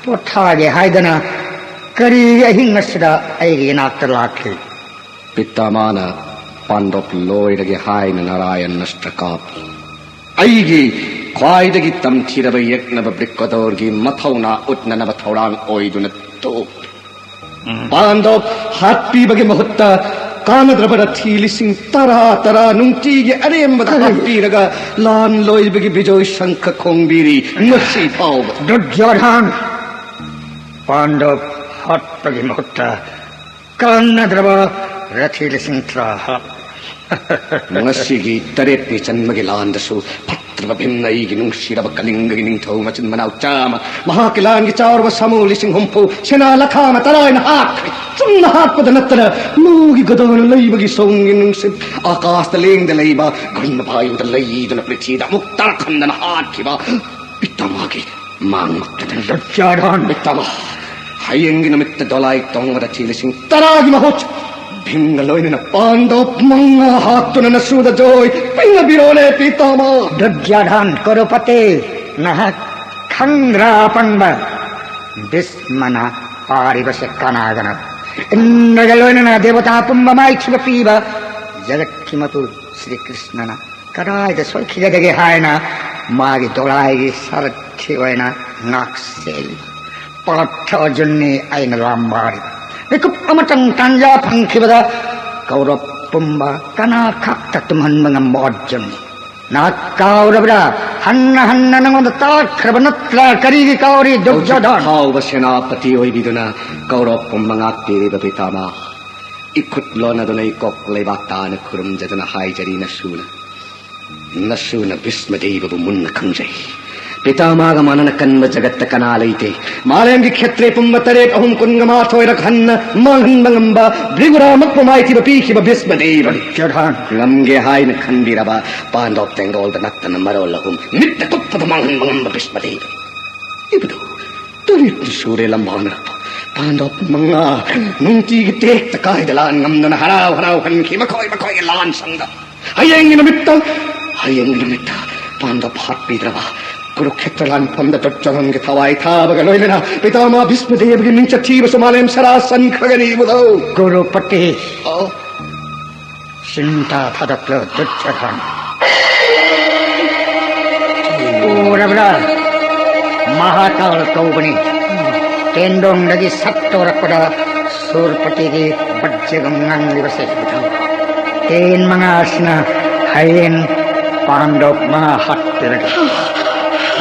ꯄꯣꯊꯥꯒꯦ ꯍꯥꯏꯗꯅ ꯀꯔꯤꯒꯤ ꯑꯍꯤꯡ ꯑꯁꯤꯗ ꯑꯩꯒꯤ ꯏꯅꯥꯛꯇ ꯂꯥꯛꯈꯤ? ꯄꯤꯇꯥꯃꯥꯅ ꯄꯥꯟꯗꯣꯞ ꯂꯣꯏꯔꯒꯦ ꯍꯥꯏꯅ ꯅꯥꯔꯥꯌꯟ ꯑꯁꯇ꯭ꯔ ꯀꯥꯞꯂꯤ꯫ ꯑꯩꯒꯤ ꯈ꯭ꯋꯥꯏꯗꯒꯤ ꯇꯝꯊꯤꯔꯕ ꯌꯦꯛꯅꯕ ꯕ꯭ꯔꯤꯀꯣꯗꯣꯔꯒꯤ ꯃꯊꯧꯅꯥ ꯎꯠꯅꯅꯕ ꯊꯧꯔꯥꯡ ꯑꯣꯏꯗꯨꯅ ꯇꯣꯛꯂꯤ꯫ ꯄꯥꯟꯗꯣꯞ ꯍꯥꯠꯄꯤꯕꯒꯤ ꯃꯍꯨꯠꯇ ꯀꯥꯟꯅꯗ꯭ꯔꯕ ꯔꯊꯤ ꯂꯤꯁꯤꯡ ꯇꯔꯥ ꯇꯔꯥ ꯅꯨꯡꯇꯤꯒꯤ ꯑꯔꯦꯝꯕꯗ ꯍꯥꯠꯄꯤꯔꯒ ꯂꯥꯟ ꯂꯣꯏꯕꯒꯤ ꯕꯤꯖꯣꯏ ꯁꯪꯈ ꯈꯣꯡꯕꯤꯔꯤ ꯉꯁꯤ ꯐꯥꯎꯕ꯫ ꯗꯨꯔꯖꯣꯙꯟ! ꯄꯥꯟꯗꯣꯞ ꯍꯥꯠꯄꯒꯤ ꯃꯍꯨꯠꯇ ꯀꯥꯟꯅꯗ꯭ꯔꯕ ꯔꯊꯤ ꯂꯤꯁꯤꯡ ꯇꯔꯥ ꯍꯥꯞ꯫ ꯉꯁꯤꯒꯤ ꯇꯔꯦꯠꯅꯤ ꯆꯟꯕꯒꯤ ꯂꯥꯟꯗꯁꯨ ꯐꯠꯇ꯭ꯔꯕ ꯚꯤꯝꯅ ꯑꯩꯒꯤ ꯅꯨꯡꯁꯤꯔꯕ ꯀꯂꯤꯡꯒꯒꯤ ꯅꯤꯡꯊꯧ ꯃꯆꯤꯟ ꯃꯅꯥꯎ ꯆꯥꯝꯃ, ꯃꯍꯥꯛꯀꯤ ꯂꯥꯟꯒꯤ ꯆꯥꯎꯔꯕ ꯁꯥꯃꯨ ꯂꯤꯁꯤꯡ ꯍꯨꯝꯐꯨ ꯁꯦꯅꯥ ꯂꯈꯥꯅ ꯇꯔꯥꯏꯅ ꯍꯥꯠꯈ꯭ꯔꯦ꯫ ꯆꯨꯝꯅ ꯍꯥꯠꯄꯗ ꯅꯠꯇꯅ ꯂꯨꯒꯤ ꯒꯗꯥꯅ ꯂꯩꯕꯒꯤ ꯁꯣꯡꯒꯤ ꯅꯨꯡꯁꯤꯠ ꯑꯥꯀꯥꯁꯇ ꯂꯦꯡꯗ ꯂꯩꯕ ꯒꯟꯙ ꯚꯥꯌꯨꯗ ꯂꯩꯗꯨꯅ ꯄ꯭ꯔꯤꯊꯤꯗ ꯑꯃꯨꯛ ꯇꯥꯔꯛꯍꯟꯗꯅ ꯍꯥꯠꯈꯤꯕ ꯄꯤꯇꯥꯃꯥꯒꯤ ꯃꯥꯡꯃꯛꯇꯅꯤ꯫ ꯗꯨꯔꯖꯣꯙꯟ! ꯄꯤꯇꯥꯃꯥ, ꯍꯌꯦꯡꯒꯤ ꯅꯨꯃꯤꯠꯇ ꯗꯣꯂꯥꯏ ꯇꯣꯡꯕꯗ ꯊꯤ ꯂꯤꯁꯤꯡ ꯇꯔꯥꯒꯤ ꯃꯍꯨꯠ ꯚꯤꯝꯒ ꯂꯣꯏꯅꯅ ꯄꯥꯟꯗꯣꯞ ꯃꯉꯥ ꯍꯥꯠꯇꯨꯅ ꯅꯁꯨꯗ ꯖꯣꯏ ꯄꯤꯅꯕꯤꯔꯣꯅꯦ ꯄꯤꯇꯥꯃꯥ꯫ ꯗꯨꯔꯖꯣꯙꯟ! ꯀꯨꯔꯨꯄꯇꯤ, ꯅꯍꯥꯛ ꯈꯪꯗ꯭ꯔꯥ ꯑꯄꯪꯕ? ꯚꯤꯁꯃꯅ ꯄꯥꯔꯤꯕꯁꯦ ꯀꯅꯥꯒꯅꯣ? ꯏꯟꯗ꯭ꯔꯒ ꯂꯣꯏꯅꯅ ꯗꯦꯕꯇꯥ ꯄꯨꯝꯕ ꯃꯥꯏꯊꯤꯕ ꯄꯤꯕ ꯖꯒꯠꯀꯤ ꯃꯄꯨ ꯁ꯭ꯔꯤ ꯀ꯭ꯔꯤꯁꯅꯅ ꯀꯗꯥꯏꯗ ꯁꯣꯏꯈꯤꯒꯗꯒꯦ ꯍꯥꯏꯅ ꯃꯥꯒꯤ ꯗꯣꯂꯥꯏꯒꯤ ꯁꯥꯔꯊꯤ ꯑꯣꯏꯅ ꯉꯥꯛ ꯁꯦꯜꯂꯤ꯫ ꯄꯥꯔꯊ ꯑꯔꯖꯨꯟꯅꯤ ꯑꯩꯅ ꯂꯥꯝꯕꯥꯔꯤꯕ꯫ ꯃꯤꯀꯨꯞ ꯑꯃꯇꯪ ꯇꯥꯟꯖꯥ ꯐꯪꯈꯤꯕꯗ ꯀꯧꯔꯕ ꯄꯨꯝꯕ ꯀꯅꯥ ꯈꯛꯇ ꯇꯨꯝꯍꯟꯕ ꯉꯝꯕ ꯑꯔꯖꯨꯟꯅꯤ꯫ ꯅꯍꯥꯛ ꯀꯥꯎꯔꯕ꯭ꯔꯥ? ꯍꯟꯅ ꯍꯟꯅ ꯅꯉꯣꯟꯗ ꯇꯥꯛꯈ꯭ꯔꯕ ꯅꯠꯇ꯭ꯔꯥ? ꯀꯔꯤꯒꯤ ꯀꯥꯎꯔꯤ, ꯍꯧꯖꯤꯛ ꯗꯨꯔꯖꯣꯙꯟ? ꯐꯥꯎꯕ ꯁꯦꯅꯥꯄꯇꯤ ꯑꯣꯏꯕꯤꯗꯨꯅ ꯀꯧꯔꯕ ꯄꯨꯝꯕ ꯉꯥꯛꯄꯤꯔꯤꯕ ꯄꯤꯇꯥꯃꯥ, ꯏꯈꯨꯠ ꯂꯣꯟꯅꯗꯨꯅ ꯏꯀꯣꯛ ꯂꯩꯕꯥꯛ ꯇꯥꯅ ꯈꯨꯔꯨꯝꯖꯗꯨꯅ ꯍꯥꯏꯖꯔꯤ ꯅꯁꯨꯅ, ꯅꯁꯨꯅ ꯚꯤꯁꯃꯗꯦꯕꯕꯨ ꯃꯨꯟꯅ ꯈꯪꯖꯩ꯫ ꯄꯤꯇꯥꯃꯥꯒ ꯃꯥꯟꯅꯅ ꯀꯟꯕ ꯖꯒꯠꯇ ꯀꯅꯥ ꯂꯩꯇꯦ꯫ ꯃꯥꯂꯦꯝꯒꯤ ꯈꯦꯇ꯭ꯔꯦ ꯄꯨꯝꯕ ꯇꯔꯦꯠ ꯑꯍꯨꯝ ꯀꯨꯟꯒ ꯃꯥꯊꯣꯏꯔꯛ ꯍꯟꯅ ꯃꯥꯡꯍꯟꯕ ꯉꯝꯕ ꯕ꯭ꯔꯤꯒꯨꯔꯥꯃꯛꯄꯨ ꯃꯥꯏꯊꯤꯕ ꯄꯤꯈꯤꯕ ꯚꯤꯁꯃꯗꯦꯕꯅꯤ꯫ ꯗꯨꯔꯖꯣꯙꯟ, ꯉꯝꯒꯦ ꯍꯥꯏꯅ ꯈꯟꯕꯤꯔꯕ ꯄꯥꯟꯗꯣꯞ ꯇꯦꯡꯒꯣꯜꯗ ꯅꯠꯇꯅ ꯃꯔꯣꯜ ꯑꯍꯨꯝ ꯃꯤꯠꯇ ꯀꯨꯞꯄꯗ ꯃꯥꯡꯍꯟꯕ ꯉꯝꯕ ꯚꯤꯁꯃꯗꯦꯕꯅꯤ꯫ ꯏꯕꯗꯨ ꯇꯔꯦꯠꯅ ꯁꯨꯔꯦ ꯂꯝꯕꯥꯅꯔꯛꯄ ꯄꯥꯟꯗꯣꯞ ꯃꯉꯥ ꯅꯨꯡꯇꯤꯒꯤ ꯇꯦꯛꯇ ꯀꯥꯏꯗ ꯂꯥꯟ ꯉꯝꯗꯅ ꯍꯔꯥꯎ ꯍꯔꯥꯎ ꯍꯟꯈꯤ ꯃꯈꯣꯏ ꯃꯈꯣꯏꯒꯤ ꯂꯥꯟ ꯁꯪꯗ꯫ ꯍꯌꯦꯡꯒꯤ ꯅꯨꯃꯤꯠꯇ, ꯍꯌꯦꯡꯒꯤ ꯅꯨꯃꯤꯠꯇ ꯄꯥꯟꯗꯣꯞ ꯍꯥꯠꯄꯤꯗ꯭ꯔꯕ ꯀꯨꯔꯨꯈꯦꯇ꯭ꯔ ꯂꯥꯟꯐꯝꯗ ꯗꯨꯔꯖꯣꯙꯟꯒꯤ ꯊꯋꯥꯏ ꯊꯥꯕꯒ ꯂꯣꯏꯅꯅ ꯄꯤꯇꯥꯃꯥ ꯚꯤꯁꯃꯗꯦꯕꯒꯤ ꯃꯤꯡꯆꯠ ꯊꯤꯕꯁꯨ ꯃꯥꯂꯦꯝ ꯁꯔꯥ ꯁꯟꯈ꯭ꯔꯒꯅꯤ ꯏꯕꯨꯙꯧ꯫ ꯀꯨꯔꯨꯄꯇꯤ, ꯑꯣ, ꯆꯤꯟꯇꯥ ꯊꯥꯗꯣꯛꯂꯣ ꯗꯨꯔꯖꯣꯙꯟ꯫ ꯎꯔꯕ꯭ꯔꯥ? ꯃꯍꯥꯀꯥꯜ ꯀꯧꯕꯅꯤ꯫ ꯇꯦꯟꯗꯣꯡꯗꯒꯤ ꯁꯠꯇꯣꯔꯛꯄꯗ ꯁꯨꯔꯄꯇꯤꯒꯤ ꯕꯖ꯭ꯔꯒ ꯉꯪꯂꯤꯕꯁꯦ꯫ ꯇꯦꯟ ꯃꯉꯥꯁꯤꯅ ꯍꯌꯦꯡ ꯄꯥꯟꯗꯣꯞ ꯃꯉꯥ ꯍꯥꯠꯄꯤꯔꯒꯦ꯫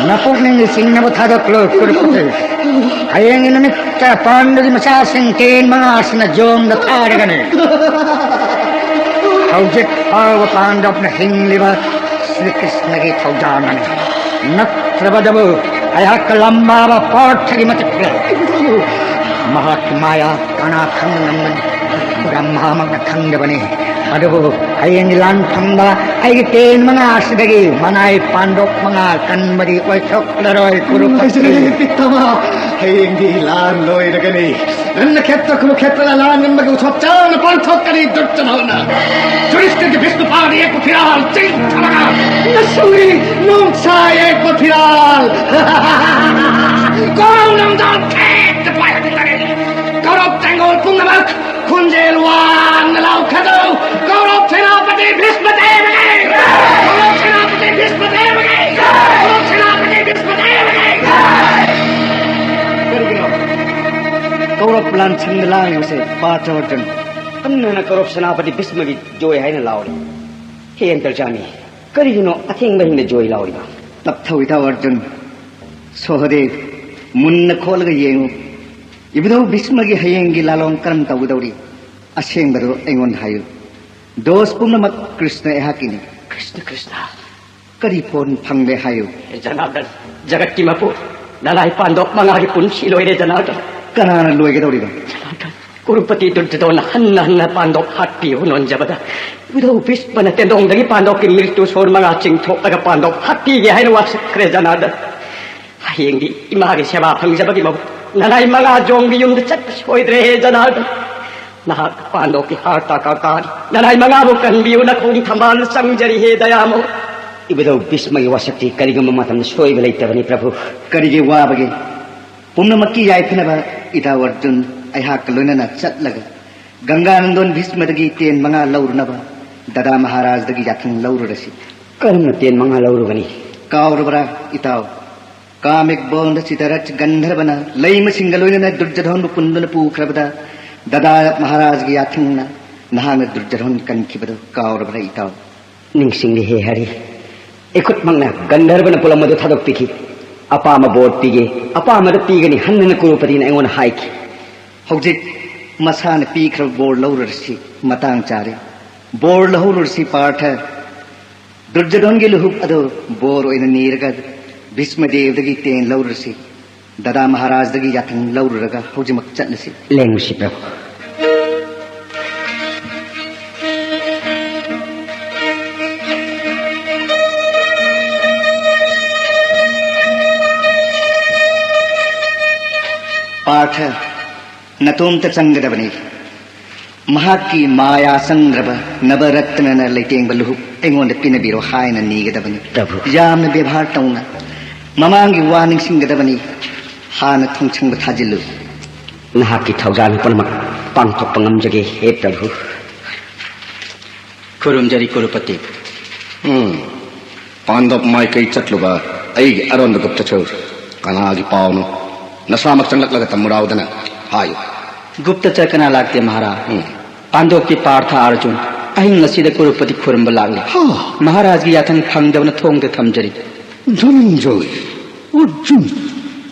ꯅꯄꯨꯛꯅꯤꯡꯒꯤ ꯆꯤꯡꯅꯕ ꯊꯥꯗꯣꯛꯂꯣ ꯀꯨꯔꯨꯄꯇꯤ꯫ ꯍꯌꯦꯡꯒꯤ ꯅꯨꯃꯤꯠꯇ ꯄꯥꯟꯗꯨꯒꯤ ꯃꯆꯥꯁꯤꯡ ꯇꯦꯟ ꯃꯉꯥꯁꯤꯅ ꯖꯣꯝꯗ ꯊꯥꯔꯒꯅꯤ꯫ ꯍꯧꯖꯤꯛ ꯐꯥꯎꯕ ꯄꯥꯟꯗꯣꯞꯅ ꯍꯤꯡꯂꯤꯕ ꯁ꯭ꯔꯤ ꯀ꯭ꯔꯤꯁꯅꯒꯤ ꯊꯧꯖꯥꯜꯅꯅꯤ꯫ ꯅꯠꯇ꯭ꯔꯕꯗꯕꯨ ꯑꯩꯍꯥꯛꯀ ꯂꯝꯕꯥꯕ ꯄꯥꯔꯊꯒꯤ ꯃꯇꯤꯛ ꯂꯩ꯫ ꯃꯍꯥꯛꯀꯤ ꯃꯥꯌꯥ ꯀꯅꯥ ꯈꯪꯕ ꯉꯝꯒꯅꯤ? ꯕ꯭ꯔꯍ꯭ꯃꯥꯃꯛꯅ ꯈꯪꯗꯕꯅꯤ꯫ ꯑꯗꯨꯕꯨ ꯍꯌꯦꯡꯒꯤ ꯂꯥꯟꯐꯝꯗ ꯑꯩꯒꯤ ꯇꯦꯟ ꯃꯉꯥ ꯑꯁꯤꯗꯒꯤ ꯃꯅꯥꯏ ꯄꯥꯟꯗꯣꯞ ꯃꯉꯥ ꯀꯟꯕꯗꯤ ꯑꯣꯏꯊꯣꯛꯂꯔꯣꯏ ꯀꯨꯔꯨꯄꯇꯤ꯫ ꯅꯨꯡꯉꯥꯏꯖꯔꯦ ꯄꯤꯇꯥꯃꯥ, ꯍꯌꯦꯡꯗꯤ ꯂꯥꯟ ꯂꯣꯏꯔꯒꯅꯤ꯫ ꯅꯟꯅ ꯈꯦꯠꯇ ꯀꯨꯔꯨꯈꯦꯠꯇꯗ ꯂꯥꯟ ꯉꯝꯕꯒꯤ ꯎꯠꯁꯣꯞ ꯆꯥꯎꯅ ꯄꯥꯡꯊꯣꯛꯀꯅꯤ ꯗꯨꯔꯖꯣꯙꯅ꯫ ꯌꯨꯙꯤꯁꯊꯤꯔꯒꯤ ꯚꯤꯁꯅꯨ ꯐꯥꯎꯅ ꯌꯦꯛꯄ ꯐꯤꯔꯥꯜ ꯆꯤꯡꯊꯔꯒ ꯅꯁꯨꯒꯤ ꯅꯣꯡꯁꯥ ꯌꯦꯛꯄ ꯐꯤꯔꯥꯜ ꯀꯣꯔꯧ ꯂꯝꯖꯥꯎ ꯊꯦꯛꯇ ꯄꯥꯏꯍꯟꯒꯅꯤ꯫ ꯀꯧꯔꯧ ꯇꯦꯡꯒꯣꯜ ꯄꯨꯝꯅꯃꯛ ꯈꯣꯟꯖꯦꯜ ꯋꯥꯡꯅ ꯂꯥꯎꯈꯠꯂꯨ꯫ ꯀꯧꯔꯧ ꯁꯦꯅꯥꯄꯇꯤ ꯚꯤꯁꯃꯗꯦꯕꯒꯤ! ꯀꯧꯔꯧ ꯁꯦꯅꯥꯄꯇꯤ ꯚꯤꯁꯃꯗꯦꯕꯒꯤ! ꯀꯧꯔꯧ ꯁꯦꯅꯥꯄꯇꯤ ꯚꯤꯁꯃꯗꯦꯕꯒꯤ! ꯀꯔꯤꯒꯤꯅꯣ ꯀꯧꯔꯧ ꯂꯥꯟꯁꯪꯗ ꯂꯥꯡꯂꯤꯕꯁꯦ ꯄꯥꯔꯊ ꯑꯔꯖꯨꯟ? ꯍꯟꯅ ꯍꯟꯅ ꯀꯧꯔꯧ ꯁꯦꯅꯥꯄꯇꯤ ꯚꯤꯁꯃꯒꯤ ꯖꯣꯏ ꯍꯥꯏꯅ ꯂꯥꯎꯔꯤ꯫ ꯍꯦ ꯑꯟꯇꯔꯖꯥꯃꯤ, ꯀꯔꯤꯒꯤꯅꯣ ꯑꯊꯦꯡꯕ ꯍꯤꯡꯅ ꯖꯣꯏ ꯂꯥꯎꯔꯤꯕ? ꯇꯞꯊꯧ ꯏꯇꯥꯎ ꯑꯔꯖꯨꯟ꯫ ꯁꯣꯍꯗꯦꯕ, ꯃꯨꯟꯅ ꯈꯣꯠꯂꯒ ꯌꯦꯡꯉꯨ꯫ ꯏꯕꯨꯙꯧ ꯚꯤꯁꯃꯒꯤ ꯍꯌꯦꯡꯒꯤ ꯂꯥꯂꯣꯡ ꯀꯔꯝ ꯇꯧꯒꯗꯧꯔꯤ? ꯑꯁꯦꯡꯕꯗꯨ ꯑꯩꯉꯣꯟꯗ ꯍꯥꯏꯌꯨ꯫ ꯗꯣꯁ ꯄꯨꯝꯅꯃꯛ ꯀ꯭ꯔꯤꯁꯅ ꯑꯩꯍꯥꯛꯀꯤꯅꯤ꯫ ꯀ꯭ꯔꯤꯁꯅ, ꯀ꯭ꯔꯤꯁꯅ꯫ ꯀꯔꯤ ꯐꯣꯟ ꯐꯪꯂꯦ ꯍꯥꯏꯌꯨ? ꯍꯦ ꯖꯅꯥꯔꯗꯟ, ꯖꯒꯠꯀꯤ ꯃꯄꯨ, ꯅꯅꯥꯏ ꯄꯥꯟꯗꯣꯞ ꯃꯉꯥꯒꯤ ꯄꯨꯟꯁꯤ ꯂꯣꯏꯔꯦ ꯖꯅꯥꯔꯗꯟ꯫ ꯀꯅꯥꯅ ꯂꯣꯏꯒꯗꯧꯔꯤꯕ? ꯖꯅꯥꯔꯗꯟ, ꯀ꯭ꯔꯨꯔꯄꯇꯤ ꯗꯨꯔꯖꯣꯙꯟꯅ ꯍꯟꯅ ꯍꯟꯅ ꯄꯥꯟꯗꯣꯞ ꯍꯥꯠꯄꯤꯌꯨ ꯅꯣꯟꯖꯕꯗ, ꯏꯕꯨꯙꯧ ꯚꯤꯁꯃꯅ ꯇꯦꯟꯗꯣꯡꯗꯒꯤ ꯄꯥꯟꯗꯣꯞꯀꯤ ꯃꯤꯔꯇꯨ ꯁꯣꯔ ꯃꯉꯥ ꯆꯤꯡꯊꯣꯛꯂꯒ ꯄꯥꯟꯗꯣꯞ ꯍꯥꯠꯄꯤꯒꯦ ꯍꯥꯏꯅ ꯋꯥꯁꯛꯈ꯭ꯔꯦ ꯖꯅꯥꯔꯗꯟ꯫ ꯍꯌꯦꯡꯗꯤ ꯏꯃꯥꯒꯤ ꯁꯦꯕꯥ ꯐꯪꯖꯕꯒꯤ ꯃꯍꯨꯠ ꯅꯅꯥꯏ ꯃꯉꯥ ꯖꯣꯡꯒꯤ ꯌꯨꯝꯗ ꯆꯠꯄ ꯁꯣꯏꯗ꯭ꯔꯦ ꯍꯦ ꯖꯅꯥꯔꯗꯟ꯫ ꯅꯍꯥꯛ ꯄꯥꯟꯗꯣꯞꯀꯤ ꯍꯥꯔꯇ ꯀꯥꯀꯥꯅꯤ꯫ ꯅꯅꯥꯏ ꯃꯉꯥꯕꯨ ꯀꯟꯕꯤꯌꯨ, ꯅꯈꯣꯡ ꯊꯝꯕꯥꯜ ꯆꯪꯖꯔꯤ ꯍꯦ ꯗꯌꯥꯃꯣ꯫ ꯏꯕꯨꯙꯧ ꯚꯤꯁꯃꯒꯤ ꯋꯥꯁꯛꯇꯤ ꯀꯔꯤꯒꯨꯝꯕ ꯃꯇꯝꯗ ꯁꯣꯏꯕ ꯂꯩꯇꯕꯅꯤ ꯄ꯭ꯔꯚꯨ꯫ ꯀꯔꯤꯒꯤ ꯋꯥꯕꯒꯦ? ꯄꯨꯝꯅꯃꯛꯀꯤ ꯌꯥꯏꯐꯅꯕ ꯏꯇꯥꯎ ꯑꯔꯖꯨꯟ ꯑꯩꯍꯥꯛꯀ ꯂꯣꯏꯅꯅ ꯆꯠꯂꯒ ꯒꯪꯒꯥ ꯅꯟꯗꯣꯟ ꯚꯤꯁꯃꯗꯒꯤ ꯇꯦꯟ ꯃꯉꯥ ꯂꯧꯔꯨꯅꯕ ꯗꯗꯥ ꯃꯍꯥꯔꯥꯖꯗꯒꯤ ꯌꯥꯊꯪ ꯂꯧꯔꯨꯔꯁꯤ꯫ ꯀꯔꯝꯅ ꯇꯦꯟ ꯃꯉꯥ ꯂꯧꯔꯨꯒꯅꯤ? ꯀꯥꯎꯔꯕ꯭ꯔꯥ ꯏꯇꯥꯎ? ꯀꯥꯃꯤꯛ ꯕꯣꯟꯗ ꯆꯤꯇꯔꯠ ꯒꯟꯙꯔꯕꯅ ꯂꯩꯃꯁꯤꯡꯒ ꯂꯣꯏꯅꯅ ꯗꯨꯔꯖꯣꯙꯟꯕꯨ ꯄꯨꯟꯗꯨꯅ ꯄꯨꯈ꯭ꯔꯕꯗ ꯗꯗꯥ ꯃꯍꯥꯔꯥꯖꯒꯤ ꯌꯥꯊꯪꯅ ꯅꯍꯥꯛꯅ ꯗꯨꯔꯖꯣꯙꯟ ꯀꯟꯈꯤꯕꯗꯨ ꯀꯥꯎꯔꯕ꯭ꯔꯥ ꯏꯇꯥꯎ? ꯅꯤꯡꯁꯤꯡꯂꯦ ꯍꯦ ꯍꯔꯤ꯫ ꯏꯈꯨꯠꯃꯛꯅ ꯒꯟꯙꯔꯕꯅ ꯄꯣꯠꯂꯝ ꯑꯗꯨ ꯊꯥꯗꯣꯛꯄꯤꯈꯤ꯫ ꯑꯄꯥꯝꯕ ꯕꯣꯔ ꯄꯤꯒꯦ, ꯑꯄꯥꯝꯕꯗ ꯄꯤꯒꯅꯤ ꯍꯟꯅꯅ ꯀ꯭ꯔꯨꯔꯄꯇꯤꯅ ꯑꯩꯉꯣꯟꯗ ꯍꯥꯏꯈꯤ꯫ ꯍꯧꯖꯤꯛ ꯃꯁꯥꯅ ꯄꯤꯈ꯭ꯔꯕ ꯕꯣꯔ ꯂꯧꯔꯨꯔꯁꯤ, ꯃꯇꯥꯡ ꯆꯥꯔꯦ꯫ ꯕꯣꯔ ꯂꯧꯍꯧꯔꯨꯔꯁꯤ ꯄꯥꯔꯊ꯫ ꯗꯨꯔꯖꯣꯙꯟꯒꯤ ꯂꯨꯍꯨꯞ ꯑꯗꯨ ꯕꯣꯔ ꯑꯣꯏꯅ ꯅꯤꯔꯒ ꯚꯤꯁꯃꯗꯦꯕꯗꯒꯤ ꯇꯦꯟ ꯂꯧꯔꯨꯔꯁꯤ꯫ ꯗꯗꯥ ꯃꯍꯥꯔꯥꯖꯗꯒꯤ ꯌꯥꯊꯪ ꯂꯧꯔꯨꯔꯒ ꯍꯧꯖꯤꯛꯃꯛ ꯆꯠꯂꯁꯤ꯫ ꯂꯦꯡꯉꯨꯁꯤ ꯄ꯭ꯔꯚꯨ꯫ ꯄꯥꯔꯊ, ꯅꯇꯣꯝꯇ ꯆꯪꯒꯗꯕꯅꯤ꯫ ꯃꯍꯥꯛꯀꯤ ꯃꯥꯌꯥ ꯆꯪꯗ꯭ꯔꯕ ꯅꯕꯔꯠꯅꯅ ꯂꯩꯇꯦꯡꯕ ꯂꯨꯍꯨꯞ ꯑꯩꯉꯣꯟꯗ ꯄꯤꯅꯕꯤꯔꯣ ꯍꯥꯏꯅ ꯅꯤꯒꯗꯕꯅꯤ꯫ ꯄ꯭ꯔꯚꯨ꯫ ꯌꯥꯝꯅ ꯕꯦꯕꯥꯔ ꯇꯧꯅ ꯃꯃꯥꯡꯒꯤ ꯋꯥ ꯅꯤꯡꯁꯤꯡꯒꯗꯕꯅꯤ꯫ ꯍꯥꯟꯅ ꯊꯣꯡꯁꯪꯕ ꯊꯥꯖꯤꯜꯂꯨ꯫ ꯅꯍꯥꯛꯀꯤ ꯊꯧꯖꯥꯜ ꯄꯨꯝꯅꯃꯛ ꯄꯥꯡꯊꯣꯛꯄ ꯉꯝꯖꯒꯦ, ꯍꯦ ꯄ꯭ꯔꯚꯨ꯫ ꯈꯨꯔꯨꯝꯖꯔꯤ ꯀ꯭ꯔꯨꯔꯄꯇꯤ꯫ ꯎꯝ꯫ ꯄꯥꯟꯗꯣꯞ ꯃꯥꯏꯀꯩ ꯆꯠꯂꯨꯕ ꯑꯩꯒꯤ ꯑꯔꯣꯟꯕ ꯒꯨꯞꯇꯆꯔ ꯀꯅꯥꯒꯤ ꯄꯥꯎꯅꯣ? ꯅꯁꯥꯃꯛ ꯆꯪꯂꯛꯂꯒ ꯇꯝꯃꯨꯔꯥꯎꯗꯅ ꯍꯥꯏꯌꯨ꯫ ꯒꯨꯞꯇꯆꯔ ꯀꯅꯥ ꯂꯥꯛꯇꯦ ꯃꯍꯥꯔꯥꯖ꯫ ꯎꯝ꯫ ꯄꯥꯟꯗꯣꯞꯀꯤ ꯄꯥꯔꯊ ꯑꯔꯖꯨꯟ꯫ ꯑꯍꯤꯡ ꯑꯁꯤꯗ ꯀ꯭ꯔꯣꯔꯄꯇꯤ ꯈꯨꯔꯨꯝꯕ ꯂꯥꯛꯂꯤ꯫ ꯍꯥ? ꯃꯍꯥꯔꯥꯖꯒꯤ ꯌꯥꯊꯪ ꯐꯪꯗꯕꯅ ꯊꯣꯡꯗ ꯊꯝꯖꯔꯤ꯫ ꯙꯅꯟꯖꯣꯏ, ꯑꯔꯖꯨꯟ,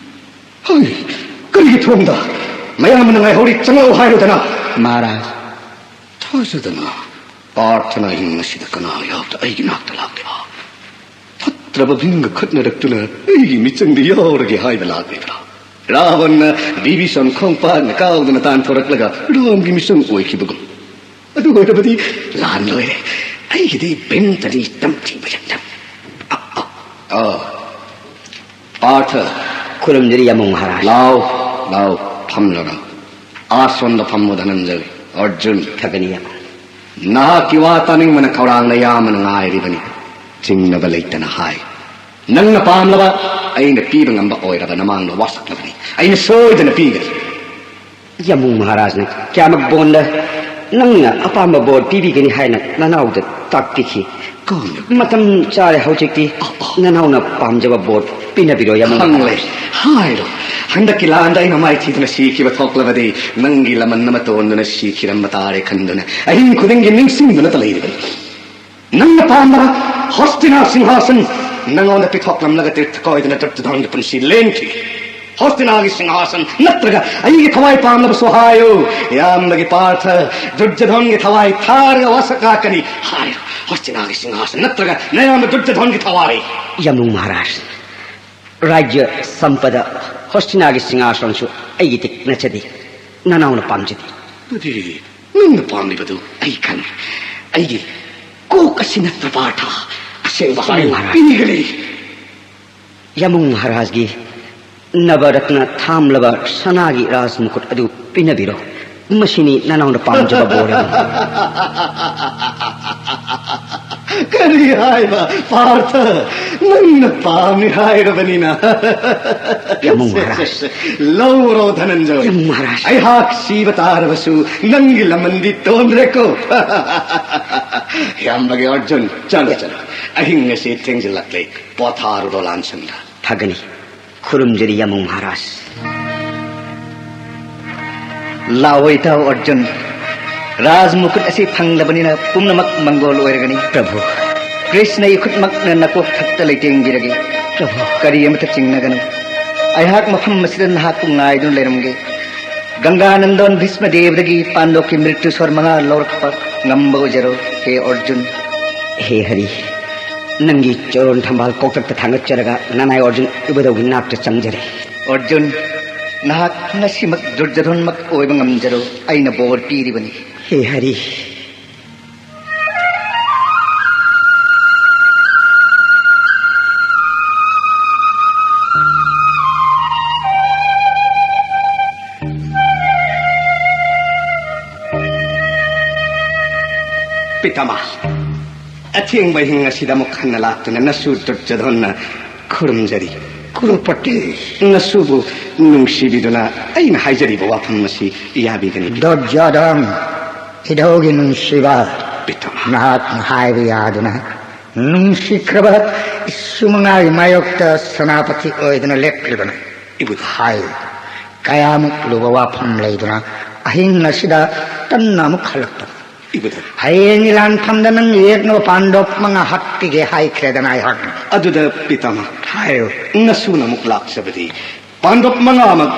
ꯍꯥꯏ, ꯀꯔꯤꯒꯤ ꯊꯣꯡꯗ? ꯃꯌꯥꯝꯅ ꯉꯥꯏꯍꯧꯔꯤ, ꯆꯪꯂꯛꯎ ꯍꯥꯏꯔꯨꯗꯅ꯫ ꯃꯍꯥꯔꯥꯖ꯫ ꯊꯥꯖꯗꯅ ꯄꯥꯔꯊꯅ ꯑꯍꯤꯡ ꯑꯁꯤꯗ ꯀꯅꯥ ꯌꯥꯎꯗ ꯑꯩꯒꯤ ꯅꯥꯛꯇ ꯂꯥꯛꯂꯤꯕ? ꯐꯠꯇ꯭ꯔꯕ ꯚꯤꯝꯒ ꯈꯠꯅꯔꯛꯇꯨꯅ ꯑꯩꯒꯤ ꯃꯤꯆꯪꯗ ꯌꯥꯎꯔꯒꯦ ꯍꯥꯏꯕ ꯂꯥꯛꯂꯤꯕ꯭ꯔꯥ? ꯔꯥꯕꯟꯅ ꯕꯤꯕꯤꯁꯣꯟ ꯈꯣꯡꯄꯥꯛꯅ ꯀꯥꯎꯗꯨꯅ ꯇꯥꯟꯊꯣꯔꯛꯂꯒ ꯔꯥꯝꯒꯤ ꯃꯤꯆꯪ ꯑꯣꯏꯈꯤꯕꯒꯨꯝ꯫ ꯑꯗꯨ ꯑꯣꯏꯔꯕꯗꯤ ꯂꯥꯟ ꯂꯣꯏꯔꯦ꯫ ꯑꯩꯒꯤꯗꯤ ꯚꯤꯝꯇꯅꯤ ꯇꯝꯊꯤꯕ ꯌꯥꯝꯅ꯫ ꯑ, ꯑ, ꯑ꯫ ꯄꯥꯔꯊ꯫ ꯈꯨꯔꯨꯝꯖꯔꯤ ꯌꯥꯃꯨꯡ ꯃꯍꯥꯔꯥꯖ꯫ ꯂꯥꯎ, ꯂꯥꯎ, ꯐꯝꯂꯣ, ꯂꯥꯎ꯫ ꯑꯥꯁꯣꯟꯗ ꯐꯝꯃꯨ, ꯙꯅꯟꯖꯌ, ꯑꯔꯖꯨꯟ꯫ ꯐꯒꯅꯤ ꯌꯥꯃꯨꯡ꯫ ꯅꯍꯥꯛꯀꯤ ꯋꯥ ꯇꯥꯅꯤꯡꯕꯅ ꯈꯧꯔꯥꯡꯅ ꯌꯥꯝꯅ ꯉꯥꯏꯔꯤꯕꯅꯤ꯫ ꯆꯤꯡꯅꯕ ꯂꯩꯇꯅ ꯍꯥꯏ꯫ ꯅꯪꯅ ꯄꯥꯝꯂꯕ ꯑꯩꯅ ꯄꯤꯕ ꯉꯝꯕ ꯑꯣꯏꯔꯕ ꯅꯃꯥꯡꯗ ꯋꯥꯁꯛꯂꯕꯅꯤ꯫ ꯑꯩꯅ ꯁꯣꯏꯗꯅ ꯄꯤꯒꯅꯤ꯫ ꯌꯥꯃꯨꯡ ꯃꯍꯥꯔꯥꯖꯅ ꯀꯌꯥꯃꯛ ꯕꯣꯟꯗ ꯅꯪꯅ ꯑꯄꯥꯝꯕ ꯕꯣꯔ ꯄꯤꯕꯤꯒꯅꯤ ꯍꯥꯏꯅ ꯅꯅꯥꯎꯗ ꯇꯥꯛꯄꯤꯈꯤ꯫ ꯀꯣꯟꯅ꯫ ꯃꯇꯝ ꯆꯥꯔꯦ ꯍꯧꯖꯤꯛꯇꯤ꯫ ꯑ, ꯑ꯫ ꯅꯅꯥꯎꯅ ꯄꯥꯝꯖꯕ ꯕꯣꯔ ꯄꯤꯅꯕꯤꯔꯣ, ꯌꯥꯃꯨꯡ ꯈꯪꯂꯦ꯫ ꯃꯍꯥꯔꯥꯖ꯫ ꯍꯥꯏꯔꯣ꯫ ꯍꯟꯗꯛꯀꯤ ꯂꯥꯟꯗ ꯑꯩꯅ ꯃꯥꯏꯊꯤꯗꯨꯅ ꯁꯤꯈꯤꯕ ꯊꯣꯛꯂꯕꯗꯤ ꯅꯪꯒꯤ ꯂꯃꯟ ꯑꯃ ꯇꯣꯟꯗꯨꯅ ꯁꯤꯈꯤꯔꯝꯕ ꯇꯥꯔꯦ ꯈꯟꯗꯨꯅ ꯑꯍꯤꯡ ꯈꯨꯗꯤꯡꯒꯤ ꯅꯤꯡꯁꯤꯡꯗꯨꯅꯇ ꯂꯩꯔꯤꯕꯅꯤ꯫ ꯅꯪꯅ ꯄꯥꯝꯕ ꯍꯣꯁꯇꯤꯅꯥ ꯁꯤꯡꯍꯥꯁꯟ ꯅꯉꯣꯟꯗ ꯄꯤꯊꯣꯛꯂꯝꯂꯒ ꯇꯤꯔꯊ ꯀꯣꯏꯗꯨꯅ ꯗꯨꯔꯖꯙꯟꯒꯤ ꯄꯨꯟꯁꯤ ꯂꯦꯟꯈꯤ꯫ ꯍꯣꯁꯇꯤꯅꯥꯒꯤ ꯁꯤꯡꯍꯥꯁꯟ ꯅꯠꯇ꯭ꯔꯒ ꯑꯩꯒꯤ ꯊꯋꯥꯏ ꯄꯥꯝꯂꯕꯁꯨ ꯍꯥꯏꯌꯨ꯫ ꯏꯌꯥꯝꯕꯒꯤ ꯄꯥꯔꯊ ꯗꯨꯔꯖꯙꯟꯒꯤ ꯊꯋꯥꯏ ꯊꯥꯔꯒ ꯋꯥꯁꯛ ꯉꯥꯛꯀꯅꯤ꯫ ꯍꯥꯏꯌꯨ, ꯍꯣꯁꯇꯤꯅꯥꯒꯤ ꯁꯤꯡꯍꯥꯁꯟ ꯅꯠꯇ꯭ꯔꯒ ꯅꯌꯥꯝꯕ ꯗꯨꯔꯖꯙꯟꯒꯤ ꯊꯋꯥꯏ꯫ ꯌꯥꯃꯨꯡ ꯃꯍꯥꯔꯥꯖ, ꯔꯥꯖ꯭ꯌ ꯁꯝꯄꯗ ꯍꯣꯁꯇꯤꯅꯥꯒꯤ ꯁꯤꯡꯍꯥꯁꯟꯁꯨ ꯑꯩꯒꯤꯗꯤ ꯅꯠꯆꯗꯦ, ꯅꯅꯥꯎꯅ ꯄꯥꯝꯖꯗꯦ꯫ ꯃꯗꯨꯗꯤ ꯅꯪꯅ ꯄꯥꯝꯂꯤꯕꯗꯨ ꯑꯩ ꯈꯪꯏ꯫ ꯑꯩꯒꯤ ꯀꯣꯛ ꯑꯁꯤ ꯅꯠꯇ꯭ꯔ ꯄꯥꯔꯊ? ꯑꯁꯦꯡꯕ ꯍꯥꯏꯌꯨ, ꯃꯍꯥꯔꯥꯖ꯫ ꯄꯤꯒꯅꯤ꯫ ꯌꯥꯃꯨꯡ ꯃꯍꯥꯔꯥꯖꯒꯤ ꯅꯕꯔꯠꯅ ꯊꯥꯝꯂꯕ ꯁꯅꯥꯒꯤ ꯔꯥꯖ ꯃꯨꯀꯨꯠ ꯑꯗꯨ ꯄꯤꯅꯕꯤꯔꯣ꯫ ꯃꯁꯤꯅꯤ ꯅꯅꯥꯎꯅ ꯄꯥꯝꯖꯕ ꯕꯣꯔ ꯑꯗꯨ꯫ ꯀꯔꯤ ꯍꯥꯏꯕ, ꯄꯥꯔꯊ? ꯅꯪꯅ ꯄꯥꯝꯃꯤ ꯍꯥꯏꯔꯕꯅꯤꯅ꯫ ꯌꯥꯃꯨꯡ ꯃꯍꯥꯔꯥꯖ꯫ ꯂꯧꯔꯣ, ꯙꯅꯟꯖꯌ꯫ ꯌꯥꯃꯨꯡ ꯃꯍꯥꯔꯥꯖ꯫ ꯑꯩꯍꯥꯛ ꯁꯤꯕ ꯇꯥꯔꯕꯁꯨ ꯅꯪꯒꯤ ꯂꯃꯟꯗꯤ ꯇꯣꯟꯗ꯭ꯔꯦꯀꯣ꯫ ꯏꯌꯥꯝꯕꯒꯤ ꯑꯔꯖꯨꯟ, ꯆꯠꯂꯣ, ꯆꯠꯂꯣ꯫ ꯑꯍꯤꯡ ꯑꯁꯤ ꯊꯦꯡꯖꯤꯜꯂꯛꯂꯦ꯫ ꯄꯣꯊꯥꯔꯨꯔꯣ ꯂꯥꯟꯁꯪꯗ꯫ ꯐꯒꯅꯤ꯫ ꯈꯨꯔꯨꯝꯖꯔꯤ ꯌꯥꯃꯨꯡ ꯃꯍꯥꯔꯥꯖ꯫ ꯂꯥꯛꯑꯣ ꯏꯇꯥꯎ ꯑꯔꯖꯨꯟ, ꯔꯥꯖ ꯃꯨꯀꯨꯠ ꯑꯁꯤ ꯐꯪꯂꯕꯅꯤꯅ ꯄꯨꯝꯅꯃꯛ ꯃꯪꯒꯣꯜ ꯑꯣꯏꯔꯒꯅꯤ꯫ ꯄ꯭ꯔꯚꯨ꯫ ꯀ꯭ꯔꯤꯁꯅ ꯏꯈꯨꯠꯃꯛꯅ ꯅꯀꯣꯛ ꯊꯛꯇ ꯂꯩꯇꯦꯡꯕꯤꯔꯒꯦ꯫ ꯄ꯭ꯔꯚꯨ꯫ ꯀꯔꯤ ꯑꯃꯠꯇ ꯆꯤꯡꯅꯒꯅꯨ꯫ ꯑꯩꯍꯥꯛ ꯃꯐꯝ ꯑꯁꯤꯗ ꯅꯍꯥꯛꯄꯨ ꯉꯥꯏꯗꯨꯅ ꯂꯩꯔꯝꯒꯦ꯫ ꯒꯪꯒꯥ ꯅꯟꯗꯣꯟ ꯚꯤꯁꯃ ꯗꯦꯕꯗꯒꯤ ꯄꯥꯟꯗꯣꯞꯀꯤ ꯃ꯭ꯔꯤꯇ꯭ꯌꯨ ꯁꯣꯔ ꯃꯉꯥ ꯂꯧꯔꯛꯄ ꯉꯝꯕ ꯑꯣꯏꯖꯔꯣ, ꯍꯦ ꯑꯔꯖꯨꯟ꯫ ꯍꯦ ꯍꯔꯤ, ꯅꯪꯒꯤ ꯆꯣꯔꯣꯟ ꯊꯝꯕꯥꯜ ꯀꯣꯛꯇꯛꯇ ꯊꯥꯡꯒꯠꯆꯔꯒ ꯅꯅꯥꯏ ꯑꯔꯖꯨꯟ ꯏꯕꯨꯙꯧꯒꯤ ꯅꯥꯛꯇ ꯆꯪꯖꯔꯦ꯫ ꯑꯔꯖꯨꯟ, ꯅꯍꯥꯛ ꯉꯁꯤꯃꯛ ꯗꯨꯔꯖꯣꯙꯟꯃꯛ ꯑꯣꯏꯕ ꯉꯝꯖꯔꯣ, ꯑꯩꯅ ꯕꯣꯔ ꯄꯤꯔꯤꯕꯅꯤ꯫ ꯍꯦ ꯍꯔꯤ꯫ ꯄꯤꯇꯥꯃꯥ, ꯑꯊꯦꯡꯕ ꯑꯍꯤꯡ ꯑꯁꯤꯗ ꯑꯃꯨꯛ ꯍꯟꯅ ꯂꯥꯛꯇꯨꯅ ꯅꯁꯨ ꯗꯨꯔꯖꯣꯙꯟꯅ ꯈꯨꯔꯨꯝꯖꯔꯤ꯫ ꯀ꯭ꯔꯨꯄꯇꯤ꯫ ꯅꯁꯨꯕꯨ ꯅꯨꯡꯁꯤꯕꯤꯗꯨꯅ ꯑꯩꯅ ꯍꯥꯏꯖꯔꯤꯕ ꯋꯥꯐꯝ ꯑꯁꯤ ꯌꯥꯕꯤꯒꯅꯤ꯫ ꯗꯨꯔꯖꯣꯙꯟ, ꯏꯙꯧꯒꯤ ꯅꯨꯡꯁꯤꯕ, ꯄꯤꯇꯥꯃꯥ꯫ ꯅꯍꯥꯛꯅ ꯍꯥꯏꯕ ꯌꯥꯗꯨꯅ ꯅꯨꯡꯁꯤꯈ꯭ꯔꯕ ꯏꯁꯨ ꯃꯉꯥꯒꯤ ꯃꯥꯌꯣꯛꯇ ꯁꯦꯅꯥꯄꯇꯤ ꯑꯣꯏꯗꯨꯅ ꯂꯦꯞꯂꯤꯕꯅꯤ꯫ ꯏꯕꯨꯙꯧ꯫ ꯍꯥꯏ, ꯀꯌꯥꯃꯨꯛ ꯂꯨꯕ ꯋꯥꯐꯝ ꯂꯩꯗꯨꯅ ꯑꯍꯤꯡ ꯑꯁꯤꯗ ꯇꯟꯅ ꯑꯃꯨꯛ ꯍꯜꯂꯛꯄ? ꯏꯕꯨꯙꯧ꯫ ꯍꯌꯦꯡꯒꯤ ꯂꯥꯟꯐꯝꯗ ꯅꯪ ꯌꯦꯛꯅꯕ ꯄꯥꯟꯗꯣꯞ ꯃꯉꯥ ꯍꯥꯠꯄꯤꯒꯦ ꯍꯥꯏꯈ꯭ꯔꯦꯗꯅ ꯑꯩꯍꯥꯛꯅ꯫ ꯑꯗꯨꯗ ꯄꯤꯇꯥꯃꯥ, ꯍꯥꯏꯌꯨ꯫ ꯅꯁꯨꯅ ꯑꯃꯨꯛ ꯂꯥꯛꯆꯕꯗꯤ ꯄꯥꯟꯗꯣꯞ ꯃꯉꯥꯃꯛ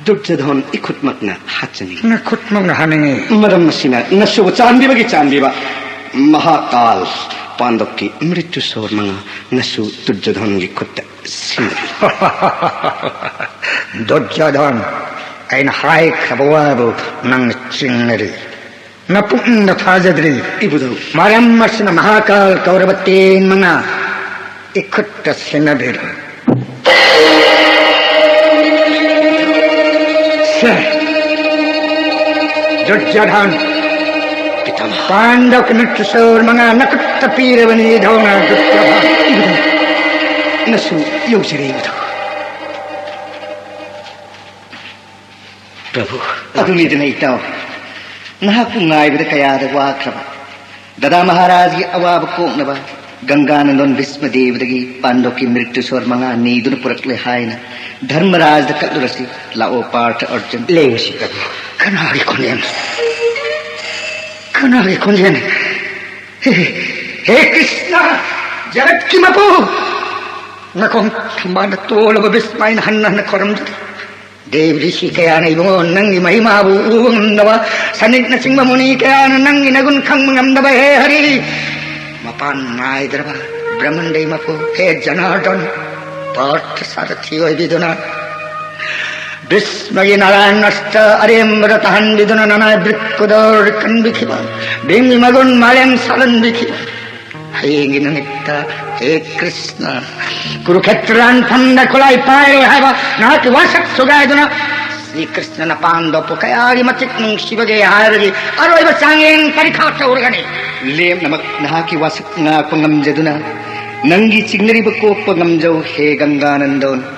ꯗꯨꯔꯖꯣꯙꯟ ꯏꯈꯨꯠꯃꯛꯅ ꯍꯥꯠꯆꯅꯤꯡꯏ꯫ ꯅꯈꯨꯠꯃꯛꯅ ꯍꯥꯠꯅꯤꯡꯏ? ꯃꯔꯝ ꯑꯁꯤꯅ ꯅꯁꯨꯕꯨ ꯆꯥꯟꯕꯤꯕꯒꯤ ꯆꯥꯟꯕꯤꯕ꯫ ꯃꯍꯥꯀꯥꯜ, ꯄꯥꯟꯗꯣꯞꯀꯤ ꯃ꯭ꯔꯤꯇ꯭ꯌꯨ ꯁꯣꯔ ꯃꯉꯥ ꯅꯁꯨ ꯗꯨꯔꯖꯣꯙꯟꯒꯤ ꯈꯨꯠꯇ ꯁꯤꯟꯅꯕꯤꯌꯨ꯫ ꯗꯨꯔꯖꯣꯙꯟ, ꯑꯩꯅ ꯍꯥꯏꯈ꯭ꯔꯕ ꯋꯥꯕꯨ ꯅꯪꯅ ꯆꯤꯡꯅꯔꯤ꯫ ꯅꯄꯨꯛꯅꯤꯡꯗ ꯊꯥꯖꯗ꯭ꯔꯤ꯫ ꯏꯕꯨꯙꯧ꯫ ꯃꯔꯝ ꯑꯁꯤꯅ ꯃꯍꯥꯀꯥꯜ ꯀꯧꯔꯕ ꯇꯦꯟ ꯃꯉꯥ ꯏꯈꯨꯠꯇ ꯁꯤꯟꯅꯕꯤꯔꯣ꯫ ꯁꯦ, ꯗꯨꯔꯖꯣꯙꯟ꯫ ꯄꯤꯇꯥꯃꯥ꯫ ꯄꯥꯟꯗꯣꯞꯀꯤ ꯃ꯭ꯔꯤꯇ꯭ꯌꯨ ꯁꯣꯔ ꯃꯉꯥ ꯅꯈꯨꯠꯇ ꯄꯤꯔꯕꯅꯤ, ꯏꯙꯧꯅ ꯗꯨꯔꯖꯣꯙꯟ꯫ ꯏꯕꯨꯙꯧ꯫ ꯅꯁꯨ ꯌꯧꯖꯔꯦ, ꯏꯕꯨꯙꯧ꯫ ꯄ꯭ꯔꯚꯨ꯫ ꯑꯗꯨꯅꯤꯗꯅ ꯏꯇꯥꯎ, ꯅꯍꯥꯛꯄꯨ ꯉꯥꯏꯕꯗ ꯀꯌꯥꯗ ꯋꯥꯈ꯭ꯔꯕ꯫ ꯗꯗꯥ ꯃꯍꯥꯔꯥꯖꯒꯤ ꯑꯋꯥꯕ ꯀꯣꯛꯅꯕ ꯒꯪꯒꯥꯅꯟꯗꯣꯟ ꯚꯤꯁꯃ ꯗꯦꯕꯗꯒꯤ ꯄꯥꯟꯗꯣꯞꯀꯤ ꯃ꯭ꯔꯤꯇ꯭ꯌꯨ ꯁꯣꯔ ꯃꯉꯥ ꯅꯤꯗꯨꯅ ꯄꯨꯔꯛꯂꯦ ꯍꯥꯏꯅ ꯙꯔꯃꯔꯥꯖꯗ ꯀꯠꯂꯨꯔꯁꯤ꯫ ꯂꯥꯛꯑꯣ ꯄꯥꯔꯊ ꯑꯔꯖꯨꯟ꯫ ꯂꯦꯡꯉꯨꯁꯤ ꯄ꯭ꯔꯚꯨ꯫ ꯀꯅꯥꯒꯤ ꯈꯣꯟꯖꯦꯜ? ꯀꯅꯥꯒꯤ ꯈꯣꯟꯖꯦꯜꯅꯤ? ꯍꯦ, ꯍꯦ ꯀ꯭ꯔꯤꯁꯅ, ꯖꯒꯠꯀꯤ ꯃꯄꯨ, ꯅꯈꯣꯡ ꯊꯝꯕꯥꯜꯗ ꯇꯣꯜꯂꯕ ꯕꯤꯁꯃꯥꯏꯅ ꯍꯟꯅ ꯍꯟꯅ ꯈꯣꯏꯔꯝꯖꯔꯤ꯫ ꯗꯦꯕ ꯔꯤꯁꯤ ꯀꯌꯥꯅ ꯏꯕꯨꯡꯉꯣ ꯅꯪꯒꯤ ꯃꯍꯤꯃꯥꯕꯨ ꯎꯕ ꯉꯝꯗꯕ, ꯁꯅꯤꯛꯅꯆꯤꯡꯕ ꯃꯨꯅꯤ ꯀꯌꯥꯅ ꯅꯪꯒꯤ ꯅꯒꯨꯟ ꯈꯪꯕ ꯉꯝꯗꯕ, ꯍꯦ ꯍꯔꯤ, ꯃꯄꯥꯟ ꯅꯥꯏꯗ꯭ꯔꯕ ꯕ꯭ꯔꯍꯃꯟꯗꯩ ꯃꯄꯨ, ꯍꯦ ꯖꯅꯥꯔꯗꯟ, ꯄꯥꯔꯊ ꯁꯥꯔꯊꯤ ꯑꯣꯏꯕꯤꯗꯨꯅ ꯕꯤꯁꯃꯒꯤ ꯅꯥꯔꯥꯌꯟ ꯑꯁꯇ ꯑꯔꯦꯝꯕꯗ ꯇꯥꯍꯟꯕꯤꯗꯨꯅ ꯅꯅꯥꯏ ꯕ꯭ꯔꯤꯛꯀꯨꯗ ꯀꯟꯕꯤꯈꯤꯕ, ꯚꯤꯝꯒꯤ ꯃꯒꯨꯟ ꯃꯥꯂꯦꯝ ꯁꯥꯜꯍꯟꯕꯤꯈꯤꯕ, ꯍꯌꯦꯡꯒꯤ ꯅꯨꯃꯤꯠꯇ, ꯍꯦ ꯀ꯭ꯔꯤꯁꯅ, ꯀꯨꯔꯨꯈꯦꯇ꯭ꯔ ꯂꯥꯟꯐꯝꯗ ꯈꯨꯠꯂꯥꯏ ꯄꯥꯏꯔꯣꯏ ꯍꯥꯏꯕ ꯅꯍꯥꯛꯀꯤ ꯋꯥꯁꯛ ꯁꯨꯒꯥꯏꯗꯨꯅ ꯁ꯭ꯔꯤ ꯀ꯭ꯔꯤꯁꯅꯅ ꯄꯥꯟꯗꯣꯞꯄꯨ ꯀꯌꯥꯒꯤ ꯃꯇꯤꯛ ꯅꯨꯡꯁꯤꯕꯒꯦ ꯍꯥꯏꯕꯒꯤ ꯑꯔꯣꯏꯕ ꯆꯥꯡꯌꯦꯡ ꯄꯔꯤꯈꯥ ꯇꯧꯔꯒꯅꯤ꯫ ꯂꯦꯝꯅꯃꯛ ꯅꯍꯥꯛꯀꯤ ꯋꯥꯁꯛ ꯉꯥꯛꯄ ꯉꯝꯖꯗꯨꯅ ꯅꯪꯒꯤ ꯆꯤꯡꯅꯔꯤꯕ ꯀꯣꯛꯄ ꯉꯝꯖꯧ, ꯍꯦ ꯒꯪꯒꯥꯅꯟꯗꯣꯟ꯫